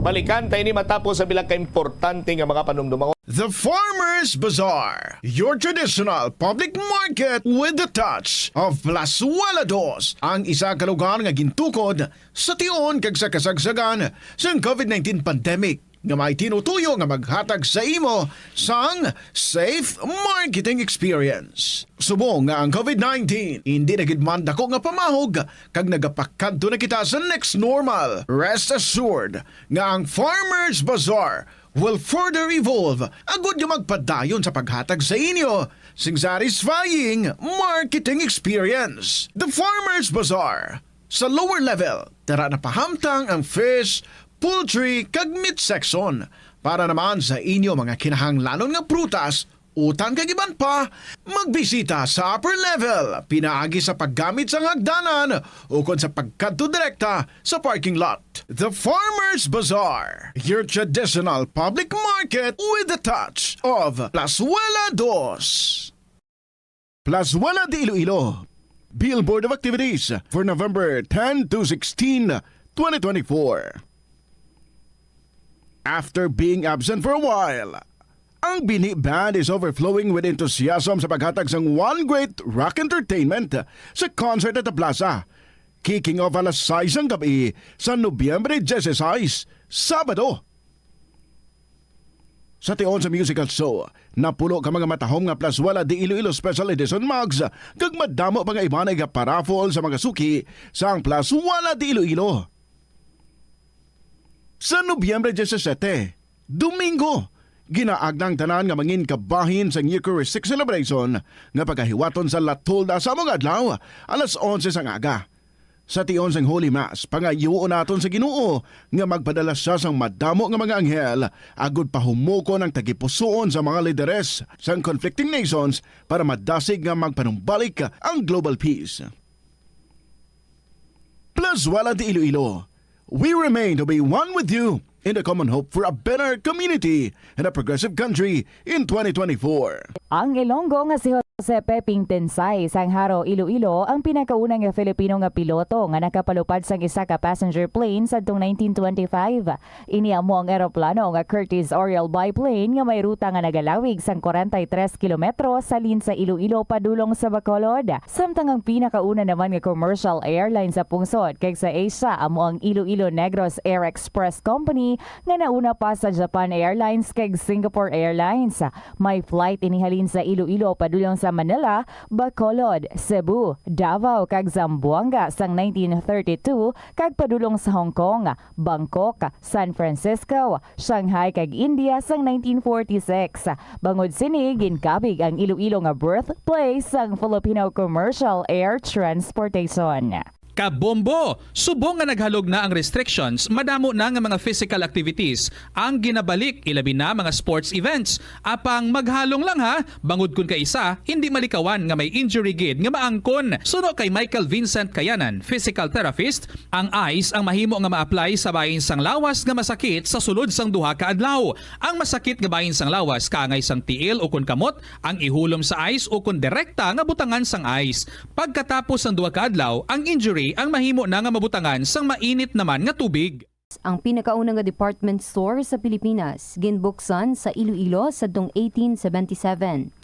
Balikan ta ini matapos sa pila ka importante nga mga panumdumang. The Farmers Bazaar, your traditional public market with the touch of Plazuela Dos, ang isa ka lugar nga gintukod sa tion kag sa kasagsagan sang covid nineteen pandemic, nga may tinutuyo nga maghatag sa imo sang safe marketing experience. Subong nga ang covid nineteen hindi na gid man dako nga pamahog kag nagapakadto na kita sa next normal, rest assured nga ang Farmers Bazaar will further evolve agud nga magpadayon sa paghatag sa inyo sing satisfying marketing experience. The Farmers Bazaar, sa lower level, tara na pahamtang ang fish, poultry, kag meat section. Para naman sa inyo mga kinahanglanon nga prutas, utan kag iban pa, magbisita sa upper level, pinaagi sa paggamit sang hagdanan ukon sa pagkadto direkta sa parking lot. The Farmers Bazaar, your traditional public market with the touch of Plazuela Dos. Plazuela de Iloilo. Billboard of activities for November ten to sixteen, twenty twenty-four. After being absent for a while, Ang Bini Band is overflowing with enthusiasm sa paghatag sang One Great Rock Entertainment sa concert at the plaza, kicking off alas sais sang gabi sa Nobyembre dieciséis, Sabado. Sa tion sa musical show, napulo ka mga matahom nga Plazuela de Iloilo Special Edition mugs kag madamo pa nga iban nga paraffle sa mga suki sang Plazuela de Iloilo. Sa Nobyembre disisiete, Domingo, ginaagda ang tanan nga mangin kabahin sang Eucharistic celebration nga pagahiwaton sa La Tolda sa amo nga adlaw, alas onse sang aga. Sa tion sang Holy Mass, pangayuon naton sa Ginoo nga magpadala sia sang madamo nga mga anghel agud pahumokon ang tagipusoon sa mga lideres sang conflicting nations para madasig nga magpanumbalik ang global peace. Plazuela de Iloilo, we remain to be one with you in the common hope for a better community and a progressive country in twenty twenty-four. Ang Ilonggo nga si Jose Peping Tensay sang Jaro, Iloilo, ang pinakauna nga Filipino nga piloto nga nakapalupad sang isa ka passenger plane sadtong nineteen twenty-five. Ini amo ang eroplano nga Curtiss Oriole biplane nga may ruta nga nagalawig sang kwarenta y tres kilometro sa halin sa Iloilo padulong sa Bacolod. Samtang ang pinakauna naman nga commercial airline sa pungsod kag sa Asia amo ang Iloilo Negros Air Express Company nga nauna pa sa Japan Airlines kag Singapore Airlines. May flight ini halin sa Iloilo padulong sa Manila, Bacolod, Cebu, Davao kag Zamboanga sang nineteen thirty-two kag padulong sa Hong Kong, Bangkok, San Francisco, Shanghai kag India sang nineteen forty-six. Bangod sini, ginkabig ang Iloilo nga birthplace sang Filipino commercial air transportation. Kabombo! Subong nga naghalog na ang restrictions, madamo na nga mga physical activities ang ginabalik, ilabi na mga sports events. Apang maghalong lang ha, bangod kun kaisa, hindi malikawan nga may injury gid nga maangkon. Suno kay Michael Vincent Kayanan, physical therapist, ang ice ang mahimo nga ma-apply sa bahin sang lawas nga masakit sa sulod sang duha ka adlaw. Ang masakit nga bahin sang lawas kaangay sang tiil ukon kamot ang ihulom sa ice ukon direkta nga butangan sang ice. Pagkatapos sang duha ka adlaw, ang injury ang mahimo na nga mabutangan sang mainit naman nga tubig. Ang pinakauna nga department store sa Pilipinas ginbuksan sa Iloilo sadtong eighteen seventy-seven.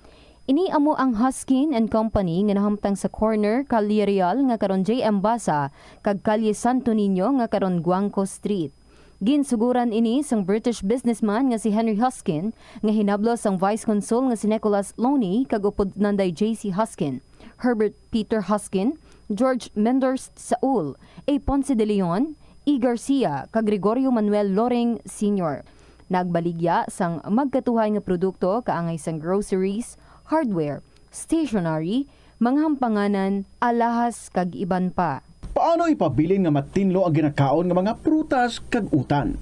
Ini amo ang Hoskin and Company nga nahamtang sa corner Calle Real nga karon J M Basa kag Calle Santo Niño nga karon Guangco Street. Ginsuguran ini sang British businessman nga si Henry Hoskin nga hinablo sang Vice Consul nga si Nicholas Loney kag upod nanday J C Hoskin, Herbert Peter Hoskin, George Menders Saul, A. Ponce de Leon, E. Garcia, kag Gregorio Manuel Loring Senior. Nagbaligya sang magkatuhay nga produkto kaangay sang groceries, hardware, stationery, mga hampanganan, alahas, kag iban pa. Paano ipabilin nga matinlo ang ginakaon nga mga prutas kag utan?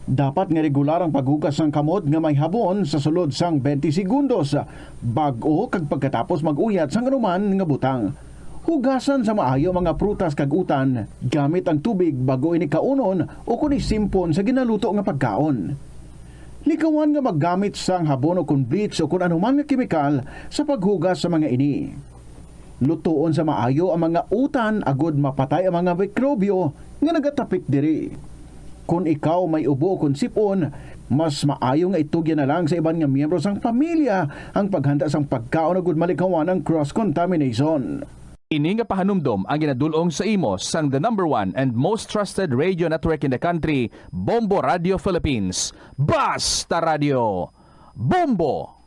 Dapat nga regular ang paghugas sang kamot nga may habon sa sulod sang twenty segundos, bag-o kag pagkatapos mag-uyat sang anuman nga butang. Hugasan sa maayo ang mga prutas kag utan gamit ang tubig bag-o ini kaunon ukon isimpon sa ginaluto nga pagkaon. Likawan nga maggamit sang habon ukon bleach ukon anuman nga kemikal sa paghugas sa mga ini. Lutoon sa maayo ang mga utan agud mapatay ang mga mikrobyo nga nagatapik diri. Kon ikaw may ubo ukon sip-on, mas maayo nga itugyan na lang sa iban nga miyembro sang pamilya ang paghanda sang pagkaon agud malikawan ang cross-contamination. Ini nga pahanumdom ang ginadul-ong sa imo sang the number one and most trusted radio network in the country, Bombo Radio Philippines. Basta Radio, Bombo!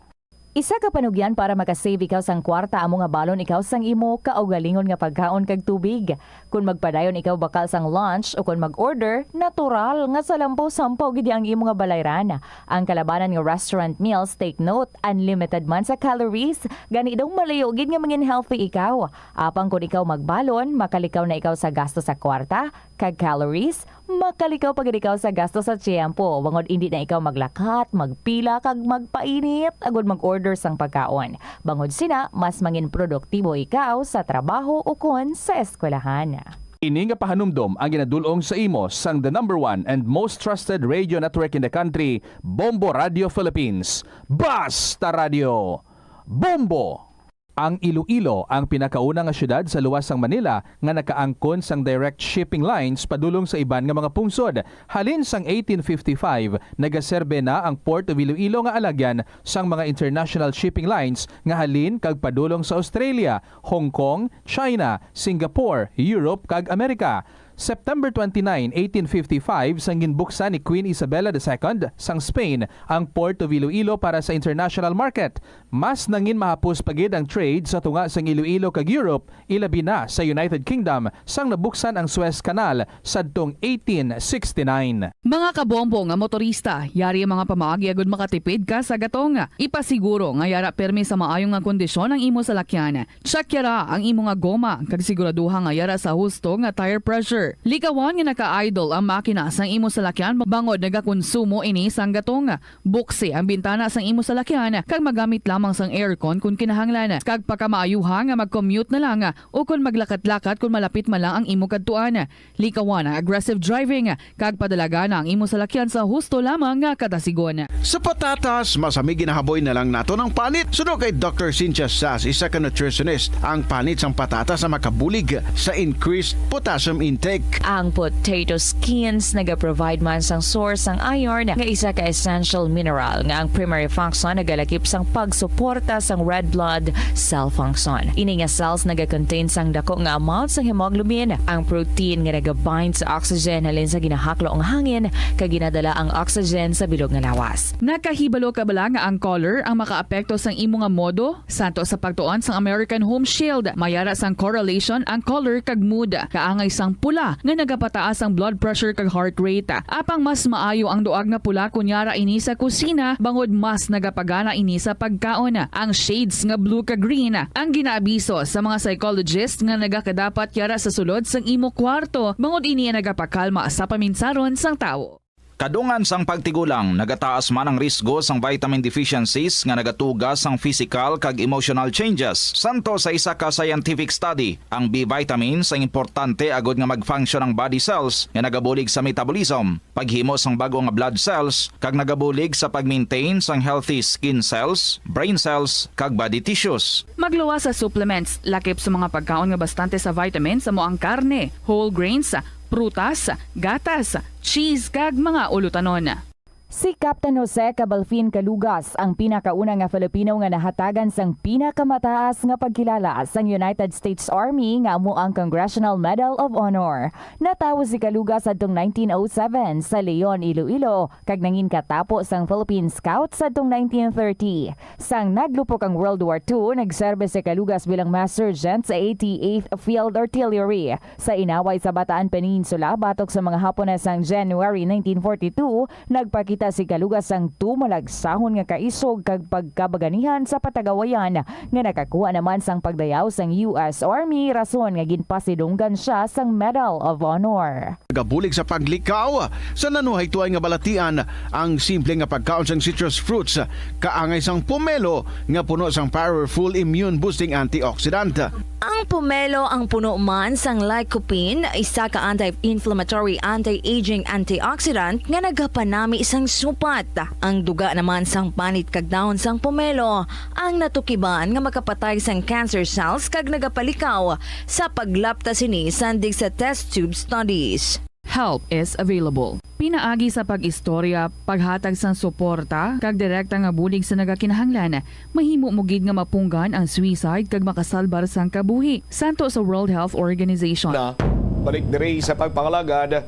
Isa ka panugyan para makasave ikaw sang kwarta amo nga balon ikaw sang imo kaugalingon nga pagkaon kag tubig. Kon magpadayon ikaw bakal sang lunch o kon mag-order, natural nga salampaw-sampaw gid ang imo nga balayran. Ang kalabanan nga restaurant meals, take note, unlimited man sa calories, gani daw malayo gid nga mangin healthy ikaw. Apang kon ikaw magbalon, makalikaw na ikaw sa gasto sa kwarta kag calories, makalikaw pa gid ikaw sa gasto sa tiyempo, bangod indi na ikaw maglakat, magpila, kag magpainit agud mag-order sang pagkaon. Bangod sina, mas mangin produktibo ikaw sa trabaho ukon sa eskwelahan. Ini nga pahanumdom ang ginadul-ong sa imo sang the number one and most trusted radio network in the country, Bombo Radio Philippines. Basta Radio, Bombo! Ang Iloilo ang pinakauna nga siyudad sa luwas sang Manila nga nakaangkon sang direct shipping lines padulong sa iban nga mga pungsod. Halin sang eighteen fifty-five, nagaserbe na ang Port of Iloilo nga alagyan sang mga international shipping lines nga halin kag padulong sa Australia, Hong Kong, China, Singapore, Europe, kag Amerika. September twenty-nine, eighteen fifty-five, sang ginbuksan ni Queen Isabella the Second sang Spain ang Port of Iloilo para sa international market, mas nangin mahapos pa gid ang trade sa tunga sang Iloilo kag Europe, ilabi na sa United Kingdom, sang nabuksan ang Suez Canal sadtong eighteen sixty-nine. Mga kabombo nga motorista, yari ang mga pamaagi agud makatipid ka sa gatong. Ipasiguro nga yara permi sa maayo nga kondisyon ang imo salakyan. Check yara ang imo nga goma kag siguraduha nga yara sa husto nga tire pressure. Likawan nga naka-idle ang makina sang imo salakyan bangod nagakonsumo ini sang gatong. Buksi ang bintana sang imo salakyan kag magamit lamang sang aircon kon kinahanglan. Kag pakamaayuha nga mag-commute na lang o kon maglakat-lakat kon malapit man lang ang imo kadtuan. Likawan ang aggressive driving kag padalagana ang imo salakyan sa husto lamang nga kadasigon. Sa patatas, masami ginahaboy na lang naton ang panit. Suno kay Doctor Cynthia Sass, isa ka nutritionist, ang panit sang patatas ang makabulig sa increased potassium intake. Ang potato skins nagaprovide man sang source sang iron, nga isa ka essential mineral nga ang primary function nagalakip sang pagsuporta sang red blood cell function. Ini nga cells nagakontain sang dako nga amount sang hemoglobin, ang protein nga nagabind sa oxygen halin sa ginahaklo nga hangin kag ginadala ang oxygen sa bilog nga lawas. Nakahibalo ka bala nga ang color ang makaapekto sang imo nga modo? Santo sa pagtuon sang American Home Shield, may ara sang correlation ang color kag mood. Kaangay sang pula nga nagapataas ang blood pressure kag heart rate. Apang mas maayo ang duag nga pula kon yara ini sa kusina, bangod mas nagapagana ini sa pagkaon. Ang shades nga blue kag green ang ginaabiso sa mga psychologist nga nagakadapat yara sa sulod sang imo kwarto, bangod ini ang nagapakalma sa paminsaron sang tawo. Kadungan sang pagtigulang, nagataas man ang risgo sang vitamin deficiencies nga nagatuga sang physical kag emotional changes. Santo sa isa ka scientific study, ang B vitamins ang importante agud nga mag-function ang body cells nga nagabulig sa metabolism, paghimo sang bag-o nga blood cells, kag nagabulig sa pag-maintain sang healthy skin cells, brain cells, kag body tissues. Magluwas sa supplements, lakip sa mga pagkaon nga bastante sa vitamins, amo ang karne, whole grains, prutas, gatas, cheese, kag mga ulutanon. Si Captain Jose Cabalfin Calugas ang pinakauna nga Filipino nga nahatagan sang pinakamataas nga pagkilala sang United States Army, nga amo ang Congressional Medal of Honor. Natawo si Calugas adtong nineteen oh seven sa Leon, Iloilo, kag nangin katapo sang Philippine Scouts adtong nineteen thirty. Sang naglupok ang World War Two, nagserbe si Calugas bilang mass sergeant sa eighty-eighth Field Artillery. Sa inaway sa Bataan Peninsula, batok sa mga Hapones sang January nineteen forty-two, nagpakita si Calugas sang tumalagsahon nga kaisog kag pagkabaganihan sa patagawayan, nga nakakuha naman sang pagdayaw sang U S Army, rason nga ginpasidunggan sia sang Medal of Honor. Nagabulig sa paglikaw sa nanuhaytoy nga balatian, ang simple nga pagkaon sang citrus fruits kaangay sang pomelo nga puno sang powerful immune boosting antioxidant. Ang pomelo ang puno man sang lycopene, isa ka anti-inflammatory, anti-aging antioxidant nga nagapanami sang supat. Ang duga naman sang panit kag dahon sang pomelo ang natukiban nga makapatay sang cancer cells kag nagapalikaw sa paglapta sini sandig sa test tube studies. Help is available. Pinaagi sa pag-istorya, paghatag sang suporta, kag direkta nga bulig sa nagakinahanglan, mahimo mo gid nga mapunggan ang suicide kag makasalbar sang kabuhi. Santo sa World Health Organization. Na, balik diri sa pagpangalagad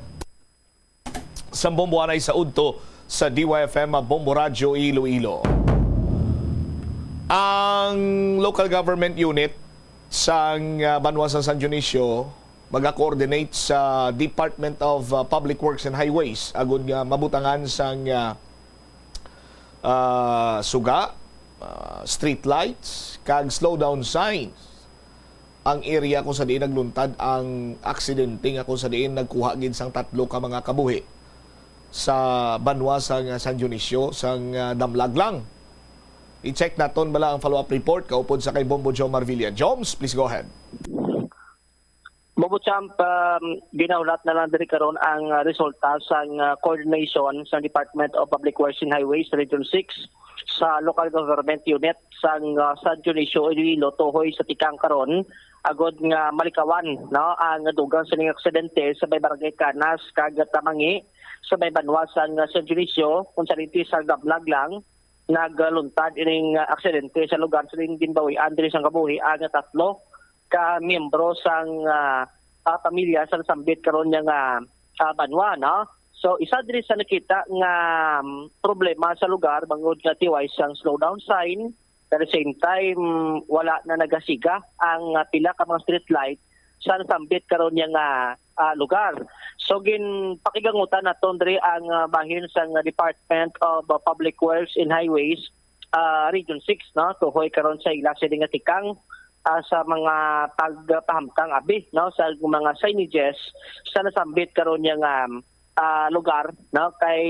sa Bombo anay sa udto sa D Y F M Bombo Radyo Iloilo. Ang local government unit sang, ah, banwa sa San Dionisio maga-coordinate sa Department of, ah, Public Works and Highways agud nga mabutangan sang, ah, ah, suga, ah, street lights, kag slowdown signs ang area kung sa diin nagluntad ang aksidente nga kung sa diin nagkuha gid sang tatlo ka mga kabuhi sa banwa sang San Dionisio, sang, ah, Damlag lang. I-check naton bala ang follow-up report kaupod sa kay Bombo Jomar Villa. Joms, please go ahead. Bobo Champ, um, ginahulat na lang diri karon ang, uh, resulta sang, uh, coordination sa Department of Public Works and Highways Region six sa local government unit sang, ah, San Dionisio, Iloilo, tuhoy sa tikang karon, agod nga malikawan, no, ang dugang sining aksidente sa may barangay Canas kag Tamangi sa may banwa sang, ah, San Dionisio, kung sa rinti sa gablag lang nagluntad ining, ah, aksidente sa lugar sa ginbawian diri sang kabuhi ang tatlo ka miyembro sang, ah, ah, pamilya sa nasambit karon nga, ah, banwa, no? So, isa diri sa nakita nga, um, problema sa lugar bangod nga tiway sang slowdown sign, at the same time, wala na nagasiga ang, ah, pila ka mga street light sa nasambit karon nga, ah, lugar. So, ginpakigangutan naton diri ang, ah, bahin sang Department of, ah, Public Works and Highways, ah, Region six, no? Tuhoy karon sa ila sini nga tikang, ah, sa mga pagpahamtang abi, no, sa mga signages sa nasambit karon nga, ah, lugar, no, kay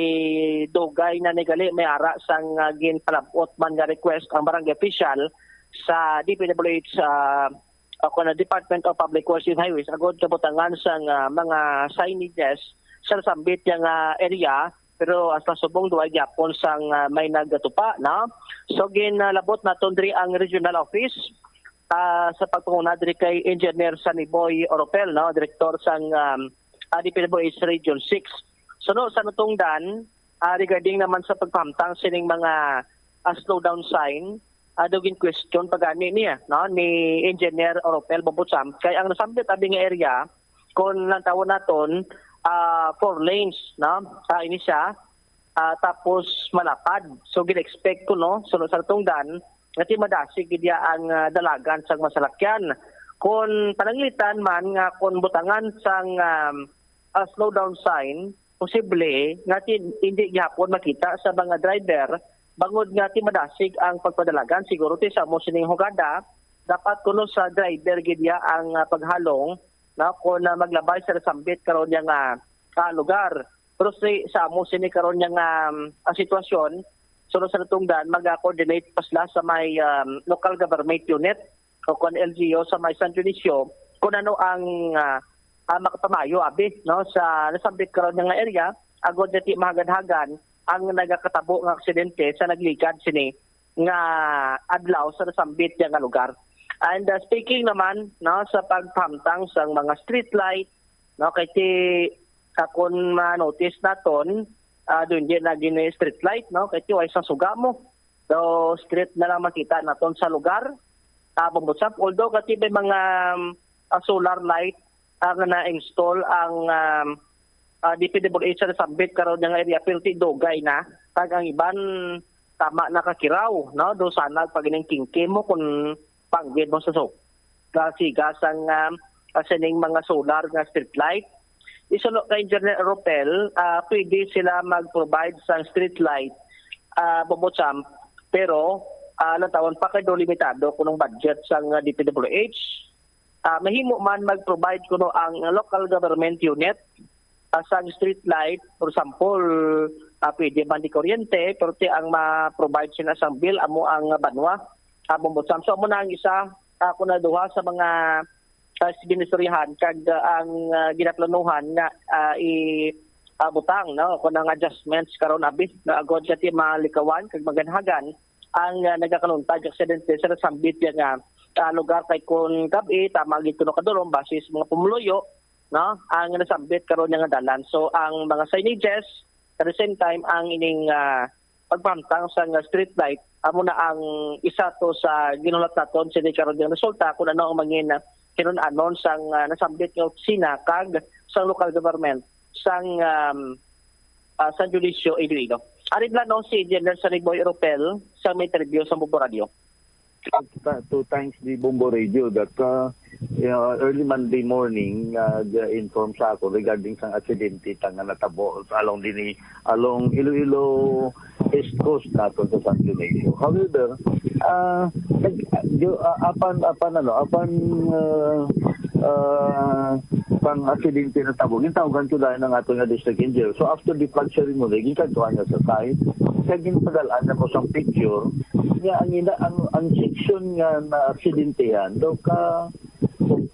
dugay na ni gali may ara sang, ah, ginpalab-ot man nga request ang barangay official sa D P W H, ah, o kon Department of Public Works and Highways agod kabutangan sang, ah, mga signages sa nasambit nga area, pero hasta subong duway gyapon sang, ah, may nagatupa, no? So, ginalabot naton diri ang regional office, ah, sa pagpanguna diri kay Engineer Saniboy Oropel, no, direktor sang, um, ah, D P W H Region six. So, no, sa natungdan, ah, regarding naman sa pagpahamtang sining mga, ah, slowdown sign, ah, daw gin-question pa gani niya, no, ni Engineer Oropel Bobotsam, kay ang nasambit abi nga area, kung lantawon naton, ah, four lanes, no? Ah, ini siya, ah, tapos malapad. So, gina-expect ko, no, sunod sa tungdan, nga ti madasig gid iya ang, ah, dalagan sang masalakyan. Kung pananglitan man nga kung butangan sang, um, ah, slowdown sign, posible nga ti-, hindi gyapon makita sa mga driver bangod nga ti madasig ang pagpadalagan. Siguro ti sa amo sining hugada, dapat kuno sa driver gid iya ang, ah, paghalong, no, kung, ah, maglabay sa nasambit karon nga, ah, lugar. Pero si, sa amo sini karon nga, um, ah, sitwasyon, sunod sa natungdan, mag-coordinate pa sila sa may, um, local government unit o kon L G U sa may San Dionisio kung ano ang, ah, ah, makapamayo abi, no, sa nasambit karon nga area agod nga ti mahagad-hagan ang nagakatabo nga aksidente sa nagligad sini nga adlaw sa nasambit nga lugar. And, ah, speaking naman, no, sa pagpahamtang sang mga street light, no, kay ti, ah, kung ma-notice naton, ah, doon di na gini street light, no, kay ti way sa suga mo. So, street na lang makita naton sa lugar. Ah, Bambutsap, although kay ti may mga, um, ah, solar light ang na-install ang, um, ah, D P W H sa nasambit karon nga area, pero ti dugay na. Kag ang iban, tama na ka kiraw, no? Do sana pag ining kingkim mo kung panggid mo sa so-, kasiga sang, um, ah, sining mga solar nga street light. Isuno kay Engineer Ropel, ah, pwede sila mag-provide sang street light, ah, Bambutsam, pero, ah, lantawon pa kay do limitado kunong budget sang, ah, D P W H. Ah, mahimo man mag-provide kuno ang local government unit, ah, sang street light, for example, ah, pwede man di kuryente, pero ti ang ma-provide sila sang bill amo ang banwa, ah, Bambutsam. So, amo na ang isa, ah, kuno duha sa mga, ah, ginistoryahan kag, ah, ang, ah, ginaplanuhan nga, ah, i, ah, butang, no, kuno nga adjustments karon abi, no, agod sa ti malikawan kag maganhagan ang, ah, nagakaluntad nga aksidente sa nasambit nga, ah, lugar kay kung gab-i, tama gid kuno kadulom, base sa mga pumuluyo, no, ang nasambit karon nga dalan. So, ang mga signages, at the same time, ang ining, ah, pagpahamtang sang street light, amo na ang isa to sa ginulat naton sini karon nga resulta kung ano ang mangin, ah, kinun-anon sang, ah, nasambit nga opisina kag sang local government sang, um, ah, San Dionisio, Iloilo. Ari lang, no, si Engineer Saniboy Ropel sa may interview sa Bombo Radio. Two ti-, two times the Bombo Radio that, uh, you know, early Monday morning, uh, inform sa ako regarding sang aksidente ta nga natabo sa along dini, along Iloilo East Coast naton sa San Dionisio. However, ah, nag-, jo-, ah, apan, apan, ano, apan, ah, ah, pang aksidente natabo, gintawagan ko dahil ng ato nga district engineer. So, after the flag ceremony, ginkadtuan niya sa site. Kaya ginpadal-an niya ko sang picture. Nga, ang ina-, ang, ang section nga na aksidente yan, daw ka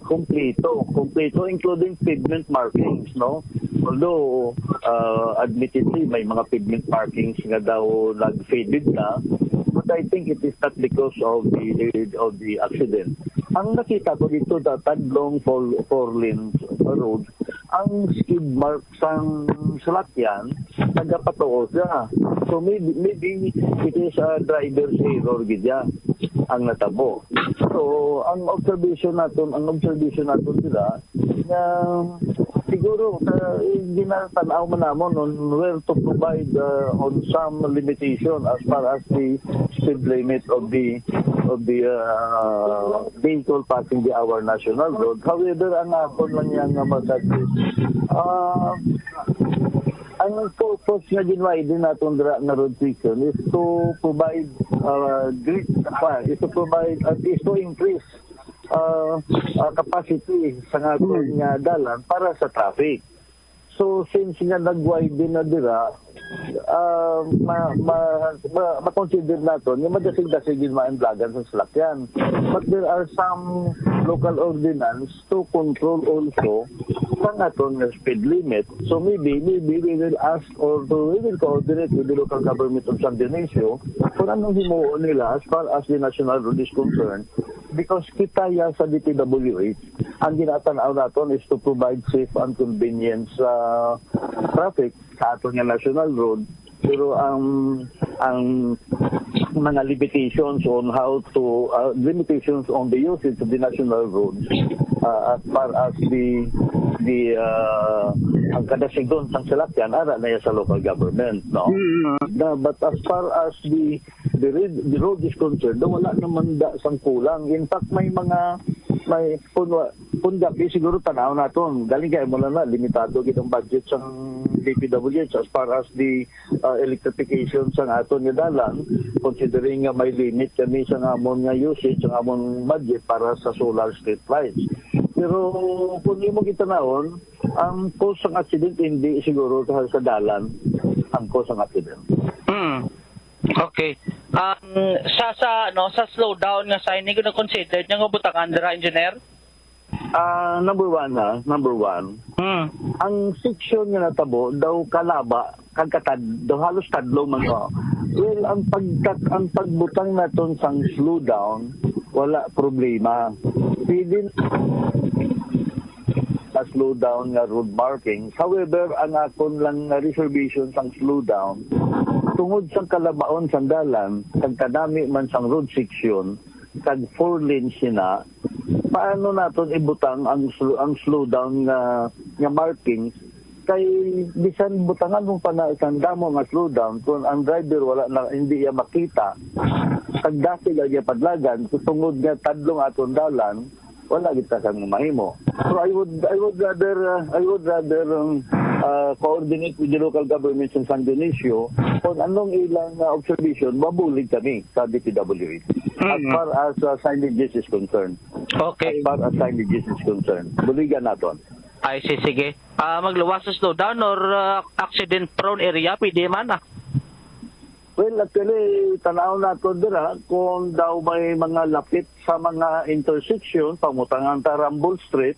kompleto, kompleto, including pavement markings, no? Although, ah, admittedly, may mga pavement markings nga daw nag-faded na, But I think it is not because of the of the accident. Ang nakita ko dito, the tadlong four, four lanes road, ang skid mark sang salakyan, nagapatuo siya. So maybe, maybe it is a driver's error gid ya ang natabo. So ang observation naton, ang observation naton dira nga siguro, uh, ginatanaw man namon on where to provide, uh, on some limitation as far as the speed limit of the of the uh, vehicle passing the our national road. However, ang akon lang yan nga masuggest, uh, ang purpose nga gin-widen naton dira nga road section is to provide, uh, great, uh, is to provide, uh, is to increase, uh, uh, capacity sa nga aton nga dalan para sa traffic. So since nga nag-widen na dira, uh, ma, ma, ma, ma-consider naton nga madasig-dasig yung mga implagan sa salakyan. But there are some local ordinance to control also sa aton nga speed limit. So maybe, maybe we will ask or to, we will coordinate with the local government of San Dionisio kung anong himuon nila as far as the national road is concerned, because kita ya sa D P W H, ang ginatan-aw naton is to provide safe and convenience, uh, traffic sa aton nga national road. Pero ang ang mga limitations on how to, uh, limitations on the usage of the national road, uh, as far as the the uh, ang kadasigon sang salakyan, ara na ya sa local government, no? Mm. Na, but as far as the the road, the road is concerned, wala naman da sang kulang. In fact, may mga may kung wa- kung gabi siguro tanaw naton. Galing kay mo na na limitado gid ang budget sang D P W H as far as the uh, electrification sang aton nga dalan, considering nga may limit kami sa amon nga usage, sa amon budget para sa solar street lights. Pero kung imo gitanawon, ang cause sang accident hindi siguro sa, sa dalan ang cause sang accident. Hmm. Okay. Um, sa sa ano, sa slowdown nga sign, hindi ko na considered nga butangan dira, engineer? Ah, number one, ha, number one. Hmm. Ang section nga natabo daw kalaba kag katad daw halos tadlong man, oh. Well, ang pagkat ang pagbutang naton sang slowdown, wala problema. Pwede na slowdown nga road markings. However, ang akon lang nga reservation sang slowdown, tungod sang kalabaon sang dalan, kag kanami man sang road section, kag four lanes sina, paano naton ibutang ang sl- ang slowdown nga nga markings? Kay bisan butangan mo pa na isang damo nga slowdown, kung ang driver wala na, hindi iya makita, kag dati lang iya padlagan, tungod nga tadlong aton dalan, wala kita sang mahimo. So I would I would rather uh, I would rather um, uh, coordinate with the local government sa San Dionisio kung anong ilang uh, observation, mabulig kami sa D P W H as Mm. far as uh, signages is concerned. As Okay. far as signages is concerned, buligan naton. Ay, si sige. Ah, magluwas sa slowdown or ah, accident prone area, pwede man ah. Well, actually, tanaw nato dira kung daw may mga lapit sa mga intersection, pamutangan ta Ramble Street.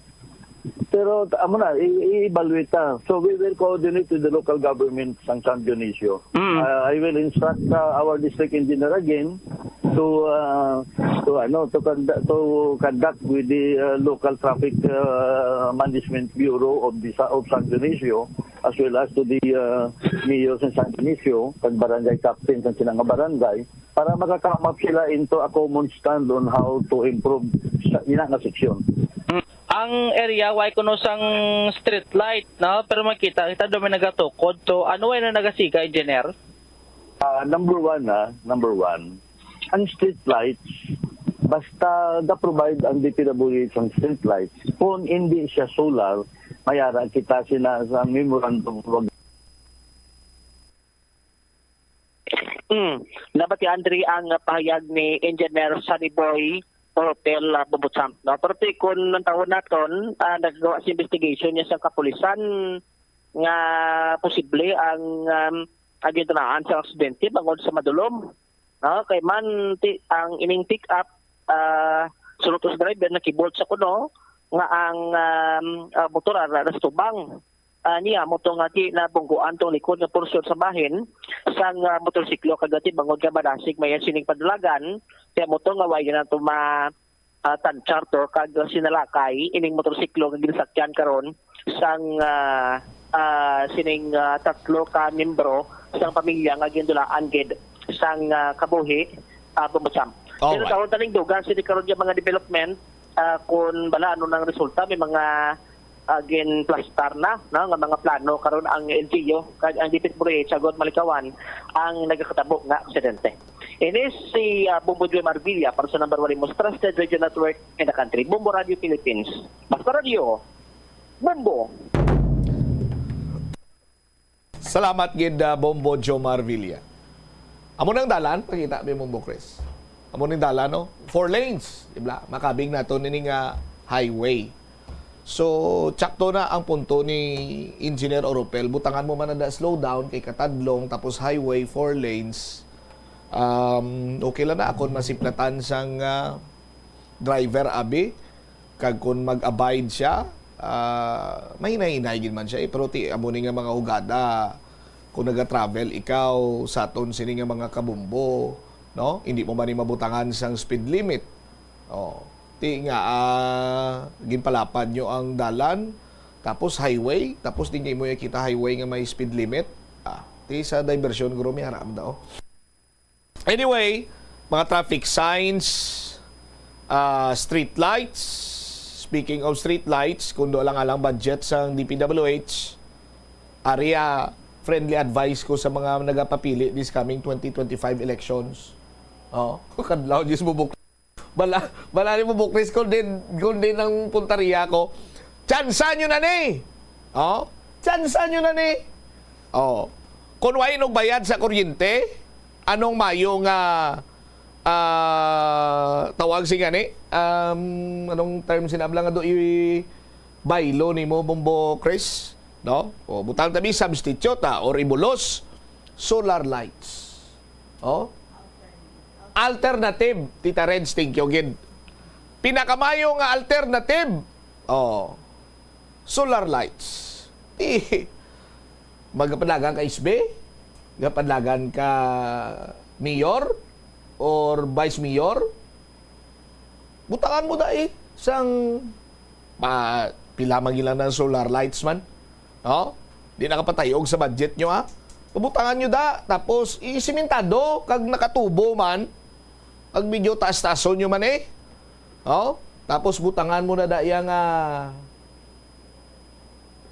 Pero amo na, i- i-evaluate ta. So we will coordinate with the local government sang San Dionisio. Mm. Uh, I will instruct uh, our district engineer again to uh, to ano to conduct to conduct with the uh, local traffic uh, management bureau of the of San Dionisio, as well as to the uh, mayor sa San Dionisio kag barangay captain sa sila nga barangay para maka-come up sila into a common stand on how to improve sa ina nga section. Ang area, why kuno sang street light, no? Pero makita kita daw may nagatukod. So, ano way na nagasiga, engineer? Ah, number one, ha, number one, ang street lights, basta ga-provide ang D P W H sang street lights, kung hindi siya solar, mayara kita sina sa memorandum wag Mm. Nabati Andre ang pahayag ni Engineer Sunny Boy Hotel uh, Bubutsamp, no? Pero ti kun ang tawon naton, uh, nagagawa sa investigation niya sa kapulisan nga posible ang um, agintunaan sa aksidente bangod sa madulom, no? Kay man ti, ang ining pick up uh, sulod sa driver nakibolt sa kuno nga ang um, uh, motor ara sa tubang. Ah, niya mo to nga ti nabungguan tong likod nga porsyon sa bahin sang, ah, motorsiklo, kag ti bangod nga madasig may sining padulagan, kaya mo to nga way na to ma ah, tansya, Arthur, kag sinalakay ining motorsiklo nga ginsakyan karon sang, ah, ah, sining, ah, tatlo ka miyembro sang pamilya nga gindulaan gid sang, ah, kabuhi, ah, Bombo Cham. Pero Alright. Karon taning dugang sini karon yung mga development, ah, kung bala ano nang resulta, may mga, ah, ginplastar na, no, nga mga plano karon ang L G U kag ang D P W H agod malikawan ang nagakatabo nga aksidente. Ini si, ah, Bombo Joe Marvilla para sa number one most trusted radio network in the country, Bombo Radio Philippines. Basta Radio, Bombo! Salamat gid, ah, Bombo Joe Marvilla. Amo nang dalan, pakita mi, Bombo Chris. Amo ning dalan, no? Four lanes, di ba? Makabig nato nini nga highway. So, tsakto na ang punto ni Engineer Oropel. Butangan mo man na slow down kay katadlong, tapos highway, four lanes. Um, okay lang na akon masiplatan sang, ah, driver, abi. Kag kung mag-abide siya, ah, mahinay-hinay gid man siya, eh. Pero ti, amo ni nga mga hugada, kung naga-travel ikaw sa aton sini nga mga kabumbo, no? Hindi mo man ni mabutangan sang speed limit. Oh, ti nga, ah, ginpalapad nyo ang dalan, tapos highway, tapos di nyo mo kita highway nga may speed limit. Ah, ti sa diversion, guro, may harap daw. Anyway, mga traffic signs, ah, street lights. Speaking of street lights, kung doon lang alang budget sang D P W H, area friendly advice ko sa mga nagapapili this coming twenty twenty-five elections. Oh, kadlaw, Diyos mo, buk-, bala, bala ni mo, Bukris, kung din, kung din ang puntarya ko. Tsansa nyo na ni! Oh, tsansa nyo na ni! Oh, kung way nagbayad sa kuryente, anong mayo nga, ah, tawag si gani? Um, anong term sinabla nga do i-, baylo nimo, Bombo Chris? No? O, butang tabi, substitute, ah, or ibulos, solar lights. Oh? Alternative, Tita Reds, thank you gid. Pinakamayo nga alternative, oh, solar lights. Di, magapanagan ka S B? Gapanlagan ka mayor or vice mayor? Butangan mo da, eh, sang, pa, pila man gila ng solar lights man. No? Di nakapatayog sa budget nyo, ha? Pabutangan nyo da, tapos isimentado, kag nakatubo man, kag medyo taas-tason nyo man, eh. No? Tapos butangan mo na da iya nga,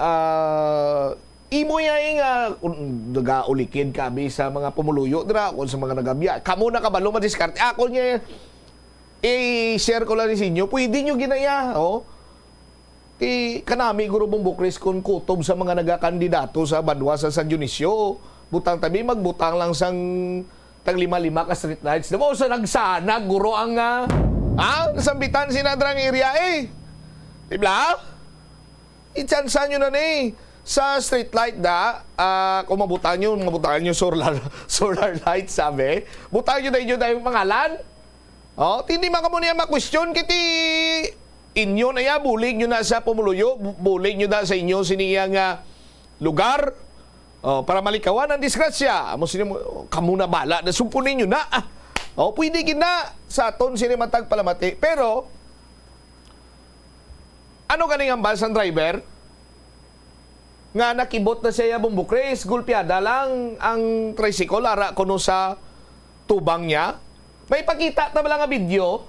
ah, imo ya, eh, nga, kung nagaulikid ka, abi, sa mga pumuluyo dira, kung sa mga nagabya, kamo na kabalo madiskarte. Ako niya, i-share ko lang ni sa inyo, pwede nyo ginaya, oh. Ti kanami, Guro Bombo Chris, kun kutob sa mga nagakandidato sa banwa sa San Dionisio, butang tabi, magbutang lang sang tag lima-lima ka street lights. Diba, sa nagsanag, Guro, ang, ah, ah, nasambitan si Nadrang area, eh. Di ba? Itsansa nyo na ni. Sa street light da, ah, kung mabutang nyo, mabutang nyo solar, solar light, sabi. Butang nyo na inyo na yung pangalan. Oh, hindi man kamo niya ma-question, kiti inyo na ya, bulig nyo na sa pumuluyo, bu-, bulig nyo na sa inyo siniya nga lugar. Oh, para malikawan ang disgrasya. Amo sini mo, kamo na bala, na sumpunin nyo na. Ah. Oh, pwede gid na sa aton sini matag palamati. Pero, ano ganing hambal sang driver? Nga nakibot na siya, Bombo Chris, gulpiada lang ang tricycle, ara kuno sa tubang niya. May pakita ta bala nga video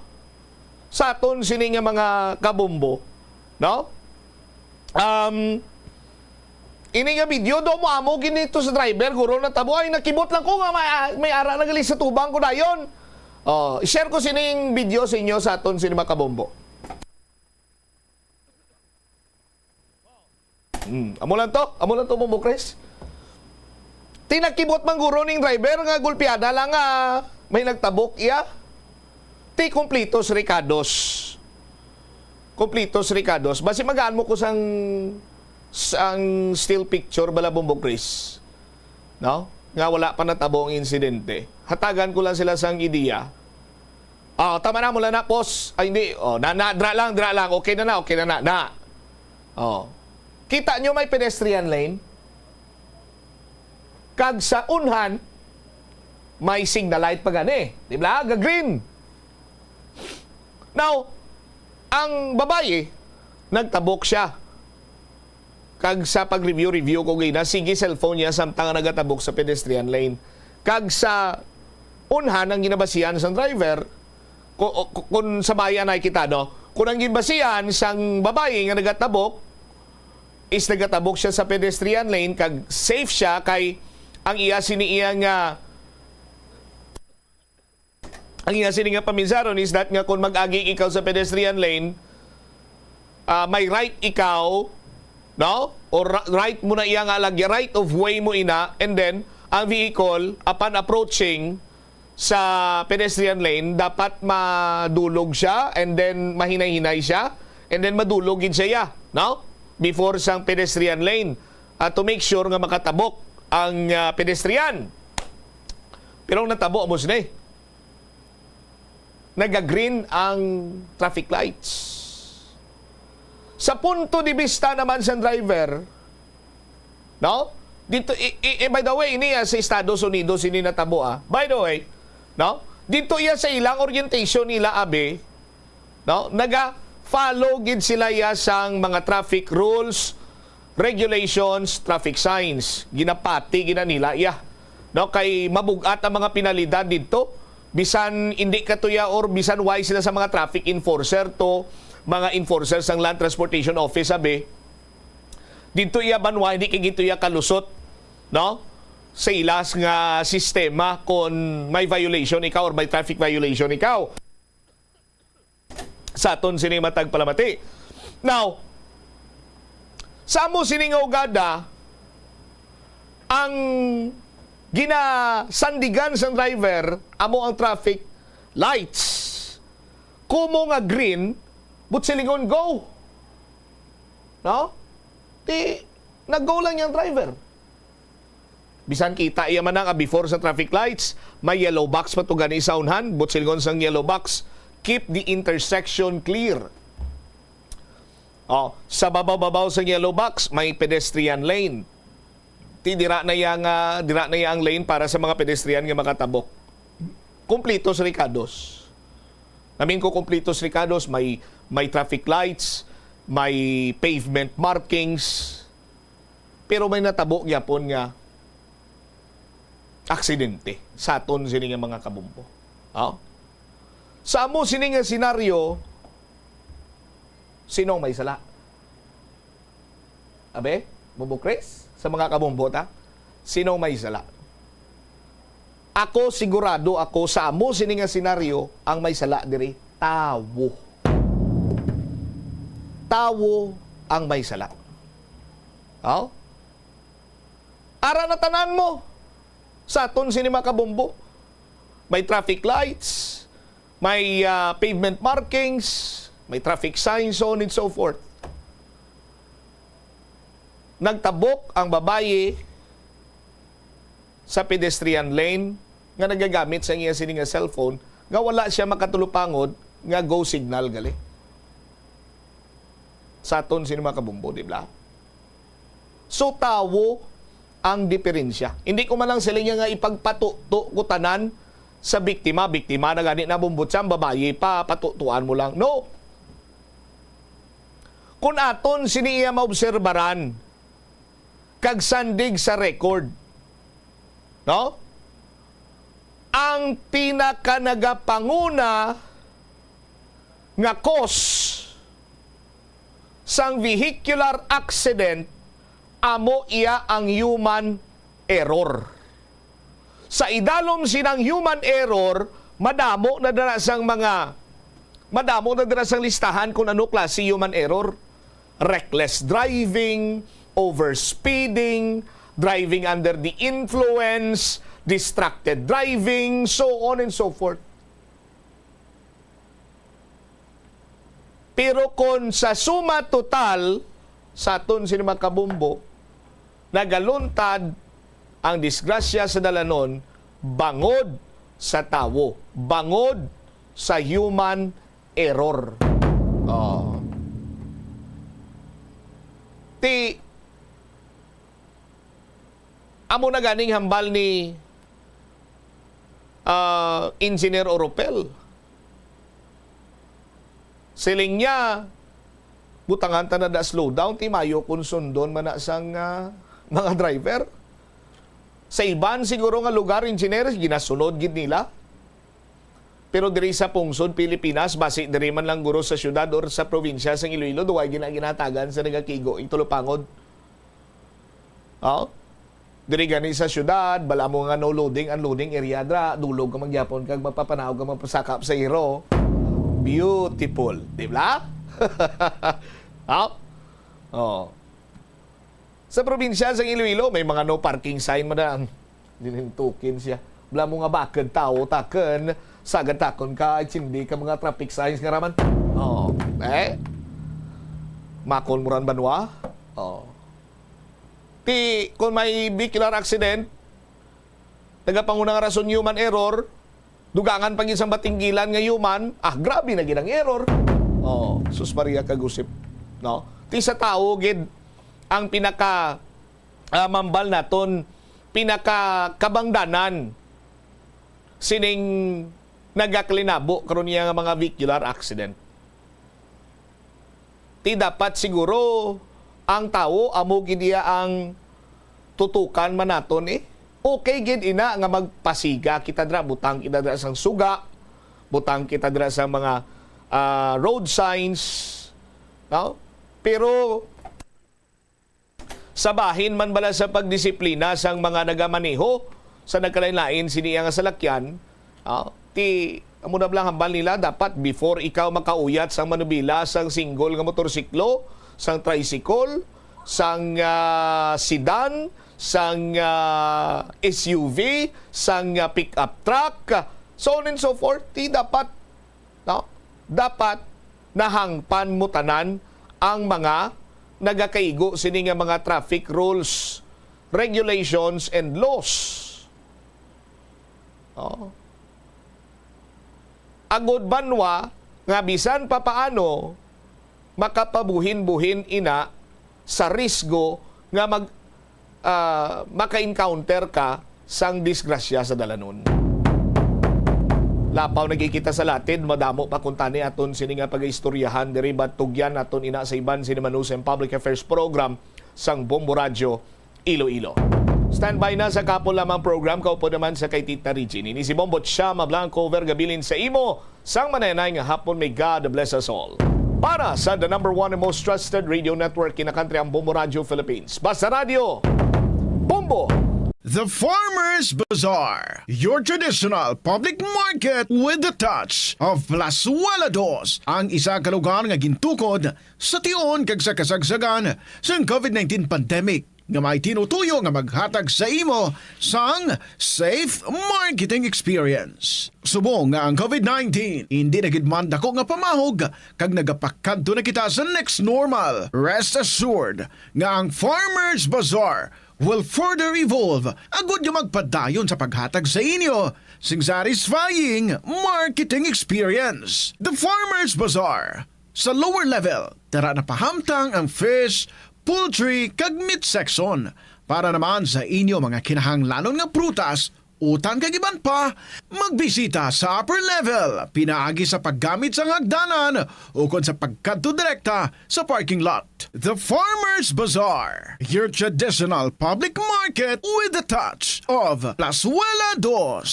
sa aton sini nga mga kabombo, no? Um, ini nga video, do mo amo gid nito sa driver, guro, natabo, ay, nakibot lang ko nga may, may ara na gali sa tubang ko dayon. Oh, i-share ko sining video sa inyo sa aton sini mga kabombo. Hmm, amo lang to, amo lang to, Bombo Chris. Tinakibot man guro ning driver nga gulpiada lang nga may nagtabok iya. Ti kumplitos rekados. Kumplitos rekados. Basi magaan mo ko sang, sang still picture bala, Bombo Chris. No? Nga wala pa natabo ang insidente. Hatagan ko lang sila sang ideya. Oh, tama na, mula na, pause. Ay, hindi. Oh, na, na, dra lang, dra lang. Okay na na, okay na na, na. Oh. Kita nyo may pedestrian lane? Kag sa unhan, may signal light pa gani. Di ba? Ga-green. Now, ang babayi, nagtabok siya. Kag sa pag-review-review ko gina, sige cellphone niya samtang nga nagatabok sa pedestrian lane. Kag sa unhan ang ginabasihan sang driver, ku-, ku-, kun sa bayan ay kita, no? Kung ang ginbasihan sang babayi nga nagatabok is nagatabok siya sa pedestrian lane, kag safe siya kay ang iya sini iya nga ang iya sini nga paminsaron is that nga kung mag-agi ikaw sa pedestrian lane, ah, may right ikaw, no? Or ri-, right mo na iya nga lagi, right of way mo ina, and then ang vehicle, upon approaching sa pedestrian lane, dapat madulog siya, and then mahinay-hinay siya, and then madulog gid siya, no? Before sang pedestrian lane, ah, to make sure nga makatabok ang, ah, pedestrian. Pero ang natabo, amo sini, naga-green ang traffic lights. Sa punto de vista naman sa driver, no? Dito, i-, i-, i-, by the way, ini, ah, sa Estados Unidos ini natabo, ah. By the way, no? Dito iya sa ilang orientation nila, abi, no? Naga-follow gid sila iya sang mga traffic rules, regulations, traffic signs. Ginapati gina nila iya. No, kay mabug-at ang mga penalidad didto. Bisan indi katuya or bisan way sila sa mga traffic enforcer to, mga enforcer sang Land Transportation Office, sabi, didto iya banwa, hindi kay didto iya kalusot, no? Sa ilas nga sistema, kon may violation ikaw or may traffic violation ikaw. Sa aton sini matag palamati. Now, sa amo sini nga ugada, ang ginasandigan sang driver amo ang traffic lights. Kumo nga green, buot silingon, "Go!" No? Di, nag-go lang yang driver. Bisan kita iya man ang, ah, before sa traffic lights, may yellow box pa to gani sa unhan, buot silingon sang yellow box, "Keep the intersection clear." Oh, sa babaw-babaw sang yellow box, may pedestrian lane. Ti dira na iya nga, dira na iya ang lane para sa mga pedestrian nga makatabok. Kumplito sa rekados. Namin ko kumplito sa rekados, may, may traffic lights, may pavement markings, pero may natabo gyapon nga aksidente sa aton sini nga mga kabombo. Oh? Sa amo sini nga senaryo, sino ang may sala? Abe, Bobo Chris, sa mga kabombo ta, sino ang may sala? Ako, sigurado ako, sa amo sini nga senaryo, ang may sala diri, tawo. Tawo ang may sala. Oh? Ara na tanan mo sa aton sini mga kabombo. May traffic lights, may, ah, pavement markings, may traffic signs, so on and so forth. Nagtabok ang babayi sa pedestrian lane nga nagagamit sa iya sini nga cellphone nga wala siya makatulupangod nga go signal gali. Sa aton sini mga kabombo, di ba? So, tawo ang diferensya. Hindi ko man lang sila nga ipagpatuto ko tanan sa biktima. Biktima na gani na bumbot siya, ang babayi pa, patutuan mo lang. No. Kung aton sini iya maobserbaran, kag sandig sa record, no? Ang pinakanagapanguna nga cause sang vehicular accident, amo iya ang human error. Sa idalom sinang human error, madamo na dira sang mga, madamo na dira sang listahan kung ano klase human error. Reckless driving, overspeeding, driving under the influence, distracted driving, so on and so forth. Pero kon sa suma total sa aton sini mga kabombo, nagaluntad ang disgrasya sa dalanon bangod sa tawo, bangod sa human error. Oh. Ti, amo na ganing hambal ni, ah, Engineer Oropel. Siling niya, butangan ta na da slow down, ti mayo kung sundon man na sang, ah, mga driver. Sa iban siguro nga lugar, engineer, ginasunod gid nila. Pero diri sa pungsod Pilipinas, basi diri man lang guro sa syudad or sa probinsya sang Iloilo, duway gina-, ginatagan sa nagakigo ing tulupangod. Oh? Diri gani sa syudad, bala mo nga no loading, unloading area dra, dulog ka man gyapon kag mapapanaog ka, mapasakap sa iro. Beautiful, di ba? Oh? Oh. Sa probinsya sang Iloilo, may mga no parking sign man na. Dinintukin siya. Bala mo nga bakod tawo, takon, sagad takon ka, ay hindi ka mga traffic signs nga raman. Oh, eh? Makon mo ran banwa? Oh. Ti, kung may vehicular accident, nagapanguna nga rason human error, dugangan pa gid sang batinggilan nga human, ah, grabe na gid ang error. Oh, sus Maria kagusip, no? Ti sa tawo gid ang pinaka, ah, mambal naton, pinaka kabangdanan sining nagakalinabo karon niya nga mga vehicular accident. Ti dapat siguro ang tawo amo gid iya ang tutukan man naton, eh. Okay gid ina nga magpasiga kita dira, butang kita dira sang suga, butang kita dira sa mga, ah, road signs, no? Pero sa bahin man bala sa pagdisiplina sang mga nagamaneho sa nagkalain-lain sini nga salakyan, ah, ti, amo na lang hambal nila, dapat before ikaw makauyat sang manubila sang single nga motorsiklo, sang tricycle, sang, ah, sedan, sang, ah, S U V, sang, ah, pick-up truck, so on and so forth, ti dapat no? Dapat nahangpan mo tanan ang mga nagakaigo sini nga mga traffic rules, regulations, and laws. No? Agod banwa nga bisan pa paano makapabuhin-buhin ina sa risgo nga mag, ah, maka-encounter ka sang disgrasya sa dalanon. Lapaw na gid kita sa latid, madamo pa kuntani aton sini nga pagaistoryahan diri, but tugyan naton ina sa iban sini man sa Public Affairs Program sang Bombo Radyo Iloilo. Standby na sa kapon lamang program, kaupod naman sa kay Tita Regine. Ini si Bombo Chama Blanco, Vergabilin sa imo sang manayanay nga hapon. May God bless us all. Para sa the number one and most trusted radio network in the country, ang Bombo Radio Philippines. Basta Radio, Bombo! The Farmers Bazaar, your traditional public market with the touch of Plazuela Dos, ang isa ka lugar nga gintukod sa tion kag sa kasagsagan sang COVID nineteen pandemic, nga may tinutuyo nga maghatag sa imo sang safe marketing experience. Subong nga ang COVID nineteen indi na gid man dako nga pamahog kag nagapakadto na kita sa next normal, rest assured nga ang Farmers Bazaar will further evolve agud nga magpadayon sa paghatag sa inyo sing satisfying marketing experience. The Farmers Bazaar, sa lower level, tara na pahamtang ang fish, poultry, kag meat section. Para naman sa inyo mga kinahanglanon nga prutas, utan kag iban pa, magbisita sa upper level, pinaagi sa paggamit sang hagdanan ukon sa pagkadto direkta sa parking lot. The Farmers Bazaar, your traditional public market with the touch of Plazuela Dos.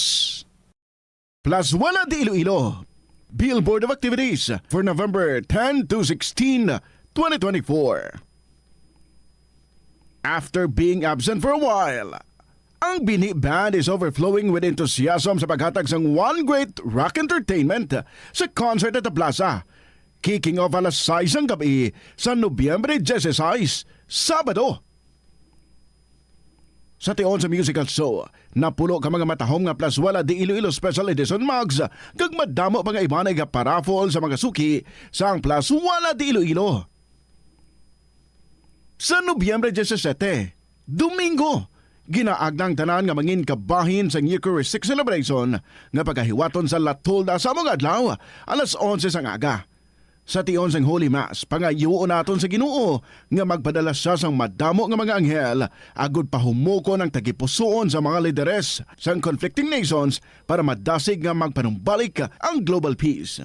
Plazuela de Iloilo. Billboard of activities for November ten to sixteen, twenty twenty-four. After being absent for a while, ang Bini Band is overflowing with enthusiasm sa paghatag sang one great rock entertainment sa concert at the plaza, kicking off alas sais sang gab-i sa Nobyembre diyesisais, Sabado. Sa tion sa musical show, napulo ka mga matahom nga Plazuela de Iloilo Special Edition mugs, kag madamo pa nga iban nga iga-paraffle sa mga suki sang Plazuela de Iloilo. Sa Nobyembre diyesisete, Domingo, ginaagda ang tanan nga mangin kabahin sang Eucharistic celebration nga pagahiwaton sa La Tolda sa amo nga adlaw, alas onse sang aga. Sa tion sang Holy Mass, pangayuon naton sa Ginoo nga magpadala sia sang madamo nga mga anghel agud pahumukon ang tagipusoon sa mga lideres sang conflicting nations para madasig nga magpanumbalik ang global peace.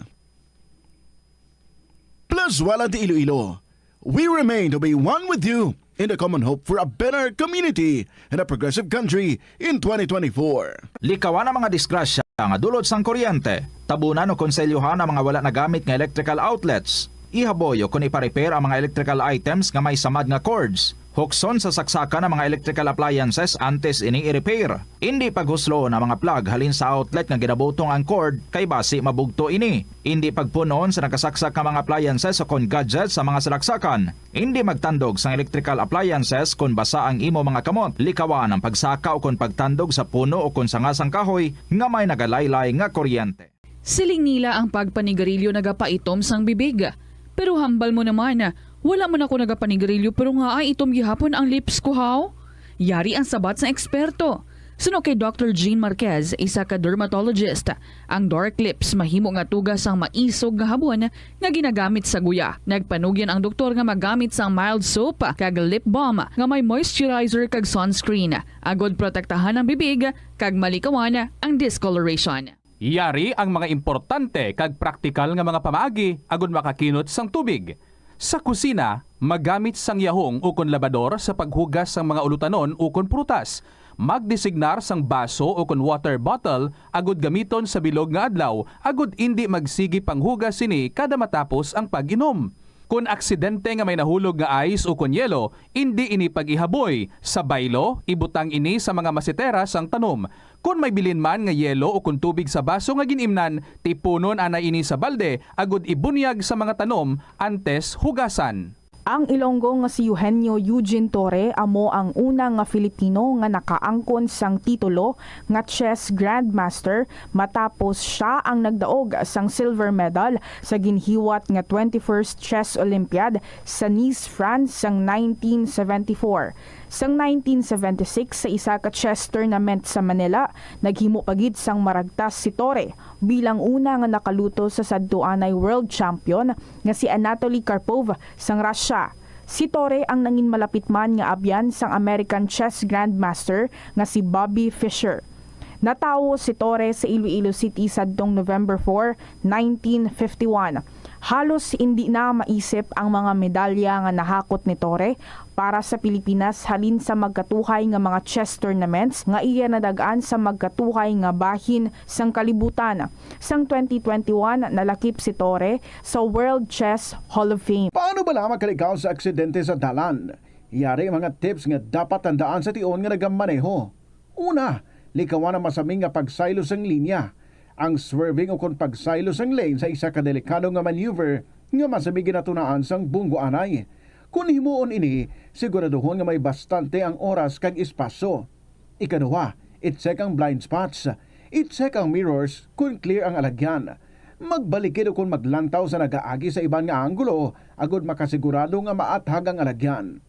Plus, wala di Iloilo. We remain to be one with you in the common hope for a better community and a progressive country in twenty twenty-four. Likawan ang mga disgrasya nga dulot sang kuryente. Tabunan o konselyohan ang mga wala nagamit nga electrical outlets. Ihaboy o kon ipa-repair ang mga electrical items nga may samad nga cords. Hukson sa saksakan ang mga electrical appliances antes ini i-repair. Indi paghusloon ang mga plug halin sa outlet nga ginabutong ang cord, kay basi mabugto ini. Indi pagpun-on sa nakasaksak nga mga appliances o kon gadgets sa mga salaksakan. Indi magtandog sang electrical appliances kon basa ang imo mga kamot. Likawan ang pagsaka o kon pagtandog sa puno o kon sanga sang kahoy nga may nagalaylay nga kuryente. Siling nila ang pagpanigarilyo nagapaitom sang bibig. Pero hambal mo naman, wala man ako nagapanigarilyo pero nga ay itom gihapon ang lips ko, haw? Yari ang sabat sang eksperto. Suno kay Doctor Jean Marquez, isa ka dermatologist, ang dark lips mahimo nga tuga sang maisog nga habon nga ginagamit sa guya. Nagpanugyan ang doktor nga magamit sang mild soap kag lip balm nga may moisturizer kag sunscreen, agud protektahan ang bibig kag malikawan ang discoloration. Yari ang mga importante kag praktikal nga mga pamaagi agud makakinot sang tubig. Sa kusina, magamit sang yahong ukon labador sa paghugas sang mga ulutanon ukon prutas. Magdesignar sang baso ukon water bottle agud gamiton sa bilog nga adlaw agud indi magsigi panghugas sini kada matapos ang pag-inom. Kon aksidente nga may nahulog nga ice ukon yelo, indi ini pag-ihaboy. Sa baylo, ibutang ini sa mga masetera sang tanom. Kon may bilin man nga yelo ukon tubig sa baso nga gin-imnan, tipunon anay ini sa balde agud ibunyag sa mga tanom antes hugasan. Ang Ilonggo nga si Eugenio Eugene Torre amo ang una nga Filipino nga nakaangkon sang titulo nga chess grandmaster matapos sia ang nagdaog sang silver medal sa ginhiwat nga twenty-first Chess Olympiad sa Nice, France sang nineteen seventy-four. Sang nineteen seventy-six, sa isa ka chess tournament sa Manila, naghimo pa gid sang maragtas si Torre bilang una nga nakaluto sa sadto anay world champion nga si Anatoly Karpov sang Russia. Si Torre ang nangin malapit man nga abyan sang American chess grandmaster nga si Bobby Fischer. Natawo si Torre sa Iloilo City sadtong November four, nineteen fifty-one. Halos indi na maisip ang mga medalya nga nahakot ni Torre para sa Pilipinas halin sa magkatuhay nga mga chess tournaments nga iya nadag-an sa magkatuhay nga bahin sang kalibutan. Sang twenty twenty-one, nalakip si Torre sa World Chess Hall of Fame. Paano bala makalikaw sa aksidente sa dalan? Yari ang mga tips nga dapat tandaan sa tion nga nagamaneho. Una, likawan ang masami nga pagsaylo sang linya. Ang swerving ukon pagsaylo sang lane sa isa ka delikado nga maneuver nga masami ginatunaan sang bunggo anay. Kon himuon ini, siguraduhon nga may bastante ang oras kag espasyo. Ikaduha, i-check ang blind spots. I-check ang mirrors kon clear ang alagyan. Magbalikid ukon maglantaw sa nagaagi sa iban nga anggulo agud makasigurado nga maathag ang alagyan.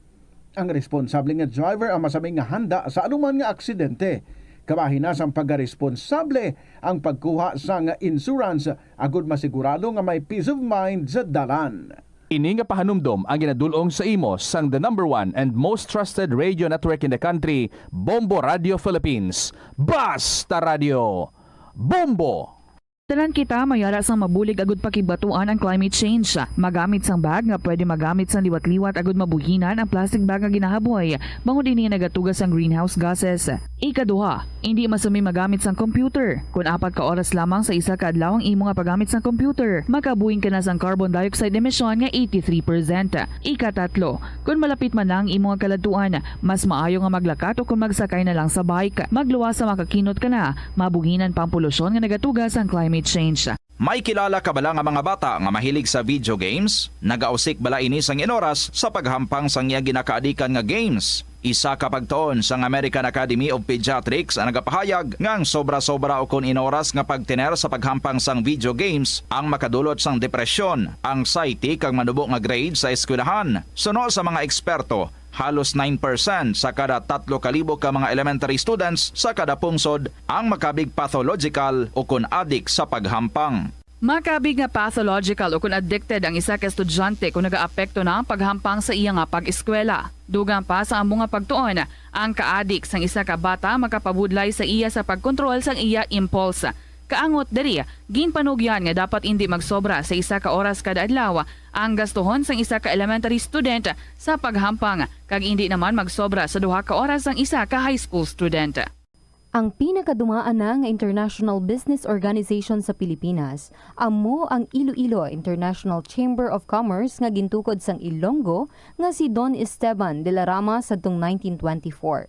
Ang responsable nga driver ang masami nga handa sa anuman nga aksidente. Kabahin na sang pagkaresponsable ang pagkuha sang insurance agud masigurado nga may peace of mind sa dalan. Ini nga pahanumdom ang ginadul-ong sa imo sang the number one and most trusted radio network in the country, Bombo Radio Philippines. Basta Radio, Bombo! Tanan kita mayara sang mabulig agud pakibatuan ang climate change. Magamit sang bag nga pwede magamit sang liwat-liwat agud mabuhinan ang plastic bag nga ginahaboy, bangod ini nagatuga sang greenhouse gases. Ikaduha, indi masami magamit sang computer. Kon apat ka oras lamang sa isa ka adlaw ang imo nga paggamit sang computer, makabuhin ka na sang carbon dioxide emission nga eighty-three percent. Ikatatlo, kon malapit man na ang imo nga kaladtuan, mas maayo nga maglakat o kon magsakay na lang sa bike. Magluwas sa makakinot ka na, mabuhinan pa ang polusyon nga nagatuga sang climate change. May kilala ka bala nga mga bata nga mahilig sa video games? Nagausik bala ini sang inoras sa paghampang sang iya ginakaadikan nga games? Isa ka pagtuon sang American Academy of Pediatrics ang nagapahayag nga ang sobra-sobra ukon inoras nga pagtener sa paghampang sang video games ang makadulot sang depresyon, anxiety, kag manubo nga grade sa eskwelahan. Suno sa mga eksperto, halos nine percent sa kada tatlo ka libo ka mga elementary students sa kada pungsod ang makabig pathological ukon adik sa paghampang. Makabig nga pathological o kon addicted ang isa ka estudyante kon nagaapekto na ang paghampang sa iya nga pag-eskwela. Dugang pa sa amo nga pagtuon, ang kaadik sang isa ka bata makapabudlay sa iya sa pagkontrol sang iya impulse. Kaangot diri, ginpanugyan nga dapat indi magsobra sa isa ka oras kada adlaw ang gastuhon sang isa ka elementary student sa paghampang, kag indi naman magsobra sa duha ka oras ang isa ka high school student. Ang pinakadumaan na nga international business organization sa Pilipinas amo ang Iloilo International Chamber of Commerce nga gintukod sang Ilonggo nga si Don Esteban de la Rama sadtong nineteen twenty-four.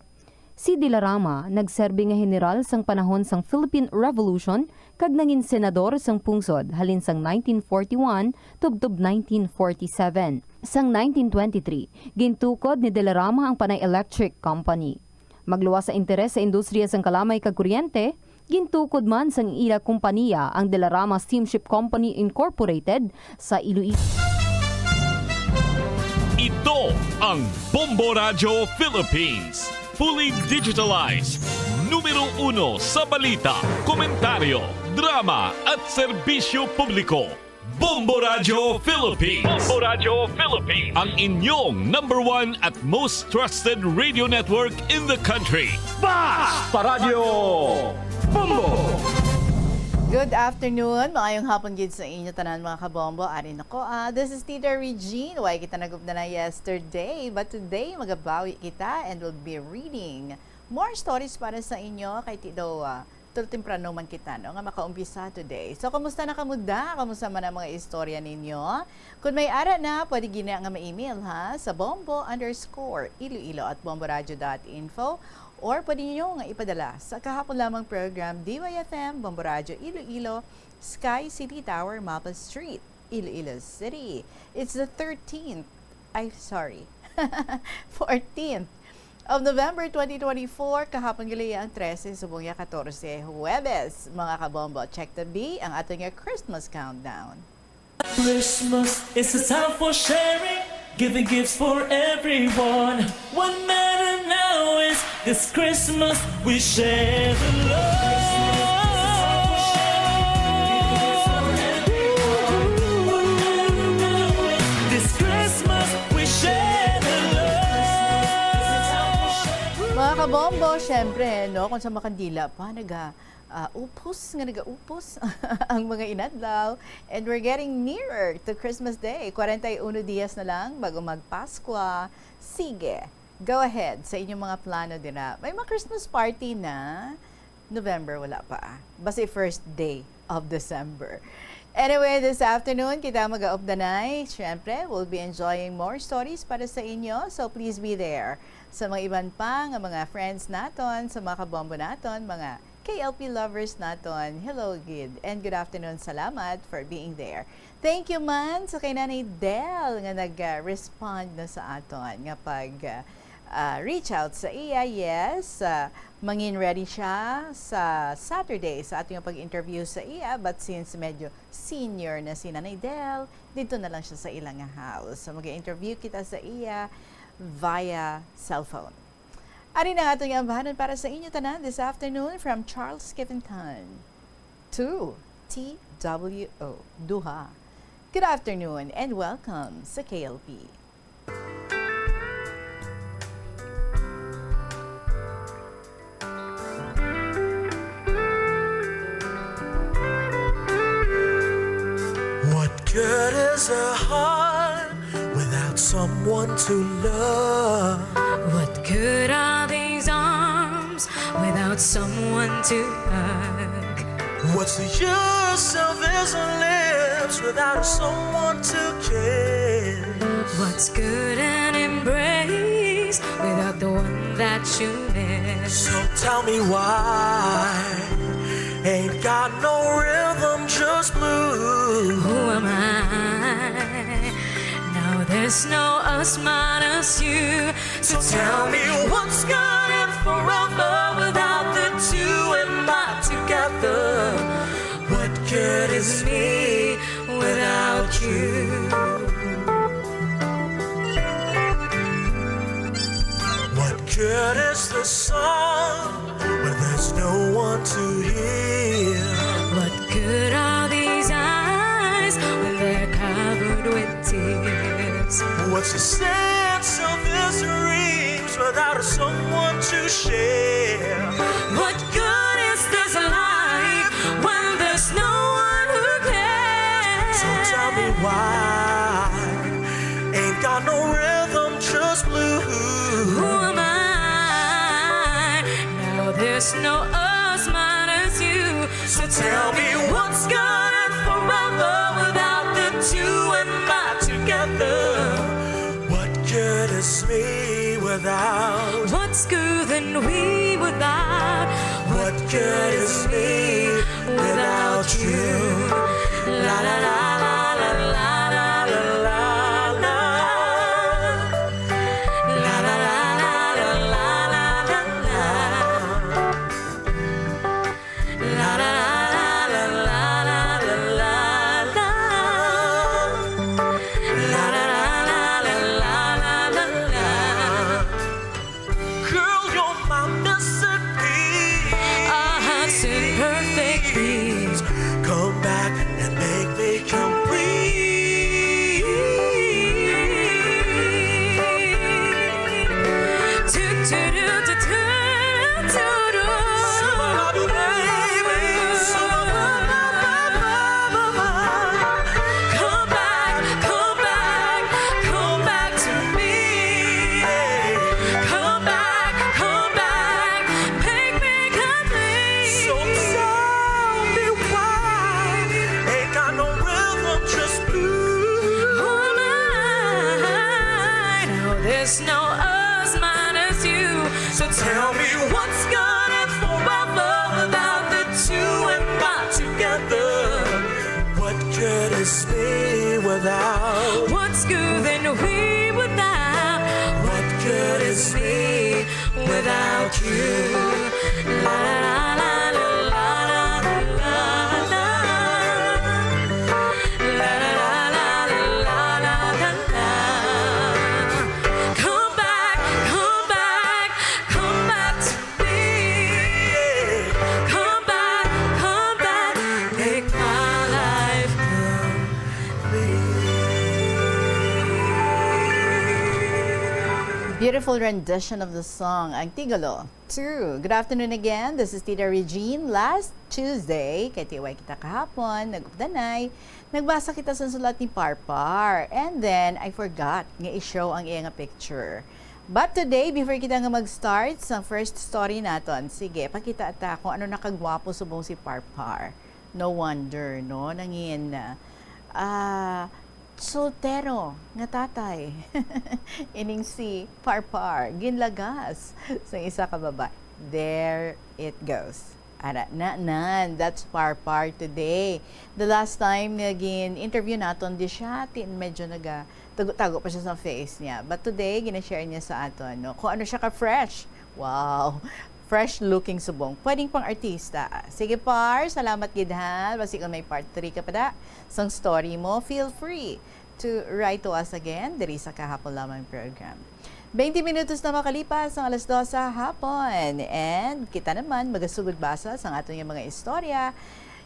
Si de la Rama nagserbi nga heneral sang panahon sang Philippine Revolution kag nangin senador sang pungsod halin sang nineteen forty-one tubtob nineteen forty-seven. Sang nineteen twenty-three, gintukod ni de la Rama ang Panay Electric Company. Magluwas sa interes sa industriya sang kalamay kag kuryente, gintukod man sang ila kompaniya ang De La Rama Steamship Company Incorporated sa Iloilo. Ito ang Bombo Radyo Philippines. Fully digitalized. Numero uno sa balita, komentaryo, drama at serbisyo publiko. Bombo Radyo Philippines. Bombo Radyo Philippines. Ang inyong number one at most trusted radio network in the country. Basta Radyo Bombo! Good afternoon. Maayong hapon gid sa inyo tanan, mga kabombo. Ari na ko, ah. This is Tita Regine. Way kita nagupda na yesterday, but today magabawi kita and will be reading more stories para sa inyo kay ti daw, ah, Tol temprano man kita, no, nga makaumpisa today. So, kumusta na kamo da? Kumusta man ang mga istorya ninyo? Kung may ara na, pwede gina nga ma-email, ha, sa bombo underscore iloilo at bomboradio dot info, or pwede nyo nga ipadala sa kahapon lamang program, D Y F M, Bombo Radyo Iloilo, Sky City Tower, Mapa Street, Iloilo City. It's the thirteenth, ay, sorry, fourteenth of November twenty twenty-four, kahapon gali ang trese, subong ya katorse, Huwebes, mga kabombo. Check the B, ang aton nga Christmas countdown. Christmas is a time for sharing, giving gifts for everyone. What matter now is this Christmas we share the love. This Christmas we share the love. Mga kabombo, syempre, no, kung sa makandila pa, naga, ah, upos nga nagaupos ang mga inadlaw. And we're getting nearer to Christmas Day. Kwarenta y uno dias na lang bago magpaskwa. Sige, go ahead sa inyong mga plano dira. May mga Christmas party na. November, wala pa. Basi first day of December. Anyway, this afternoon, kita mag-aupdanay. Siyempre, we'll be enjoying more stories para sa inyo. So, please be there. Sa mga iban pa nga mga friends naton, sa mga kabombo naton, mga K L P lovers naton, hello gid and good afternoon. Salamat for being there. Thank you man sa kay Nanay Del nga nag-respond na sa aton nga pag, ah, ah, reach out sa iya. Yes, ah, mangin ready siya sa Saturday sa aton nga pag-interview sa iya, but since medyo senior na si Nanay Del, dito na lang siya sa ilang house. So, mag-interview kita sa iya via cellphone. Ari na ang aton nga ambahanan para sa inyo tanan this afternoon from Charles Kevintan to T W O, duha. Good afternoon and welcome sa K L P. What good is a heart without someone to love? What good are these arms without someone to hug? What's the use of these lips without someone to kiss? What's good an embrace without the one that you miss? So tell me why ain't got no rhythm, just blues. Who am I? Now there's no us minus you. So tell me what's good and forever without the two and my together? What good is me without you? What good is the song when there's no one to hear? What good are these eyes? What's the sense of these dreams without someone to share? What good is this life when there's no one who cares? So tell me why ain't got no rhythm, just blues. Who am I? Now there's no us minus you. So tell me what's good forever without the two and my together. What good is me without? What's good and we without? What good is me without you? La la la la la la la la la. La la la la la la la la la. La la la la la la la la. La la la la la la la la. Girl, you're my missing piece. A heart's imperfect piece. Come back and make me complete. Do, do, do, do, do, do, do. Come back, come back, come back to me. Come back, come back, make me complete. So tell me why ain't got no rhythm, just blues. Oh, my. Now there's no us minus you. So tell me what's gonna forever without the two and my together. What good is me without? What's good and we without? What good is me without you? La la la la la la la la. La la la la la la la la. Come back, come back, come back to me. Come back, come back, make my life complete. Beautiful rendition of the song, Ang Tigolo two. Good afternoon again. This is Tita Regine. Last Tuesday, kay T Y kita kahapon, nag-updanay, nagbasa kita sa sulat ni Parpar. And then, I forgot nga i-show ang iya nga picture. But today, before kita nga mag-start sa first story naton, sige, pakita ta kung ano nakagwapo subong si Parpar. No wonder, no? Nangin, ah, soltero nga tatay. Ining si Parpar, ginlagas sa isa ka babae. There it goes. Ara na, nan, that's Parpar today. The last time nga gin-interview naton, di siya, tin, medyo naga-, tago-tago pa siya sa face niya. But today, gina-share niya sa aton, no, kung ano siya ka-fresh. Wow! Fresh looking subong. Pwedeng pang artista. Sige, Par, salamat gid, ha. Basi kung may part three ka pa da sang story mo, feel free to write to us again diri sa Kahapon Lamang program. Twenty minutos na makalipas ang alas dos sa hapon. And kita naman magasugod basa sang aton nga mga istorya.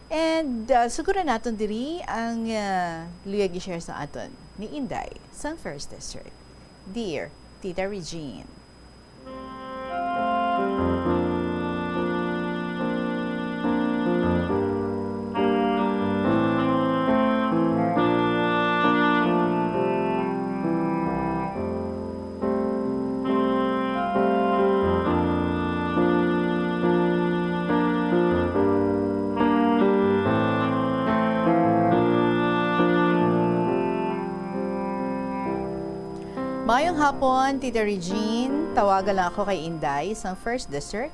And, ah, suguran naton diri ang, ah, luyag i-share sa aton ni Inday sang First District. Dear Tita Regine. Mayong hapon, Tita Regine. Tawagan lang ako kay Inday, sang First District.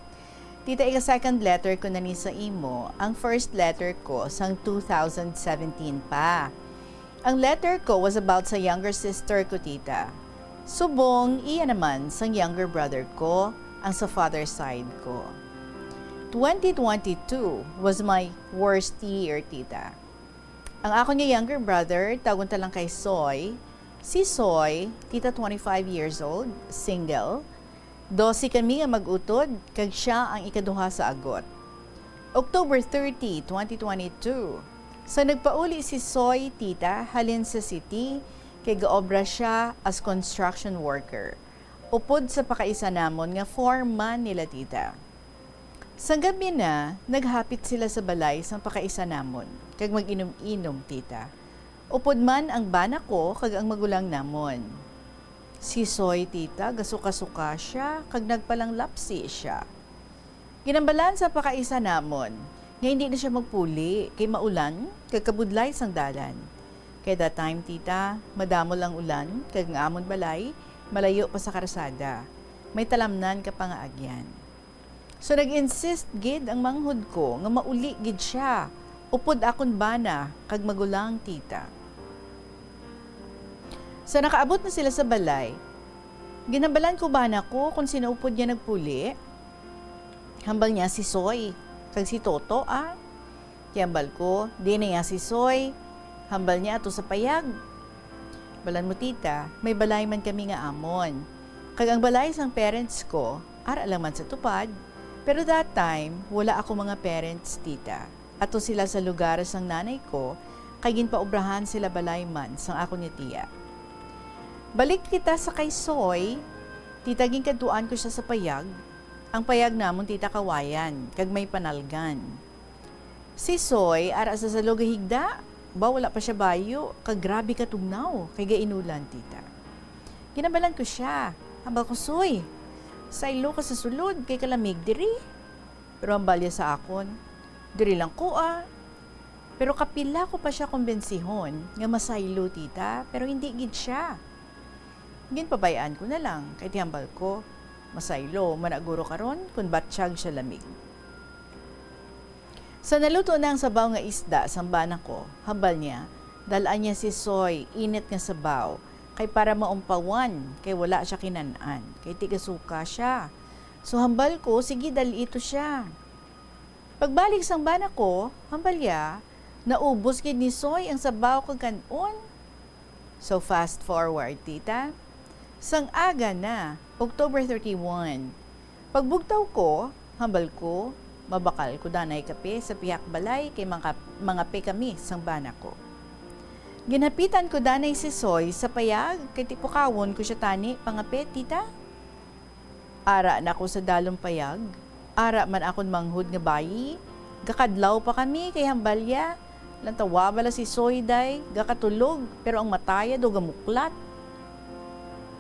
Tita, ika-second letter ko na ni sa imo. Ang first letter ko sang two thousand seventeen pa. Ang letter ko was about sa younger sister ko, Tita. Subong, iya naman sang younger brother ko, ang sa father side ko. Twenty twenty-two was my worst year, Tita. Ang akon nga younger brother, tawgon ta lang kay Soy. Si Soy, Tita, twenty-five years old, single. Dose kami nga mag-utod, kag sia ang ikaduha sa agot. October thirty, twenty twenty-two, sa nagpauli si Soy, Tita, halin sa city, kay gaobra sia as construction worker, upod sa pakaisan namon nga foreman nila tita. Sang gab-i na, naghapit sila sa balay sang pakaisan namon, kag mag-inom-inom, tita. Upod man ang bana ko kag ang magulang namon. Si Soy, tita, gasuka-suka sia, kag nagpalanglapsi sia. Ginhambalan sa pakaisan namon nga hindi na sia magpuli kay maulan kag kabudlay sang dalan. Kay that time, tita, madamol ang ulan kag ang amon balay malayo pa sa karsada. May talamnan ka pa nga agyan. So nag-insist gid ang manghod ko nga mauli gid sia upod akon bana kag magulang, tita. Sa nakaabot na sila sa balay, ginhambalan ko bana ko kon sino upod niya nagpuli. Hambal niya si Soy kag si Toto, ah. Ti hambal ko, di na iya si Soy. Hambal niya ato sa payag. Balan mo, tita, may balay man kami nga amon. Kag ang balay sang parents ko, ara lang man sa tupad. Pero that time, wala ako mga parents, tita. Ato sila sa lugar sang nanay ko, kay ginpaobrahan sila balay man sang akon nga tiya. Balik kita sa kay Soy, tita, ginkadtuan ko sia sa payag. Ang payag namon, tita, kawayan, kag may panalgan. Si Soy, ara sa salo gahigda, ba wala pa sia bayo, kag grabe katugnaw, kay gainulan, tita. Ginhambalan ko sia, hambal ko, "Soy, saylo ka sa sulod, kay kalamig diri." Pero hambal niya sa akon, "Diri lang ko, ah." Pero kapila ko pa sia kumbensihon nga masaylo, tita, pero hindi gid sia. Ginpabay-an ko na lang, kay ti hambal ko, masaylo man na guro karon kon batyag sia lamig. Sa naluto na ang sabaw nga isda sang bana ko, hambal niya, dal-an niya si Soy init nga sabaw, kay para maumpawan, kay wala sia kinan-an, kay ti gasuka sia. So hambal ko, sige, dal-i to sia. Pagbalik sang bana ko, hambal niya, naubos gid ni Soy ang sabaw kag kan-on. So fast forward, tita. Sang aga na, October thirty-one. Pagbugtaw ko, hambal ko, mabakal ko danay kape sa pihak balay kay mangka-, mangape kami sang bana ko. Ginhapitan ko danay si Soy sa payag kay ti pukawon ko sia tani pangape, tita. Ara na ako sa dalom payag, ara man akon manghod nga bayi. Gakadlaw pa kami kay hambal niya, "Lantawa bala si Soy, day, gakatulog, pero ang mata niya daw gamuklat."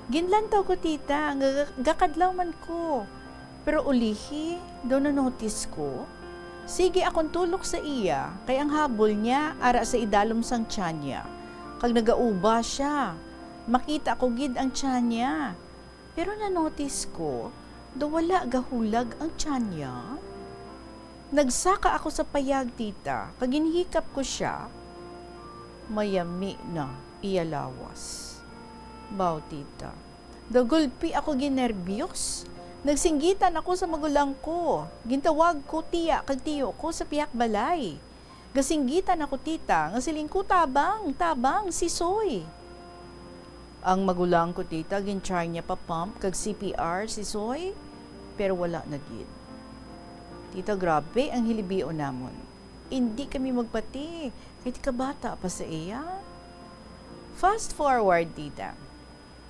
Ginlantaw ko, tita, nga ga-, gakadlaw man ko. Pero ulihi, daw na-notice ko, sige akon tulok sa iya, kay ang habol niya ara sa idalom sang tiyan niya, kag nagauba sia. Makita ko gid ang tiyan niya. Pero na-notice ko, daw wala gahulag ang tiyan niya. Nagsaka ako sa payag, tita, kag ginhikap ko sia. Mayami na iya lawas. Baw, tita, daw gulpi ako ginerbiyos. Nagsinggitan ako sa magulang ko. Gintawag ko tiya kag tiyo ko sa pihak balay. Gasinggitan ako, tita, nga siling ko, "Tabang, tabang, si Soy." Ang magulang ko, tita, gin-try niya pa-pump kag C P R si Soy, pero wala na gid. Tita, grabe ang hilibion namon. Indi kami magpati, kay ti kabata pa sa iya. Fast forward, tita.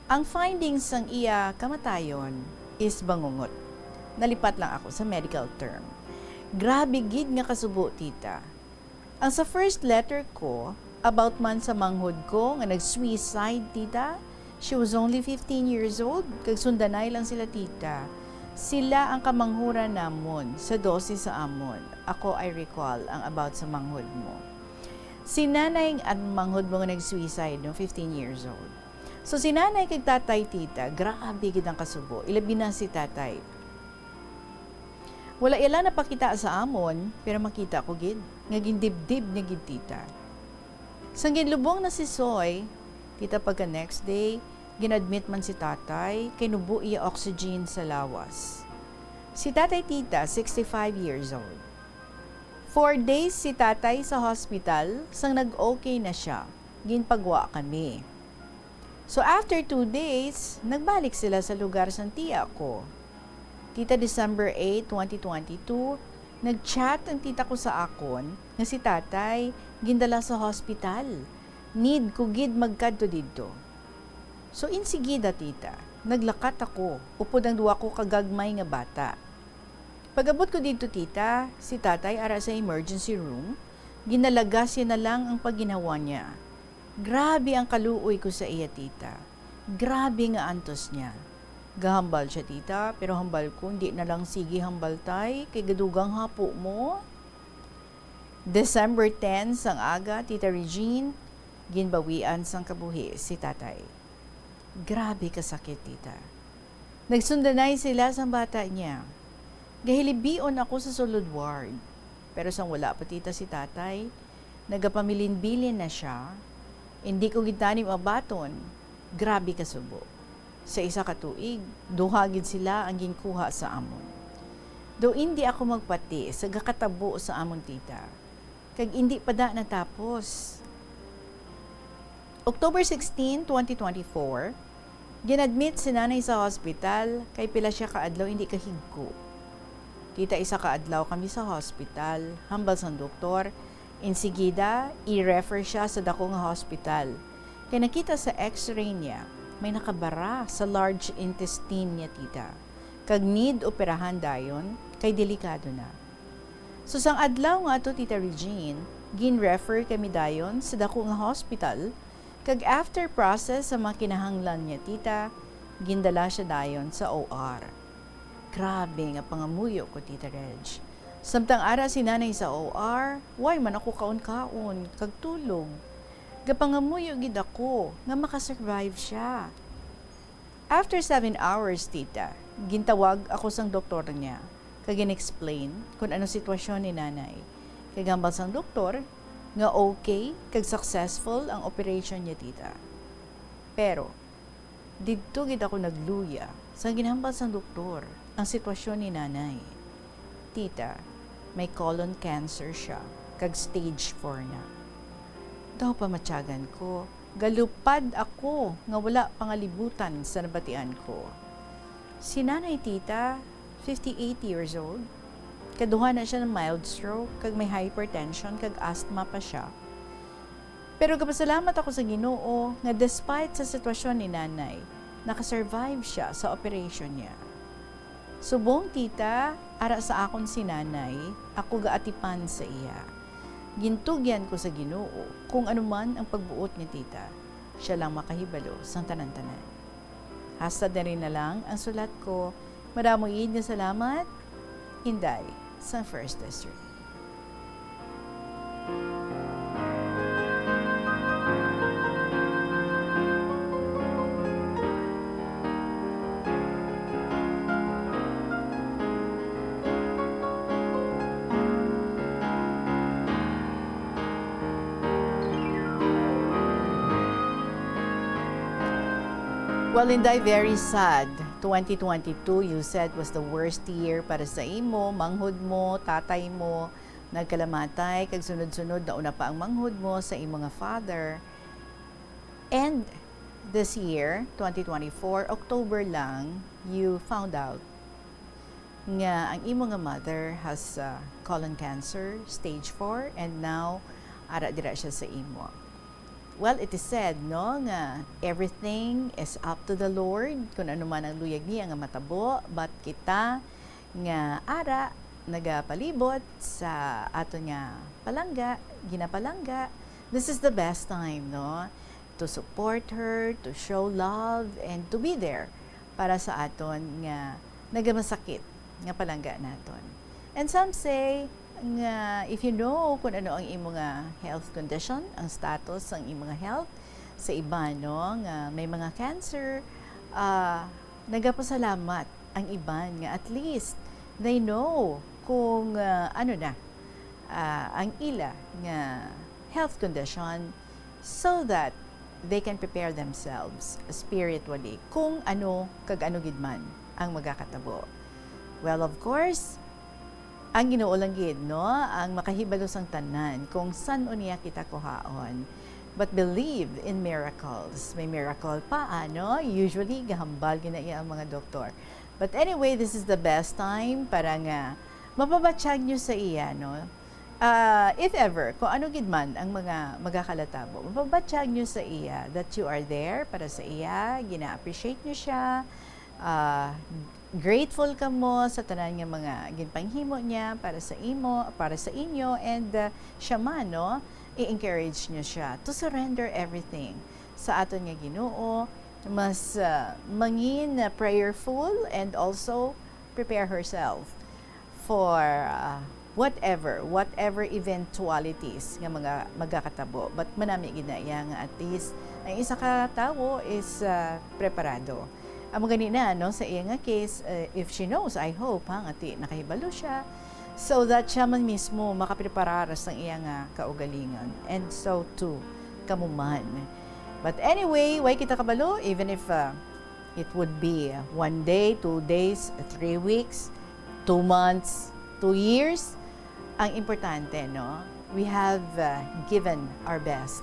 Ang findings sang iya kamatayon is bangungot. Nalipat lang ako sa medical term. Grabe gid nga kasubo, tita. Ang sa first letter ko, about man sa manghod ko nga nag-suicide, tita, she was only fifteen years old, kag sundanay lang sila, tita. Sila ang kamanghuran namon sa dose sa amon. Ako, I recall ang about sa manghod mo. Si nanay ang manghod mo nga nag-suicide, no, fifteen years old. So, si nanay kag tatay, tita, grabe gid ang kasubo. Ilabi na si tatay. Wala ila napakita sa amon, pero makita ko gid nga gindibdib niya gid, tita. Sang ginlubong na si Soy, tita, pagka next day, gin-admit man si tatay, kay nubo iya oxygen sa lawas. Si tatay, tita, sixty-five years old. Four days si tatay sa hospital, sang nag-okay na siya, ginpagwa kami. So, after two days, nagbalik sila sa lugar sang tiya ko. Tita, December eight, twenty twenty-two, nag-chat ang tita ko sa akon nga si tatay gindala sa hospital. Need ko gid magkadto didto. So, insigida, tita, naglakat ako upod ang duha ko ka gagmay nga bata. Pag-abot ko didto, tita, si tatay ara sa emergency room, ginalagas niya na lang ang pagginhawa niya. Grabe ang kaluoy ko sa iya, tita. Grabe nga antos niya. Gahambal siya, tita, pero hambal ko, hindi na lang sige hambal, tay, kay gadugang hapo mo. December ten sang aga, Tita Regine, ginbawian sang kabuhi si tatay. Grabe ka sakit, tita. Nagsundanay sila sang bata niya. Gahilibion ako sa sulod ward. Pero sang wala pa, tita, si tatay, nagapamilinbilin na siya. Hindi ko gid tani maabaton. Grabe ka subo. Sa isa ka tuig, duha gid sila ang ginkuha sa amon. Daw indi ako magpati sa gakatabo sa amon tita, kag indi pa da natapos. October sixteen, twenty twenty-four, gin-admit si nanay sa hospital kay pila sia ka adlaw indi kahigko. Tita, isa ka adlaw kami sa hospital, hambal sang doktor, insigida, i-refer siya sa dako nga hospital. Kay nakita sa X-ray niya, may nakabara sa large intestine niya, tita, kag need operahan dayon kay delikado na. So, sang adlaw nga ato, Tita Regine, gin-refer kami dayon sa dako nga hospital, kag after process sa mga kinahanglan niya, tita, gindala siya dayon sa O R. Grabe nga pangamuyo ko, Tita Reg. Samtang ara si nanay sa O R, way man ako kaon-kaon kag tulog. Gapangamuyo gid ako nga makasurvive siya. After seven hours, tita, gintawag ako sang doktor niya kag gin-explain kon ano sitwasyon ni nanay. Kag hambal sang doktor nga okay kag successful ang operation niya, tita. Pero, didto gid ako nagluya sa ginhambal sang doktor ang sitwasyon ni nanay. Tita, may colon cancer siya, kag stage four na. Daw pamatyagan ko, galupad ako nga wala pangalibutan sa nabatian ko. Si nanay, tita, fifty-eight years old. Kaduha na siya ng mild stroke, kag may hypertension, kag asthma pa siya. Pero gapasalamat ako sa Ginoo nga despite sa sitwasyon ni nanay, nakasurvive siya sa operation niya. Subong, tita, ara sa akon si nanay, ako gaatipan sa iya. Gintugyan ko sa Ginoo kung ano man ang pagbuot ni tita. Siya lang makahibalo sang tanan-tanan. Hasta diri na lang ang sulat ko. Madamo gid nga salamat, Inday sang First District. Well, Inday, very sad. Twenty twenty-two, you said, was the worst year para sa imo, manghod mo, tatay mo, nagkalamatay, kag sunod-sunod na una pa ang manghod mo sa imo nga father. And this year, twenty twenty-four, October lang, you found out nga ang imo nga mother has, uh, colon cancer, stage four, and now, ara dira siya sa imo. Well, it is said, no, nga everything is up to the Lord, kung ano man ang luyag niya nga matabo, but kita nga ara nagapalibot sa aton nga palangga, ginapalangga, this is the best time, no, to support her, to show love, and to be there para sa aton nga nagamasakit nga palangga naton. And some say nga if you know kung ano ang imo nga health condition, ang status sang imo nga health, sa iban, no, nga may mga cancer, ah, nagapasalamat ang iban nga at least they know kung, ah, ano na, ah, ang ila nga health condition, so that they can prepare themselves spiritually kung ano kag ano gid man ang magakatabo. Well, of course, ang Ginoo lang gid, no, ang makahibalo sang tanan kung san-o niya kita kuhaon. But believe in miracles. May miracle pa, ano? Usually, gahambal gid na iya ang mga doktor. But anyway, this is the best time para nga mapabatyag nyo sa iya, no? Ah, if ever, kung ano gid man ang mga magakalatabo, mapabatyag nyo sa iya that you are there para sa iya, gina-appreciate nyo siya, ah, grateful kamo sa tanan nga mga ginpanghimo niya para sa imo, para sa inyo, and, ah, siya man, no, i-encourage nyo siya to surrender everything sa aton nga Ginoo, mas, ah, mangin, ah, prayerful, and also prepare herself for, ah, whatever, whatever eventualities nga mga magakatabo. But manami gid na iya nga at least ang isa ka tawo is, ah, preparado. Amo gani na, no, sa iya nga case, eh, if she knows, I hope, ha, nga ti nakahibalo siya, so that siya man mismo makapreparar sa iya nga kaugalingon. And so too, kamo man. But anyway, why kita kabalo, even if, ah, it would be one day, two days, three weeks, two months, two years, ang importante, no, we have, uh, given our best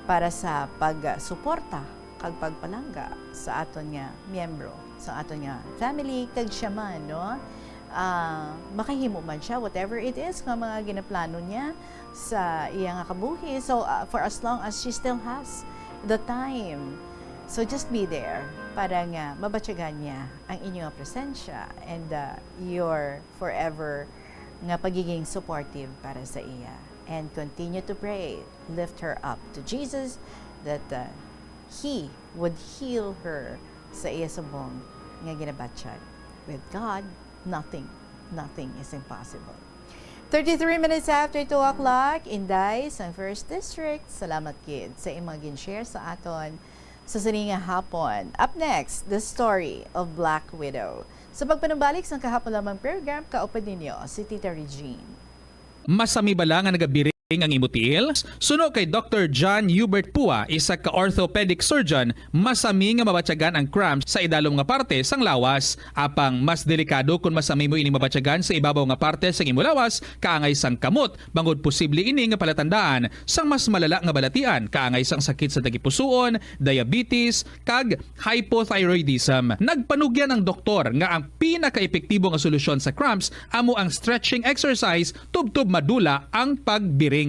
para sa pagsuporta kag pagpalangga sa aton nga miyembro, sa aton nga family, kag siya man, no, ah, makahimo man siya, whatever it is nga mga ginaplano niya sa iya nga kabuhi. So, ah, for as long as she still has the time, so just be there para nga mabatyagan niya ang inyo nga presensya and, ah, your forever nga pagiging supportive para sa iya. And continue to pray. Lift her up to Jesus that, uh, He would heal her sa iya subong nga ginabatyag. With God, nothing, nothing is impossible. Thirty-three minutes after two o'clock, Inday, sa First District, salamat gid sa imong gin-share sa aton sa sini nga hapon. Up next, the story of Black Widow. Sa pagpanumbalik sang kahapon lamang program, kaupod ninyo si Tita Regine. Masami bala nga nagabiring ang imo tiil? Suno kay Doktor John Hubert Pua, isa ka orthopedic surgeon, masami nga mabatyagan ang cramps sa idalom nga parte sang lawas. Apang mas delikado kon masami mo ining mabatyagan sa ibabaw nga parte sang imo lawas, kaangay sang kamot, bangod posible ini nga palatandaan sang mas malala nga balatian, kaangay sang sakit sa tagipusoon, diabetes, kag hypothyroidism. Nagpanugyan ang doktor nga ang pinakaepektibo nga solusyon sa cramps amo ang stretching exercise tubtob madula ang pagbiring.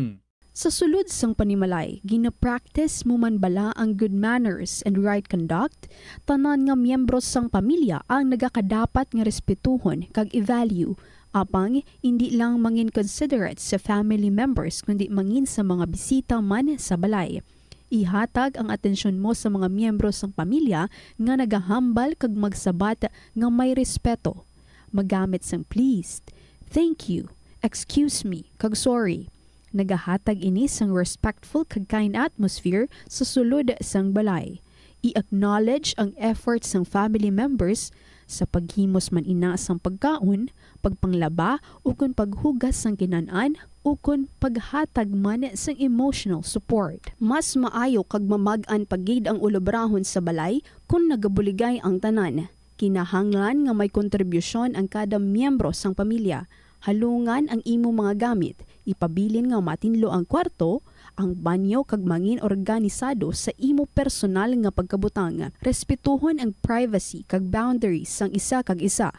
Sa sulod sang panimalay, gina-practice mo man bala ang good manners and right conduct? Tanan nga miyembro sang pamilya ang nagakadapat nga respetuhon kag i-value. Apang indi lang mangin considerate sa family members, kundi mangin sa mga bisita man sa balay. Ihatag ang atensyon mo sa mga miyembro sang pamilya nga nagahambal kag magsabat nga may respeto. Magamit sang please, thank you, excuse me, kag sorry. Nagahatag ini sang respectful kag kind atmosphere sa sulod sang balay. I-acknowledge ang effort sang family members sa paghimos man ina sang pagkaon, pagpanglaba, ukon paghugas sang kinan-an, ukon paghatag man sang emotional support. Mas maayo kag mamag-an pa gid ang ulobrahon sa balay kon nagabuligay ang tanan. Kinahanglan nga may kontribusyon ang kada miyembro sang pamilya. Halungan ang imo mga gamit, ipabilin nga matinlo ang kwarto, ang banyo, kag mangin organisado sa imo personal nga pagkabutang. Respetuhon ang privacy kag boundaries sang isa kag isa.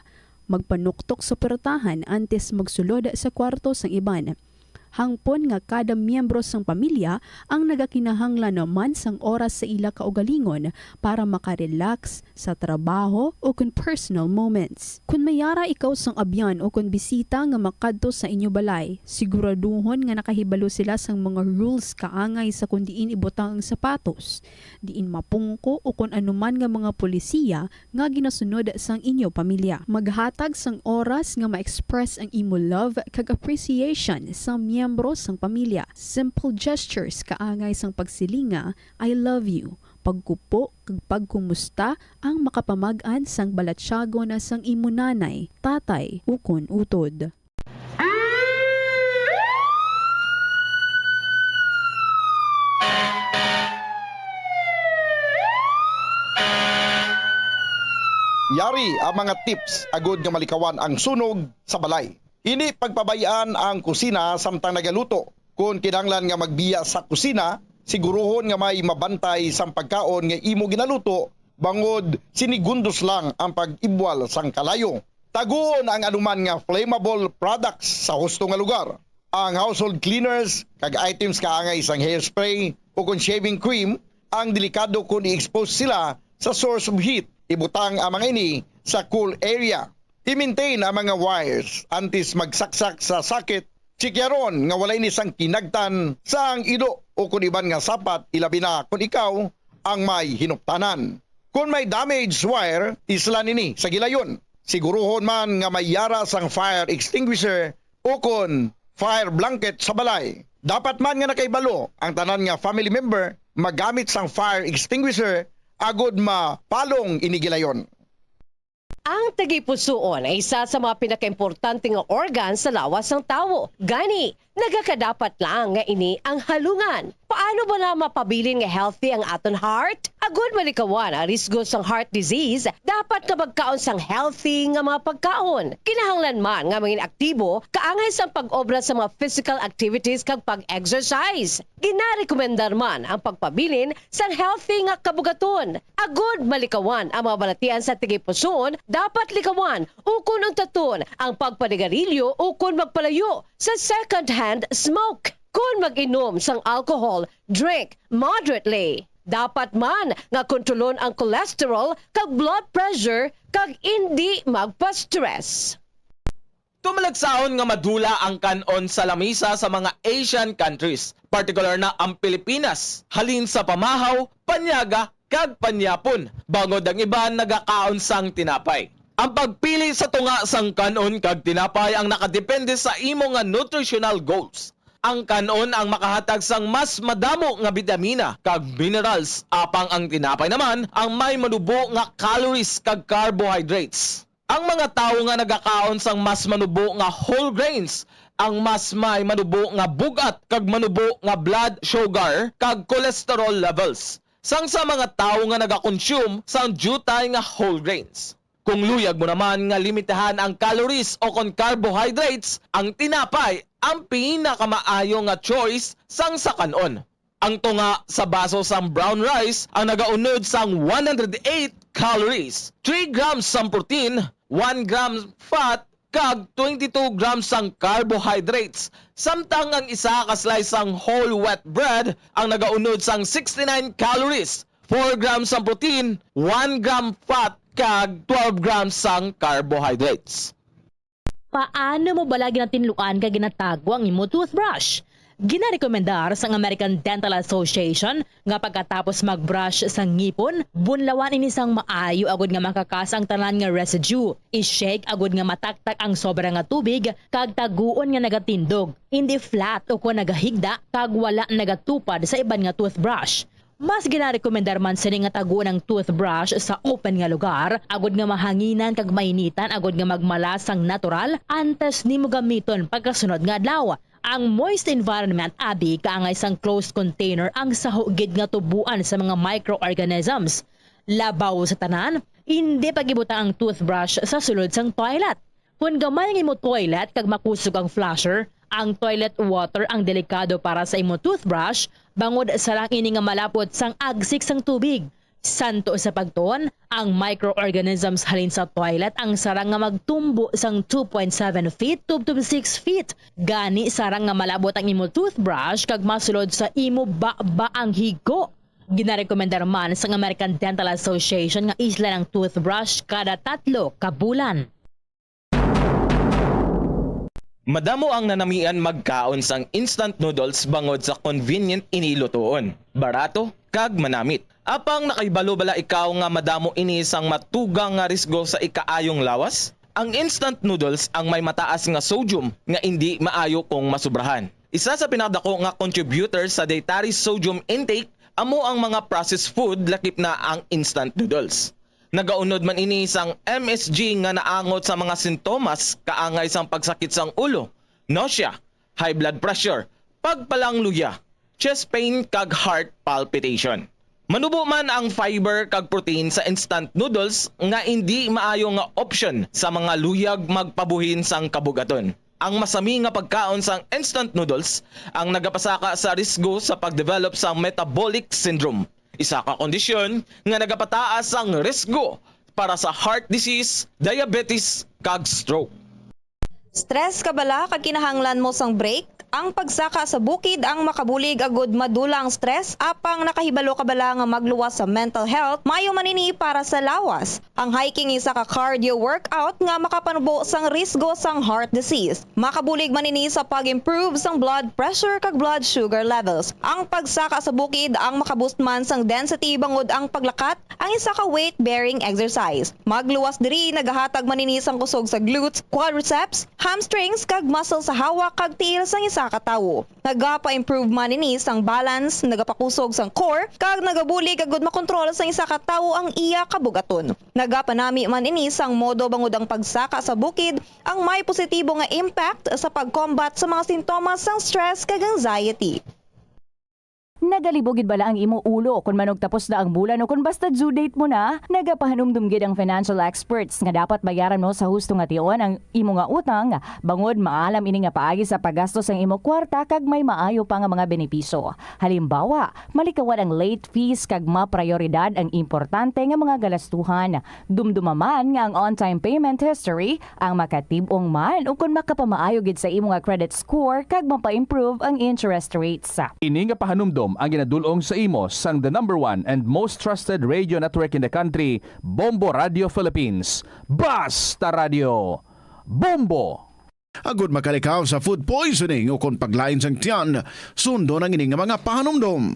Magpanuktok sa puwertahan antes magsulod sa kwarto sang iban. Hangpon nga kada miyembro sang pamilya ang nagakinahanglan man sang oras sa ila kaugalingon para makarelax sa trabaho o kon personal moments. Kon may ara ikaw sang abyan o kon bisita nga makadto sa inyo balay, siguraduhon nga nakahibalo sila sang mga rules kaangay sa kon diin ibutang ang sapatos, diin mapungko o kon anuman nga mga polisiya nga ginasunod sang inyo pamilya. Maghatag sang oras nga ma-express ang imo love kag appreciation sa miyembro sang pamilya. Simple gestures kaangay sang pagsiling nga, "I love you," pagkupo kag pagkumusta ang makapamag-an sang balatyagon sang imo nanay, tatay, ukon utod. Yari ang mga tips agud nga malikawan ang sunog sa balay. Hindi pagpabay-an ang kusina samtang nagaluto. Kon kinahanglan nga magbiya sa kusina, siguruhon nga may mabantay sang pagkaon nga imo ginaluto, bangod sinigundos lang ang pag-ibwal sang kalayo. Taguon ang anuman nga flammable products sa husto nga lugar. ang household cleaners kag items kaangay sang hairspray o kon shaving cream ang delikado kon i-expose sila sa source of heat. Ibutang ang mga ini sa cool area. I-maintain ang mga wires antes magsaksak sa socket. Tsikyaron nga wala ini sang kinagtan sang ido o kon iban nga sapat, ilabi na kon ikaw ang may hinuptanan. Kon may damaged wire, islan ini sa gilayon. Siguruhon man nga may yara sang fire extinguisher o kon fire blanket sa balay. Dapat man nga nakahibalo ang tanan nga family member magamit sang fire extinguisher agod mapalong ini gilayon. Ang tagipusoon ay isa sa mga pinakaimportante nga organ sa lawas sang tawo. Gani, nagakadapat lang nga ini ang halungan. Paano bala mapabilin nga healthy ang aton heart? Agud malikawan ang risgo sang heart disease, dapat nga magkaon sang healthy nga mga pagkaon. Kinahanglan man nga mangin aktibo kaangay sang pag-obra sa mga physical activities kag pag-exercise. Ginarekomendar man ang pagpabilin sang healthy nga kabugaton. Agud malikawan ang mga balatian sa tigipuson, dapat likawan ukon untaton ang pagpanigarilyo ukon magpalayo sa second-hand smoke. Kon mag-inom sang alcohol, drink moderately. Dapat man nga kontrolon ang cholesterol kag blood pressure kag indi magpa-stress. Tumalagsaon nga madula ang kan-on sa lamisa sa mga Asian countries, partikular na ang Pilipinas, halin sa pamahaw, panyaga, kag panyapon, bangod ang iban nagakaon sang tinapay. Ang pagpili sa tunga sang kan-on kag tinapay ang nakadepende sa imo nga nutritional goals. Ang kan-on ang makahatag sang mas madamo nga bitamina kag minerals, apang ang tinapay naman ang may manubo nga calories kag carbohydrates. Ang mga tawo nga nagakaon sang mas manubo nga whole grains ang mas may manubo nga bug-at kag manubo nga blood sugar kag cholesterol levels sang sa mga tawo nga nagakonsume sang diutay nga whole grains. Kung luyag mo naman nga limitahan ang calories o kon carbohydrates, ang tinapay ang pinakamaayo nga choice sang sa kan-on. Ang tunga sa baso sang brown rice ang nagaunod sang one hundred eight calories, three grams sang protein, one gram fat, kag twenty-two grams sang carbohydrates, samtang ang isa ka slice sang whole wheat bread ang nagaunod sang sixty-nine calories, four grams sang protein, one gram fat, kag twelve grams sang carbohydrates. Paano mo bala ginatinluan kag ginatago ang imo toothbrush? Ginarekomendar sang American Dental Association nga pagkatapos mag-brush sa ngipon, bunlawan ini sang maayo agud nga makakas ang tanan nga residue. I-shake agud nga mataktak ang sobra nga tubig kag taguon nga nagatindog, indi flat ukon nagahigda kag wala nagatupad sa iban nga toothbrush. Mas ginarekomendar man sini nga taguon ang toothbrush sa open nga lugar, agud nga mahanginan kag mainitan agud nga magmalas sang natural antes nimo gamiton pagkasunod nga adlaw. Ang moist environment abi kaangay sang closed container ang saho gid nga tuboan sa mga microorganisms. Labaw sa tanan, indi pag-ibutang ang toothbrush sa sulod sang toilet. Kon gamay ang imo toilet kag makusog ang flusher, ang toilet water ang delikado para sa imo toothbrush, bangod sarang ini nga malapot sang agsik sang tubig. Santo sa pagtuon, ang microorganisms halin sa toilet ang sarang nga magtumbo sang two point seven feet tubtob six feet. Gani, sarang nga malabot ang imo toothbrush kag masulod sa imo baba ang higo. Ginarekomendar man sang American Dental Association nga islan ang toothbrush kada tatlo ka bulan. Madamo ang nanamian magkaon sang instant noodles bangod sa convenient ini lutoon, barato, kag manamit. Apang nakahibalo bala ikaw nga madamo ini sang matugang nga risgo sa ikaayong lawas? Ang instant noodles ang may mataas nga sodium nga indi maayo kung masubrahan. Isa sa pinakadako nga contributor sa dietary sodium intake amo ang mga processed food, lakip na ang instant noodles. Nagaunod man ini sang M S G nga naangot sa mga sintomas kaangay sang pagsakit sang ulo, nausea, high blood pressure, pagpalangluya, chest pain, kag heart palpitation. Manubo man ang fiber kag protein sa instant noodles nga indi maayo nga opsyon sa mga luyag magpabuhin sang kabugaton. Ang masami nga pagkaon sang instant noodles ang nagapasaka sa risgo sa pag-develop sang metabolic syndrome, isa ka kondisyon nga nagapataas sang risgo para sa heart disease, diabetes, kag stroke. Stress ka bala kag kinahanglan mo sang break? Ang pagsaka sa bukid ang makabulig agud madula ang stress, apang nakahibalo ka bala nga magluwas sa mental health? Maayo man ini para sa lawas. Ang hiking isa ka cardio workout nga makapanubo sang risgo sang heart disease. Makabulig man ini sa pag-improve sang blood pressure kag blood sugar levels. Ang pagsaka sa bukid ang makaboost man sang density bangod ang paglakat ang isa ka weight-bearing exercise. Magluwas diri nagahatag man ini sang kusog sa glutes, quadriceps, hamstrings, kag muscle sa hawak kag tiil sang isa ka tawo. Nagapa-improve man ini sang balance, nagapakusog sang core, kag nagabulig agud makontrol sang isa ka tawo ang iya kabug-aton. Nagapanami man ini sang modo bangod ang pagsaka sa bukid ang may positibo nga impact sa pag-combat sa mga sintomas sang stress kag anxiety. Nagalibog gid bala ang imo ulo kon manugtapos na ang bulan o kon basta due date mo na? Nagapahanumdom gid ang financial experts nga dapat bayaran mo sa husto nga tion ang imo nga utang, bangod maalam ini nga paagi sa paggasto sang imo kwarta kag may maayo pa nga mga benepisyo. Halimbawa, malikawan ang late fees kag maprayoridad ang importante nga mga galastuhan. Dumduma man nga ang on-time payment history ang makatib-ong man ukon makapamaayo gid sa imo nga credit score kag mapa-improve ang interest rates. Ini nga pahanumdom ang ginadul-ong sa imo sang the number one and most trusted radio network in the country, Bombo Radio Philippines. Basta Radio Bombo! Agud makalikaw sa food poisoning ukon paglain sang tiyan, sundon ang ini nga mga pahanumdom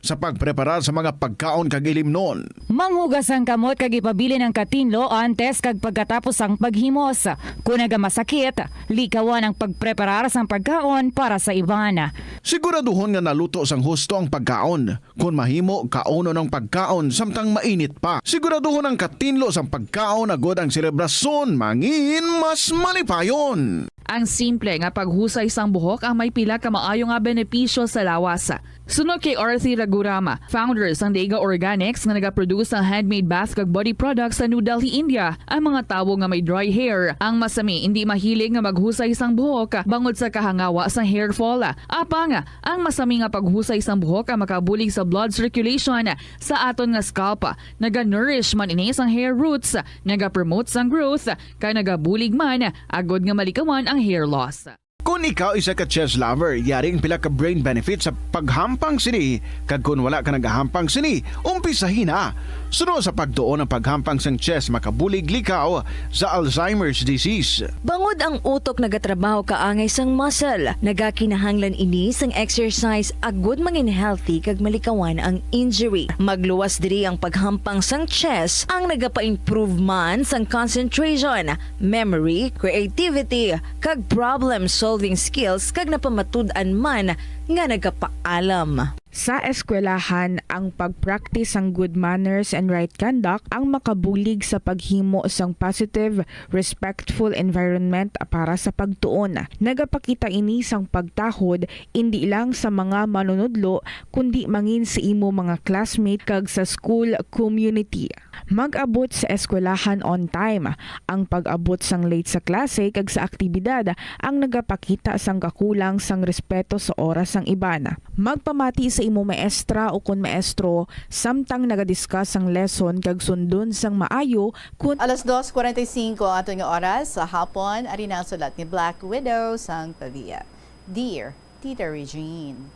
sa pagpreparar sa mga pagkaon kag ilimnon. Manghugas ang kamot kag ipabilin ang katinlo antes kag pagkatapos sang paghimos. Kon nagamasakit, likawan ang pagpreparar sang pagkaon para sa iban. Siguraduhon nga naluto sang husto ang pagkaon. Kon mahimo, kaunon ang pagkaon samtang mainit pa. Siguraduhon ang katinlo sang pagkaon agud ang selebrasyon mangin mas malipayon. Ang simple nga paghusay sang buhok ang may pila ka maayo nga benepisyo sa lawas. Suno kay Arthur Ragurama, founder sang Dega Organics nga nagaproduce sang handmade bath kag body products sa New Delhi, India, ang mga tawo nga may dry hair. Ang masami indi mahilig nga maghusay sang buhok bangod sa kahangawa sang hair fall. Apang, ang masami nga paghusay sang buhok ang makabulig sa blood circulation sa aton nga scalp. Naga-nourish man ini sang hair roots, nagapromote sang growth, kag nagabulig man agud nga malikawan ang hair loss. Kon ikaw isa ka chess lover, yari ang pila ka brain benefits sa paghampang sini, kag kon wala ka nagahampang sini, umpisahi na. Suno sa pagtuon, ang paghampang sang chess makabulig likaw sa Alzheimer's disease. Bangod ang utok nagatrabaho kaangay sang muscle, nagakinahanglan ini sang exercise agud mangin healthy kag malikawan ang injury. Magluwas diri ang paghampang sang chess, ang nagapa-improve man sang concentration, memory, creativity, kag problem-solving skills, kag napamatud-an man nga nagapaalam. Sa eskwelahan, ang pag-practice sang good manners and right conduct ang makabulig sa paghimo sang positive, respectful environment para sa pagtuon. Nagapakita ini sang pagtahod indi lang sa mga manunudlo, kundi mangin sa imo mga classmate kag sa school community. Mag-abot sa eskwelahan on time. Ang pag-abot sang late sa klase kag sa aktibidad ang nagapakita sang kakulang sang respeto sa oras sang iban. Magpamati sa imo maestra ukon maestro samtang naga-discuss sang lesson kag sundon sang maayo kon Alas dos cuarenta y cinco ang aton nga oras sa hapon. Ari na ang sulat ni Black Widow sang Pavia. Dear Tita Regine.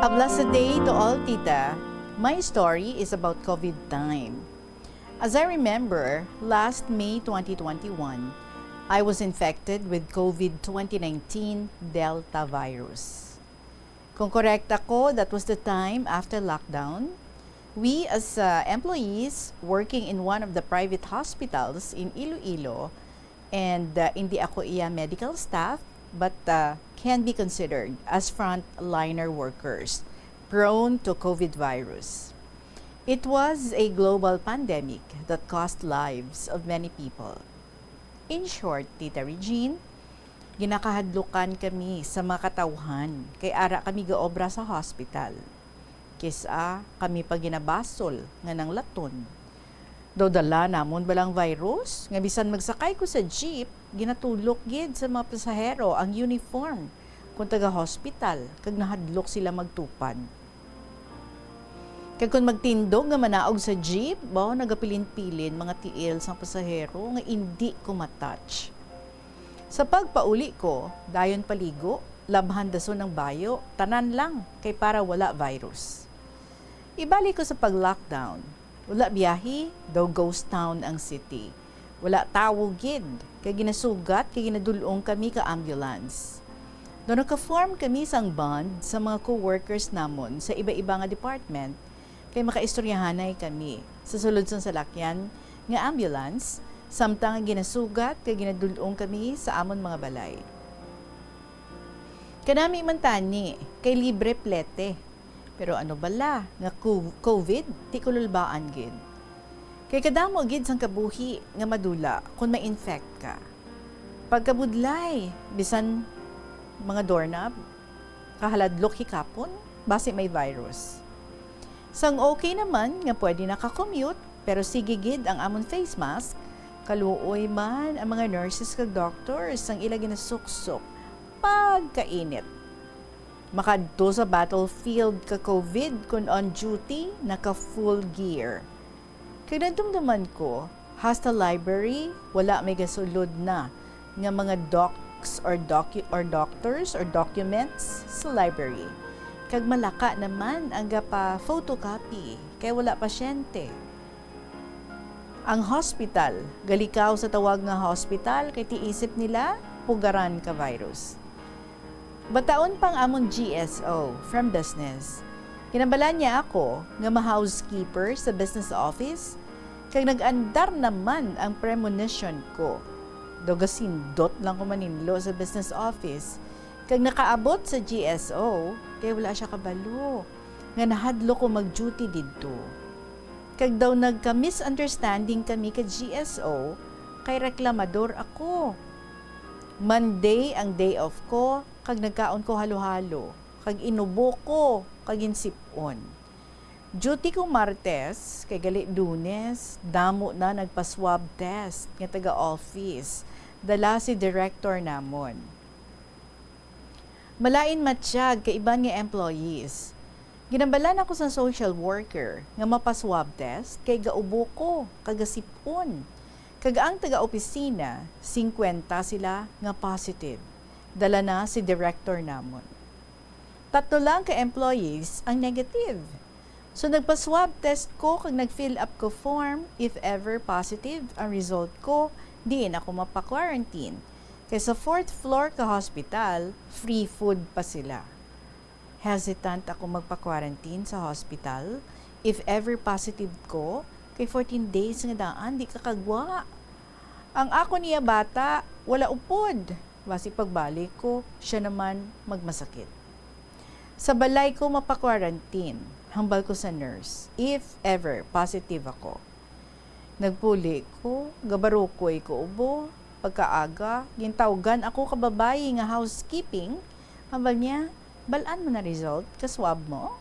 A blessed day to all, Tita. My story is about COVID time. As I remember, last May twenty twenty-one, I was infected with COVID twenty nineteen Delta virus. Kung correct ako, that was the time after lockdown. We, as, uh, employees working in one of the private hospitals in Iloilo, and, uh, hindi ako iya medical staff, but, uh, can be considered as frontliner workers prone to COVID virus. It was a global pandemic that cost lives of many people. In short, Tita Regine, ginakahadlukan kami sa mga katawhan kay ara kami gaobra sa hospital. Kis-a kami pa ginabasol nga nanglaton. Daw dala namon bala ang virus nga bisan magsakay ko sa jeep, ginatulok gid sa mga pasahero ang uniform kon taga-hospital kag nahadlok sila magtupad. Kag kon magtindog nga manaog sa jeep, baw nagapilin-pilin mga tiil sang pasahero nga indi ko ma-touch. Sa pagpauli ko, dayon paligo, labhan dason ang bayo, tanan lang, kay para wala virus. Ibalik ko sa pag-lockdown. Wala biyahe, daw ghost town ang city. Wala tawo gid, kay ginasugat, kay ginadul-ong kami ka ambulance. Daw naka-form kami sang bond sa mga co-workers namon sa iba-iba nga department, kay makaistoryahanay kami sa sulod sang salakyan nga ambulance, samtang ginasugat kay ginadul-ong kami sa amon mga balay. Kanami man tani kay libre plete. Pero ano bala nga co-, covid, di ko lulbaan gid. Kay kadamo gid sang kabuhi nga madula kon ma-infect ka. Pagkabudlay, bisan mga doorknob, kahaladlok hikapon, basi may virus. Sang okay naman nga pwede naka-commute, pero sige gid ang amon face mask, kaluoy man ang mga nurses kag doctors sang ila ginasuksok pagkainit. Makadto sa battlefield ka covid kon on duty, naka full gear. Kag nadumduman ko, hasta library, wala may gasulod na nga mga docs or docu-, or doctors or documents sa library. Kag malaka naman ang gapa-photocopy kay wala pasyente. Ang hospital, galikaw sa tawag nga hospital kay tiisip nila pugaran ka virus. Bataon pang amon G S O from business. Ginambalan niya ako nga ma-housekeeper sa business office, kag nag-andar naman ang premonition ko. Daw gasindot lang ko maninlo sa business office, kag nakaabot sa G S O kay wala siya kabalo nga nahadlok ko mag-duty didto. Kag daw nagka-misunderstanding kami ka G S O kay reklamador ako. Monday ang day off ko, kag nagkaon ko halo-halo, kag inubo ko, kag ginsip-on. Duty ko Martes, kay gali Lunes, damo na nagpa-swab test nga taga-office. Dala si director namon. Malain matyag kay iban nga employees. Ginambalan ako sa social worker nga mapa-swab test kay gaubo ko, kag gasip-on. Kag ang taga-opisina, singkwenta sila nga positive. Dala na si director namon. Tatlo lang ka employees ang negative. So, nagpa-swab test ko kag nag-fill up ko form. If ever positive ang result ko, diin ako mapa-quarantine. Kay sa fourth floor ka hospital, free food pa sila. Hesitant ako magpa-quarantine sa hospital. If ever positive ko, kay fourteen days nga daan, di ka kagwa. Ang ako niya bata, wala upod. Basi pagbalik ko, siya naman magmasakit. Sa balay ko mapa-quarantine, hambal ko sa nurse, if ever positive ako. Nagpuli ko, gabarukoy ko ubo. Pagkaaga, gintawgan ako ka babayi nga housekeeping. Hambal niya, "Bal-an mo na result ka swab mo?"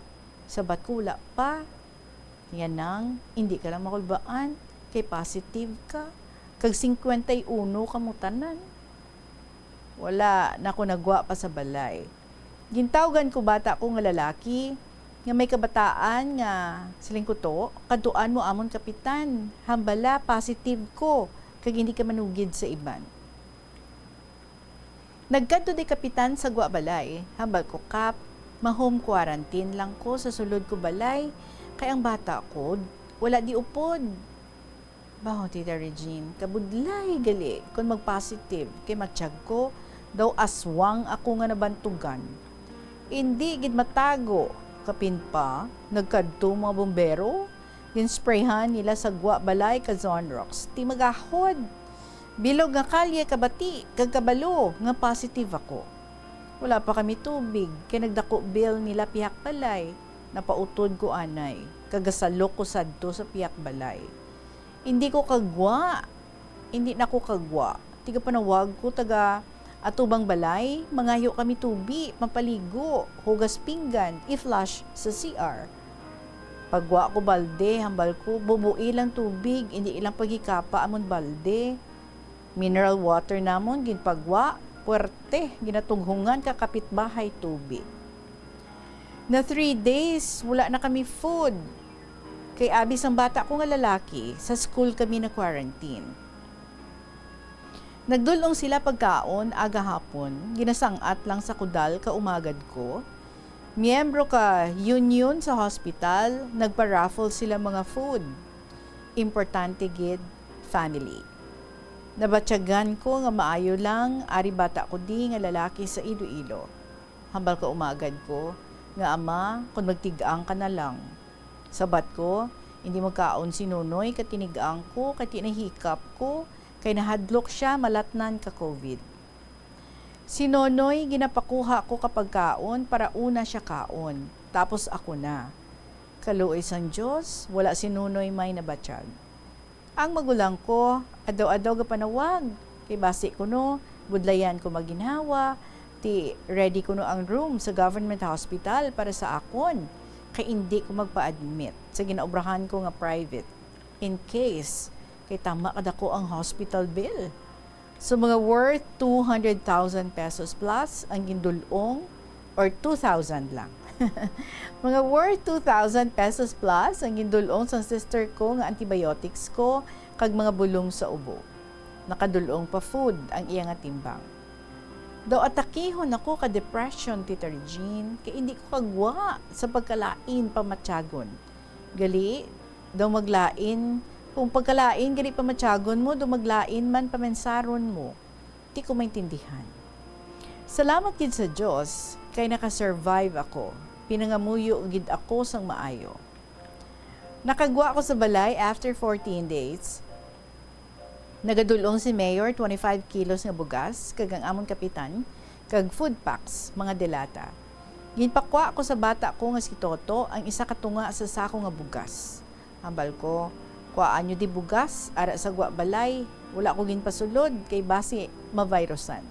Sabat ko, "Wala pa." "Yan nang, hindi ka lang makulbaan, kay positive ka, kag singkwenta y uno kamo tanan." Wala na ko nagwa pa sa balay. Gintawgan ko bata ko nga lalaki nga may kabataan nga, siling ko to, "Kadtuan mo amon kapitan, hambala positive ko, kag hindi ka manugid sa iban." Nagkadto di kapitan sa gwa balay, hambal ko, "Kap, ma-home quarantine lang ko sa sulod ko balay, kay ang bata ko wala di upod." Baho, Tita Regine, kabudlay gali kon mag-positive, kay matyag ko daw aswang ako nga nabantugan. Indi gid matago, kapin pa, nagkadto mga bombero, ginsprayhan nila sa gwa balay ka Zonrox, ti magahod. Bilog nga kalye kabati kag kabalo nga positive ako. Wala pa kami tubig, kay nagdako bill nila pihak balay. Napautod ko anay, kag gasalok ko sadto sa pihak balay. Indi ko kagwa. Indi na ko kagwa. Tigapanawag ko taga atubang balay, mangayo kami tubi, mapaligo, hugas pinggan, i-flush sa C R. Pagwa ko balde, hambal ko, "Bubui lang tubig, indi ilang paghikapa amon balde." Mineral water namon ginpagwa, puwerte, ginatughungan ka kapitbahay tubi. Na three days, wala na kami food. Kay abi sang bata ko nga lalaki, sa school kami na-quarantine. Nagdul-ong sila pagkaon agahapon, ginasang-at lang sa kudal kaumagad ko. Miyembro ka union sa hospital, nagpa-raffle sila mga food. Importante gid, family. Nabatyagan ko nga maayo lang, ari bata ko di nga lalaki sa Iloilo. Hambal kaumagad ko nga, "Ama, kon magtig-ang ka na lang." Sabat ko, "Hindi magkaon si Nonoy kay tinig-ang ko, kay tinahikap ko, kay nahadlok siya malatnan ka covid." Si Nonoy, ginapakuha ko ka pagkaon para una siya kaon, tapos ako na. Kaluoy sang Dios, wala si Nonoy may nabatyag. Ang magulang ko, adlaw-adlaw gapanawag, kay basi kuno budlayan ko maginhawa, ti ready kuno ang room sa government hospital para sa akon, kay indi ko magpa-admit sa ginaobrahan ko nga private, in case kay tama kadako ang hospital bill. So, mga worth two hundred thousand pesos plus ang gindul-ong, or two thousand lang. Mga worth two thousand pesos plus ang gindul-ong sang sister ko nga antibiotics ko kag mga bulong sa ubo. Nakadul-ong pa food ang iya nga timbang. Daw atakihon ako ka depression, Tita Regine, kay indi ko kagwa sa pagkalain pamatyagon. Gali, daw maglain, kung pagkalain gali pamatyagon mo, daw maglain man pamensaron mo. Di ko maintindihan. Salamat gid sa Dios kay naka-survive ako. Pinangamuyo gid ako sang maayo. Nakagwa ako sa balay after fourteen days. Nagadul-ong si Mayor twenty-five kilos nga bugas kag ang amon kapitan kag food packs, mga delata. Ginpakwa ko sa bata ko nga si Toto ang isa ka tunga sa sako nga bugas. Hambal ko, "Kuhaan nyo di bugas, ara sa gwa balay. Wala ko ginpasulod, kay basi mavirusan."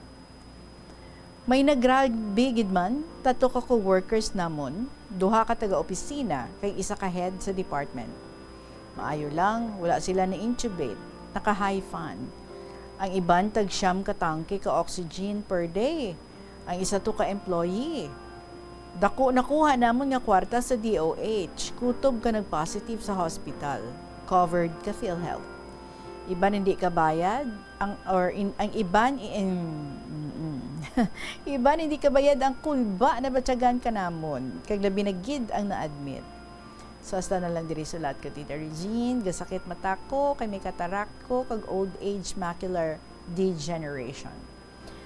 May nagrabi gid man, tatlo ka co-workers namon, duha ka taga-opisina, kag isa ka head sa department. Maayo lang, wala sila na-intubate, naka-high fan. Ang iban tag siyam ka tangke ka oxygen per day. Ang isa to ka employee. Dako nakuha namon nga kwarta sa D O H, kutob ka nag-positive sa hospital, covered ka PhilHealth. Iban hindi kabayad, ang, or in, ang iban, in, mm, mm. Iban hindi kabayad ang kulba na batyagan ka namon, kag labi na gid ang na-admit. So, hasta na lang diri sulat ko, Tita Regine, gasakit mata ko, kay may katarak ko, kag old age macular degeneration.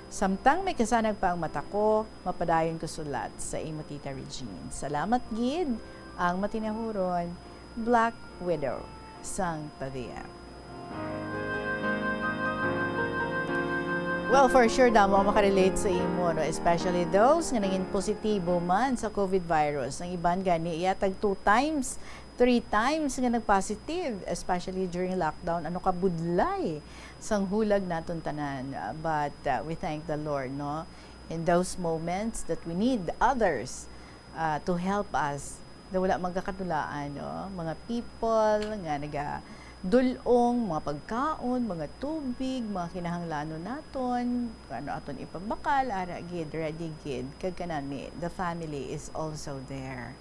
Samtang may kasanag pa ang mata ko, mapadayon ko sulat sa imo, Tita Regine. Salamat gid, ang matinahuron, Black Widow sang Pavia. Well, for sure, damo ang makarelate sa imo, no? Especially those nga nangin positibo man sa covid virus. Ang iban gani, iya tag two times, three times nga nag-positive, especially during lockdown. Ano ka budlay sang hulag naton tanan. But, uh, we thank the Lord, no? In those moments that we need others, uh, to help us, na wala magkakatulaan, no? Mga people nga nagadul-ong, mga pagkaon, mga tubig, mga kinahanglanon naton, kung ano aton ipabakal, ara gid, ready gid, kag kanami, the family is also there.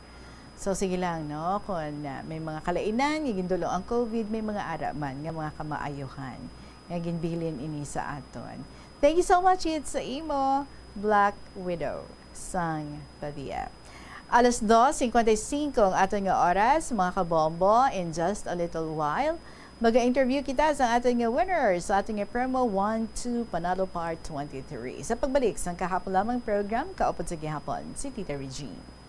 So, sige lang, no? Kung, ah, may mga kalainan nga gindul-ong ang covid, may mga ara man nga mga kamaayohan nga ginbilin ini sa aton. Thank you so much, It, sa imo, Black Widow sang Pavia. Alas dos cincuenta y cinco ang aton nga oras, mga kabombo. In just a little while, maga-interview kita sa aton nga winners sa aton nga promo one two Panalo Part twenty-three. Sa pagbalik sang kahapon lamang program, kaupod sa gihapon, si Tita Regine.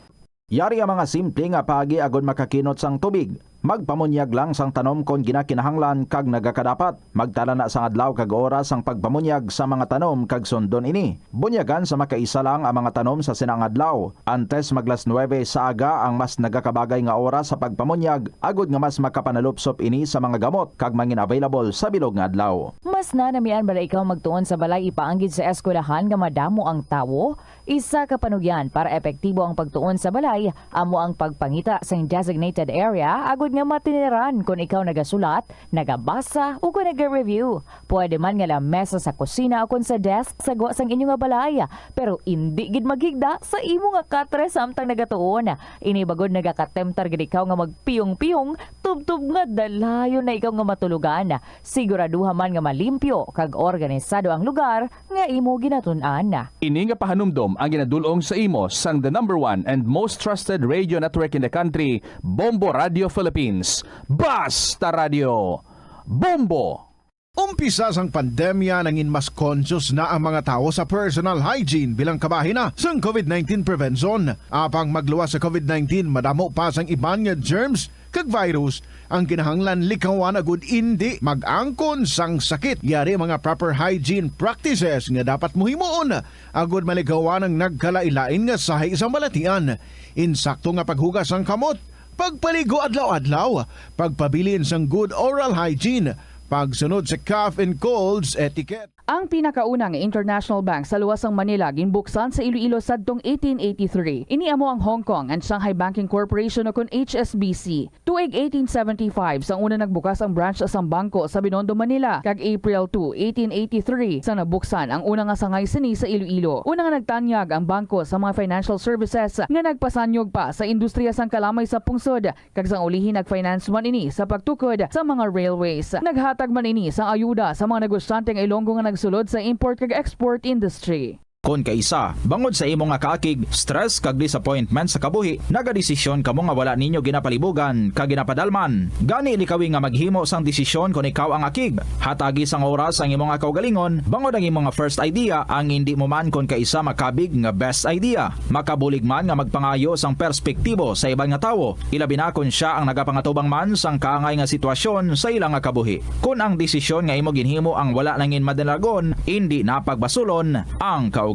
Yari ang mga simple nga paagi agod makakinot sang tubig. Magpamunyag lang sang tanom kon ginakinahanglan kag nagakadapat. Magtala na sang adlaw kag oras sang pagpamunyag sa mga tanom kag sundon ini. Bunyagan sa makaisa lang ang mga tanom sa sina nga adlaw. Antes mag las nuebe sa aga ang mas nagakabagay nga oras sa pagpamunyag, agod nga mas makapanalupsop ini sa mga gamot kag mangin available sa bilog nga adlaw. Mas nanamian bala ikaw magtuon sa balay ipaanggid sa eskwelahan nga madamo ang tawo? Isa ka panugyan para epektibo ang pagtuon sa balay amo ang pagpangita sing designated area agud nga matiniran kon ikaw nagasulat, nagabasa, ukon naga-review. Pwede man nga lamesa sa kusina ukon sa desk sa gwa sang inyo nga balay, pero indi gid maghigda sa imo nga katre samtang nagatuon. Ini bangod nagakatemptar gid ikaw nga magpiyong-piyong Tubtob nga dalayon na ikaw nga matulogan, siguraduha man nga malimpyo kag organisado ang lugar nga imo ginatun-an. Ini nga pahanumdom ang ginadul-ong sa imo sang the number one and most trusted radio network in the country, Bombo Radio Philippines. Basta Radio, Bombo! Umpisa sang pandemya, nangin mas conscious na ang mga tawo sa personal hygiene bilang kabahin na sang COVID nineteen prevention. Apang magluwas sa COVID nineteen, madamo pa sang iban nga germs kag virus ang kinahanglan likawan agud indi mag-angkon sang sakit. Yari ang mga proper hygiene practices nga dapat mo himuon agud malikawan ang nagkalain-lain nga sahi sang balatian. Insakto nga paghugas sang kamot, pagpaligo adlaw-adlaw, pagpabilin sang good oral hygiene, pagsunod sa cough and colds etiquette. Ang pinakauna nga international bank sa luwas sang Manila ginbuksan sa Iloilo sadtong eighteen eighty-three. Ini amo ang Hong Kong and Shanghai Banking Corporation, o kon H S B C. Tuig eighteen seventy-five sang una nagbukas ang branch sang bangko sa Binondo, Manila, kag April two, eighteen eighty-three sang nabuksan ang una nga sangay sini sa Iloilo. Una nga nagtanyag ang bangko sa mga financial services nga nagpasanyog pa sa industriya sang kalamay sa pungsod, kag sang ulihi nag-finance man ini sa pagtukod sa mga railways. Naghatag man ini sang ayuda sa mga negosyante nga Ilonggo nga nagsulod sa import kag export industry. Kon kaisa, bangod sa imo nga kaakig, stress kag disappointment sa kabuhi, nagadesisyon kamo nga wala ninyo ginapalibugan kag ginapadalman. Gani, likawi nga maghimo sang desisyon kon ikaw ang akig. Hatagi sang oras ang imo nga kaugalingon, bangod ang imo nga first idea ang indi mo man kon kaisa makabig nga best idea. Makabulig man nga magpangayo sang perspektibo sa iban nga tawo, ilabi na kon sia ang nagapangatubang man sang kaangay nga sitwasyon sa ila nga kabuhi. Kon ang desisyon nga imo ginhimo ang wala nangin madalagon, indi na pagbasulon ang kaugalingon.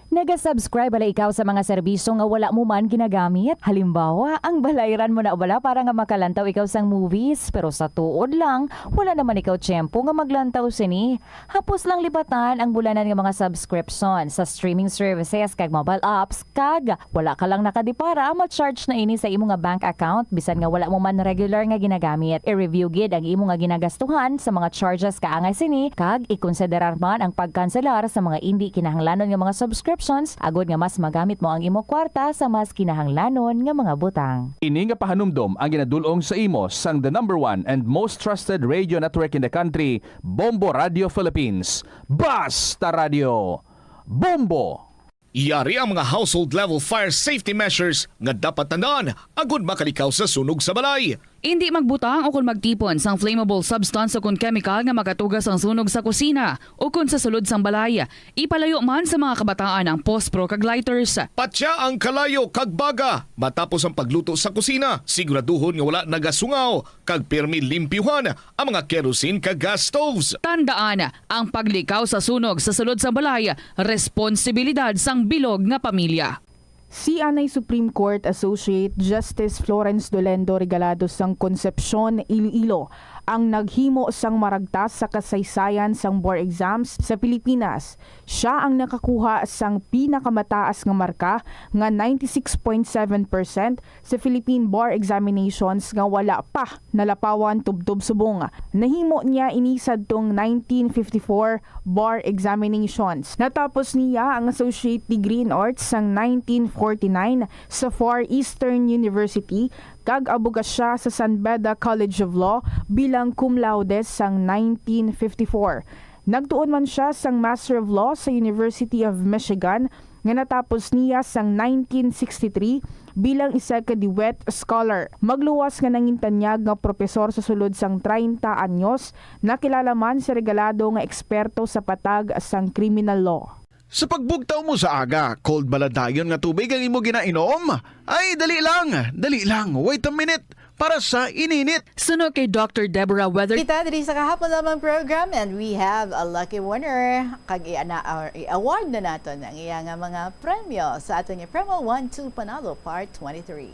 Naga-subscribe bala ikaw sa mga serbisyo nga wala mo man ginagamit? Halimbawa, ang balayran mo na bala para nga makalantaw ikaw sang movies, pero sa tuod lang, wala naman ikaw tiyempo nga maglantaw sini. Hapos lang lipatan ang bulanan nga mga subscription sa streaming services kag mobile apps, kag wala ka lang nakadipara, ma-charge na ini sa imo nga bank account bisan nga wala mo man regular nga ginagamit. I-review gid ang imo nga ginagastuhan sa mga charges kaangay sini, kag ikonsiderar man ang pagkanselar sa mga indi kinahanglanon nga mga subscriptions agod nga mas magamit mo ang imo kwarta sa mas kinahanglanon nga mga butang. Ini nga pahanumdom ang ginadul-ong sa imo sang the number one and most trusted radio network in the country, Bombo Radio Philippines. Basta Radio, Bombo! Yari ang mga household level fire safety measures nga dapat tandaan agud makalikaw sa sunog sa balay. Indi magbutang o kon magtipon sang flammable substance o kon kemikal nga makatuga sang sunog sa kusina o kon sa sulod sang balay. Ipalayo man sa mga kabataan ang pospro kag lighters. Patya ang kalayo kag baga matapos ang pagluto sa kusina. Siguraduhon nga wala nagasungaw kag pirmi limpyuhan ang mga kerosene kag gas stoves. Tandaan, ang paglikaw sa sunog sa sulod sang balay, responsibilidad sang bilog nga pamilya. Si anay Supreme Court Associate Justice Florence Dolendo Regalado sang Concepcion, Iloilo, ang naghimo sang maragtas sa kasaysayan sang bar exams sa Pilipinas. Siya ang nakakuha sang pinakamataas nga marka nga ninety-six point seven percent sa Philippine Bar Examinations nga wala pa nalapawan tubtob subong. Nahimo niya ini sadtong nineteen fifty-four Bar Examinations. Natapos niya ang Associate Degree in Arts sang nineteen forty-nine sa Far Eastern University, kag abogasya sa San Beda College of Law bilang cum laude sang nineteen fifty-four. Nagtuon man sia sang Master of Law sa University of Michigan, nga natapos niya sang nineteen sixty-three bilang isa ka Dewitt Scholar. Magluwas nga nangintanyag nga propesor sa sulod sang treinta anyos, nakilala man si Regalado nga eksperto sa patag sang criminal law. Sa pagbugtaw mo sa aga, cold bala dayon nga tubig ang imo ginainom? Ay, dali lang, dali lang, wait a minute, para sa ininit. Suno kay Doctor Deborah Weather. Kita diri sa kahapon lamang program, and we have a lucky winner. Kag i-ana-, or i-award na naton ang iya nga mga premyo sa aton nga Promo One Two Panalo Part twenty-three.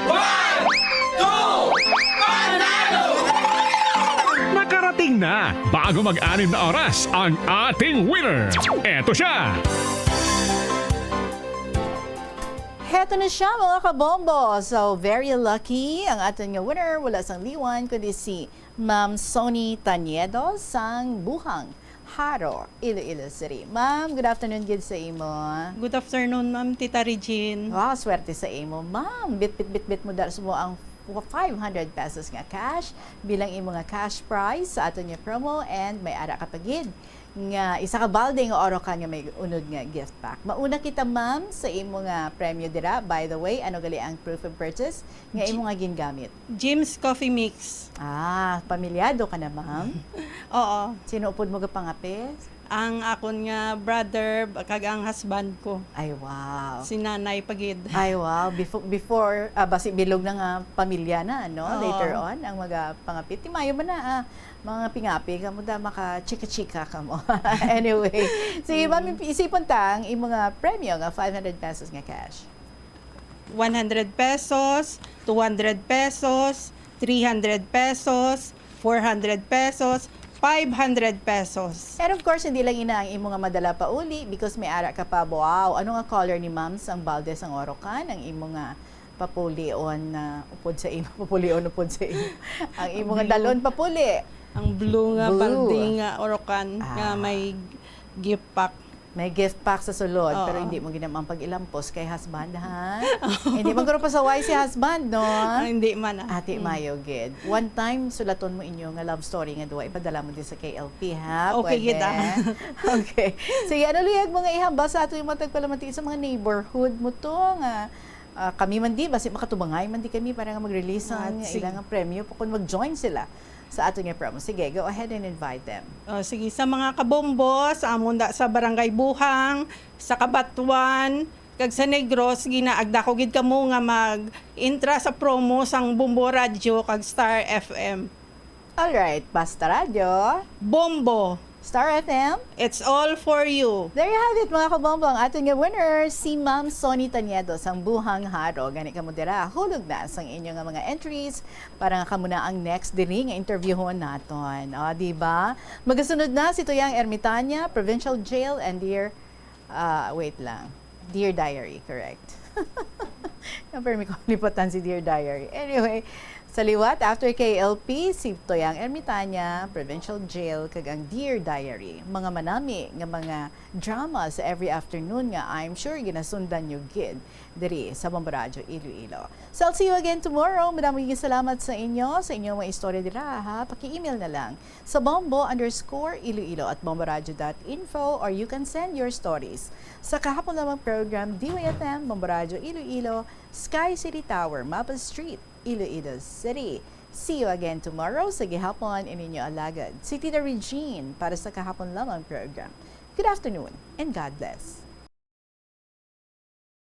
One, two, Panalo! Nakarating na, bago mag-anim na oras, ang ating winner. Eto siya. Heto na siya, mga kabombo. So, very lucky ang aton nga winner. Wala sang liwan, kundi si Ma'am Sony Taniedo sang Buhang, Jaro, Iloilo City. Ma'am, good afternoon gid sa imo. Good afternoon, Ma'am, Tita Regine. Wow, swerte sa imo, ma'am. Bit, bit, bit, bit mo dal mo ang five hundred pesos nga cash bilang imo nga cash prize sa aton nga promo, and may ara ka pa gid nga isa ka balde nga Orocan nga may unod nga gift pack. Mauna kita, ma'am, sa imo nga premyo dira. By the way, ano gali ang proof of purchase nga Ji- imo nga gingamit? Jim's Coffee Mix. Ah, pamilyado ka na, ma'am? Oo. Sino upod mo gapangape? Ang akon nga brother kag ang husband ko. Ay, wow. Si nanay pa gid. Ay, wow. Before, before ah, basi bilog na nga pamilya na, no? Oo. Later on, ang magapangapit. Ti maayo man na, ah, mga pingapi, kamo da, maka-chika-chika kamo. Anyway, sige, ma'am, isipon ta ang imo nga premyo nga five hundred pesos nga cash. One hundred pesos, two hundred pesos, three hundred pesos, four hundred pesos, five hundred pesos. And of course, hindi lang ina ang imo nga madala pauli because may ara ka pa. Wow! Ano nga color ni ma'am sang balde sang Orocan? Ang imo nga papulion na upod sa imo, papulion upod sa imo. Ang imo nga Blue. Dalon papuli. Ang blue nga Blue. Balde nga Orocan nga Ah. may gift pack. May gift pack sa sulod, Oo. Pero hindi mo ginamang pag-ilampos kay husband, ha? Oo. Hindi man guro pasaway si husband, no? Ah, hindi man, ah. Ate Mm. Mayo, gid. One time, sulaton mo inyo nga love story nga duwa, ipadala mo din sa K L P, ha? Okay, Pwede? Gid, ah. Okay. Sige, ano luyag mo nga ihambal sa ato yung mga tagpalamati sa mga neighborhood mo to nga, ah, kami man di, basi makatubangay man di kami para nga mag-release Ah, ang sige. Ilang premyo pa kung mag-join sila sa ato nga promo. Sige, go ahead and invite them. Oh, sige, sa mga kabombo, sa amon da, sa Barangay Buhang, sa Cabatuan, kag sa Negros, ginaagda ko gid kamo nga mag-intra sa promo sang Bombo Radyo kag Star F M. Alright, Basta Radyo. Bombo. Star F M. It's all for you. There you have it, mga kabombo, ang aton nga winner, si Ma'am Sonny Taniedo sang Buhang Haro. Gani kamo dira, hulog na sang inyo nga mga entries para nga kamo na ang next diri nga interviewhon naton. O, di ba? Magasunod na si Tuyang Ermitania, Provincial Jail, and Dear, ah, wait lang. Dear Diary, correct. Pero may kalipatan si Dear Diary. Anyway, sa liwat, after K L P, si Toyang Ermitanya, Provincial Jail, kag ang Dear Diary. Mga manami nga mga drama sa every afternoon nga I'm sure ginasundan nyo gid diri sa Bombo Radyo Iloilo. So I'll see you again tomorrow. Madamo nga salamat sa inyo, sa inyong mga istorya dira, ha. Paki-email na lang sa bombo underscore iloilo at bomboradyo dot info, or you can send your stories sa kahapon lamang program, D Y F M, Bombo Radyo Iloilo, Sky City Tower, Mapa Street, Iloilo City. See you again tomorrow. Sa gihapon, ininyo alagad, si Tita Regine para sa kahapon lamang program. Good afternoon and God bless.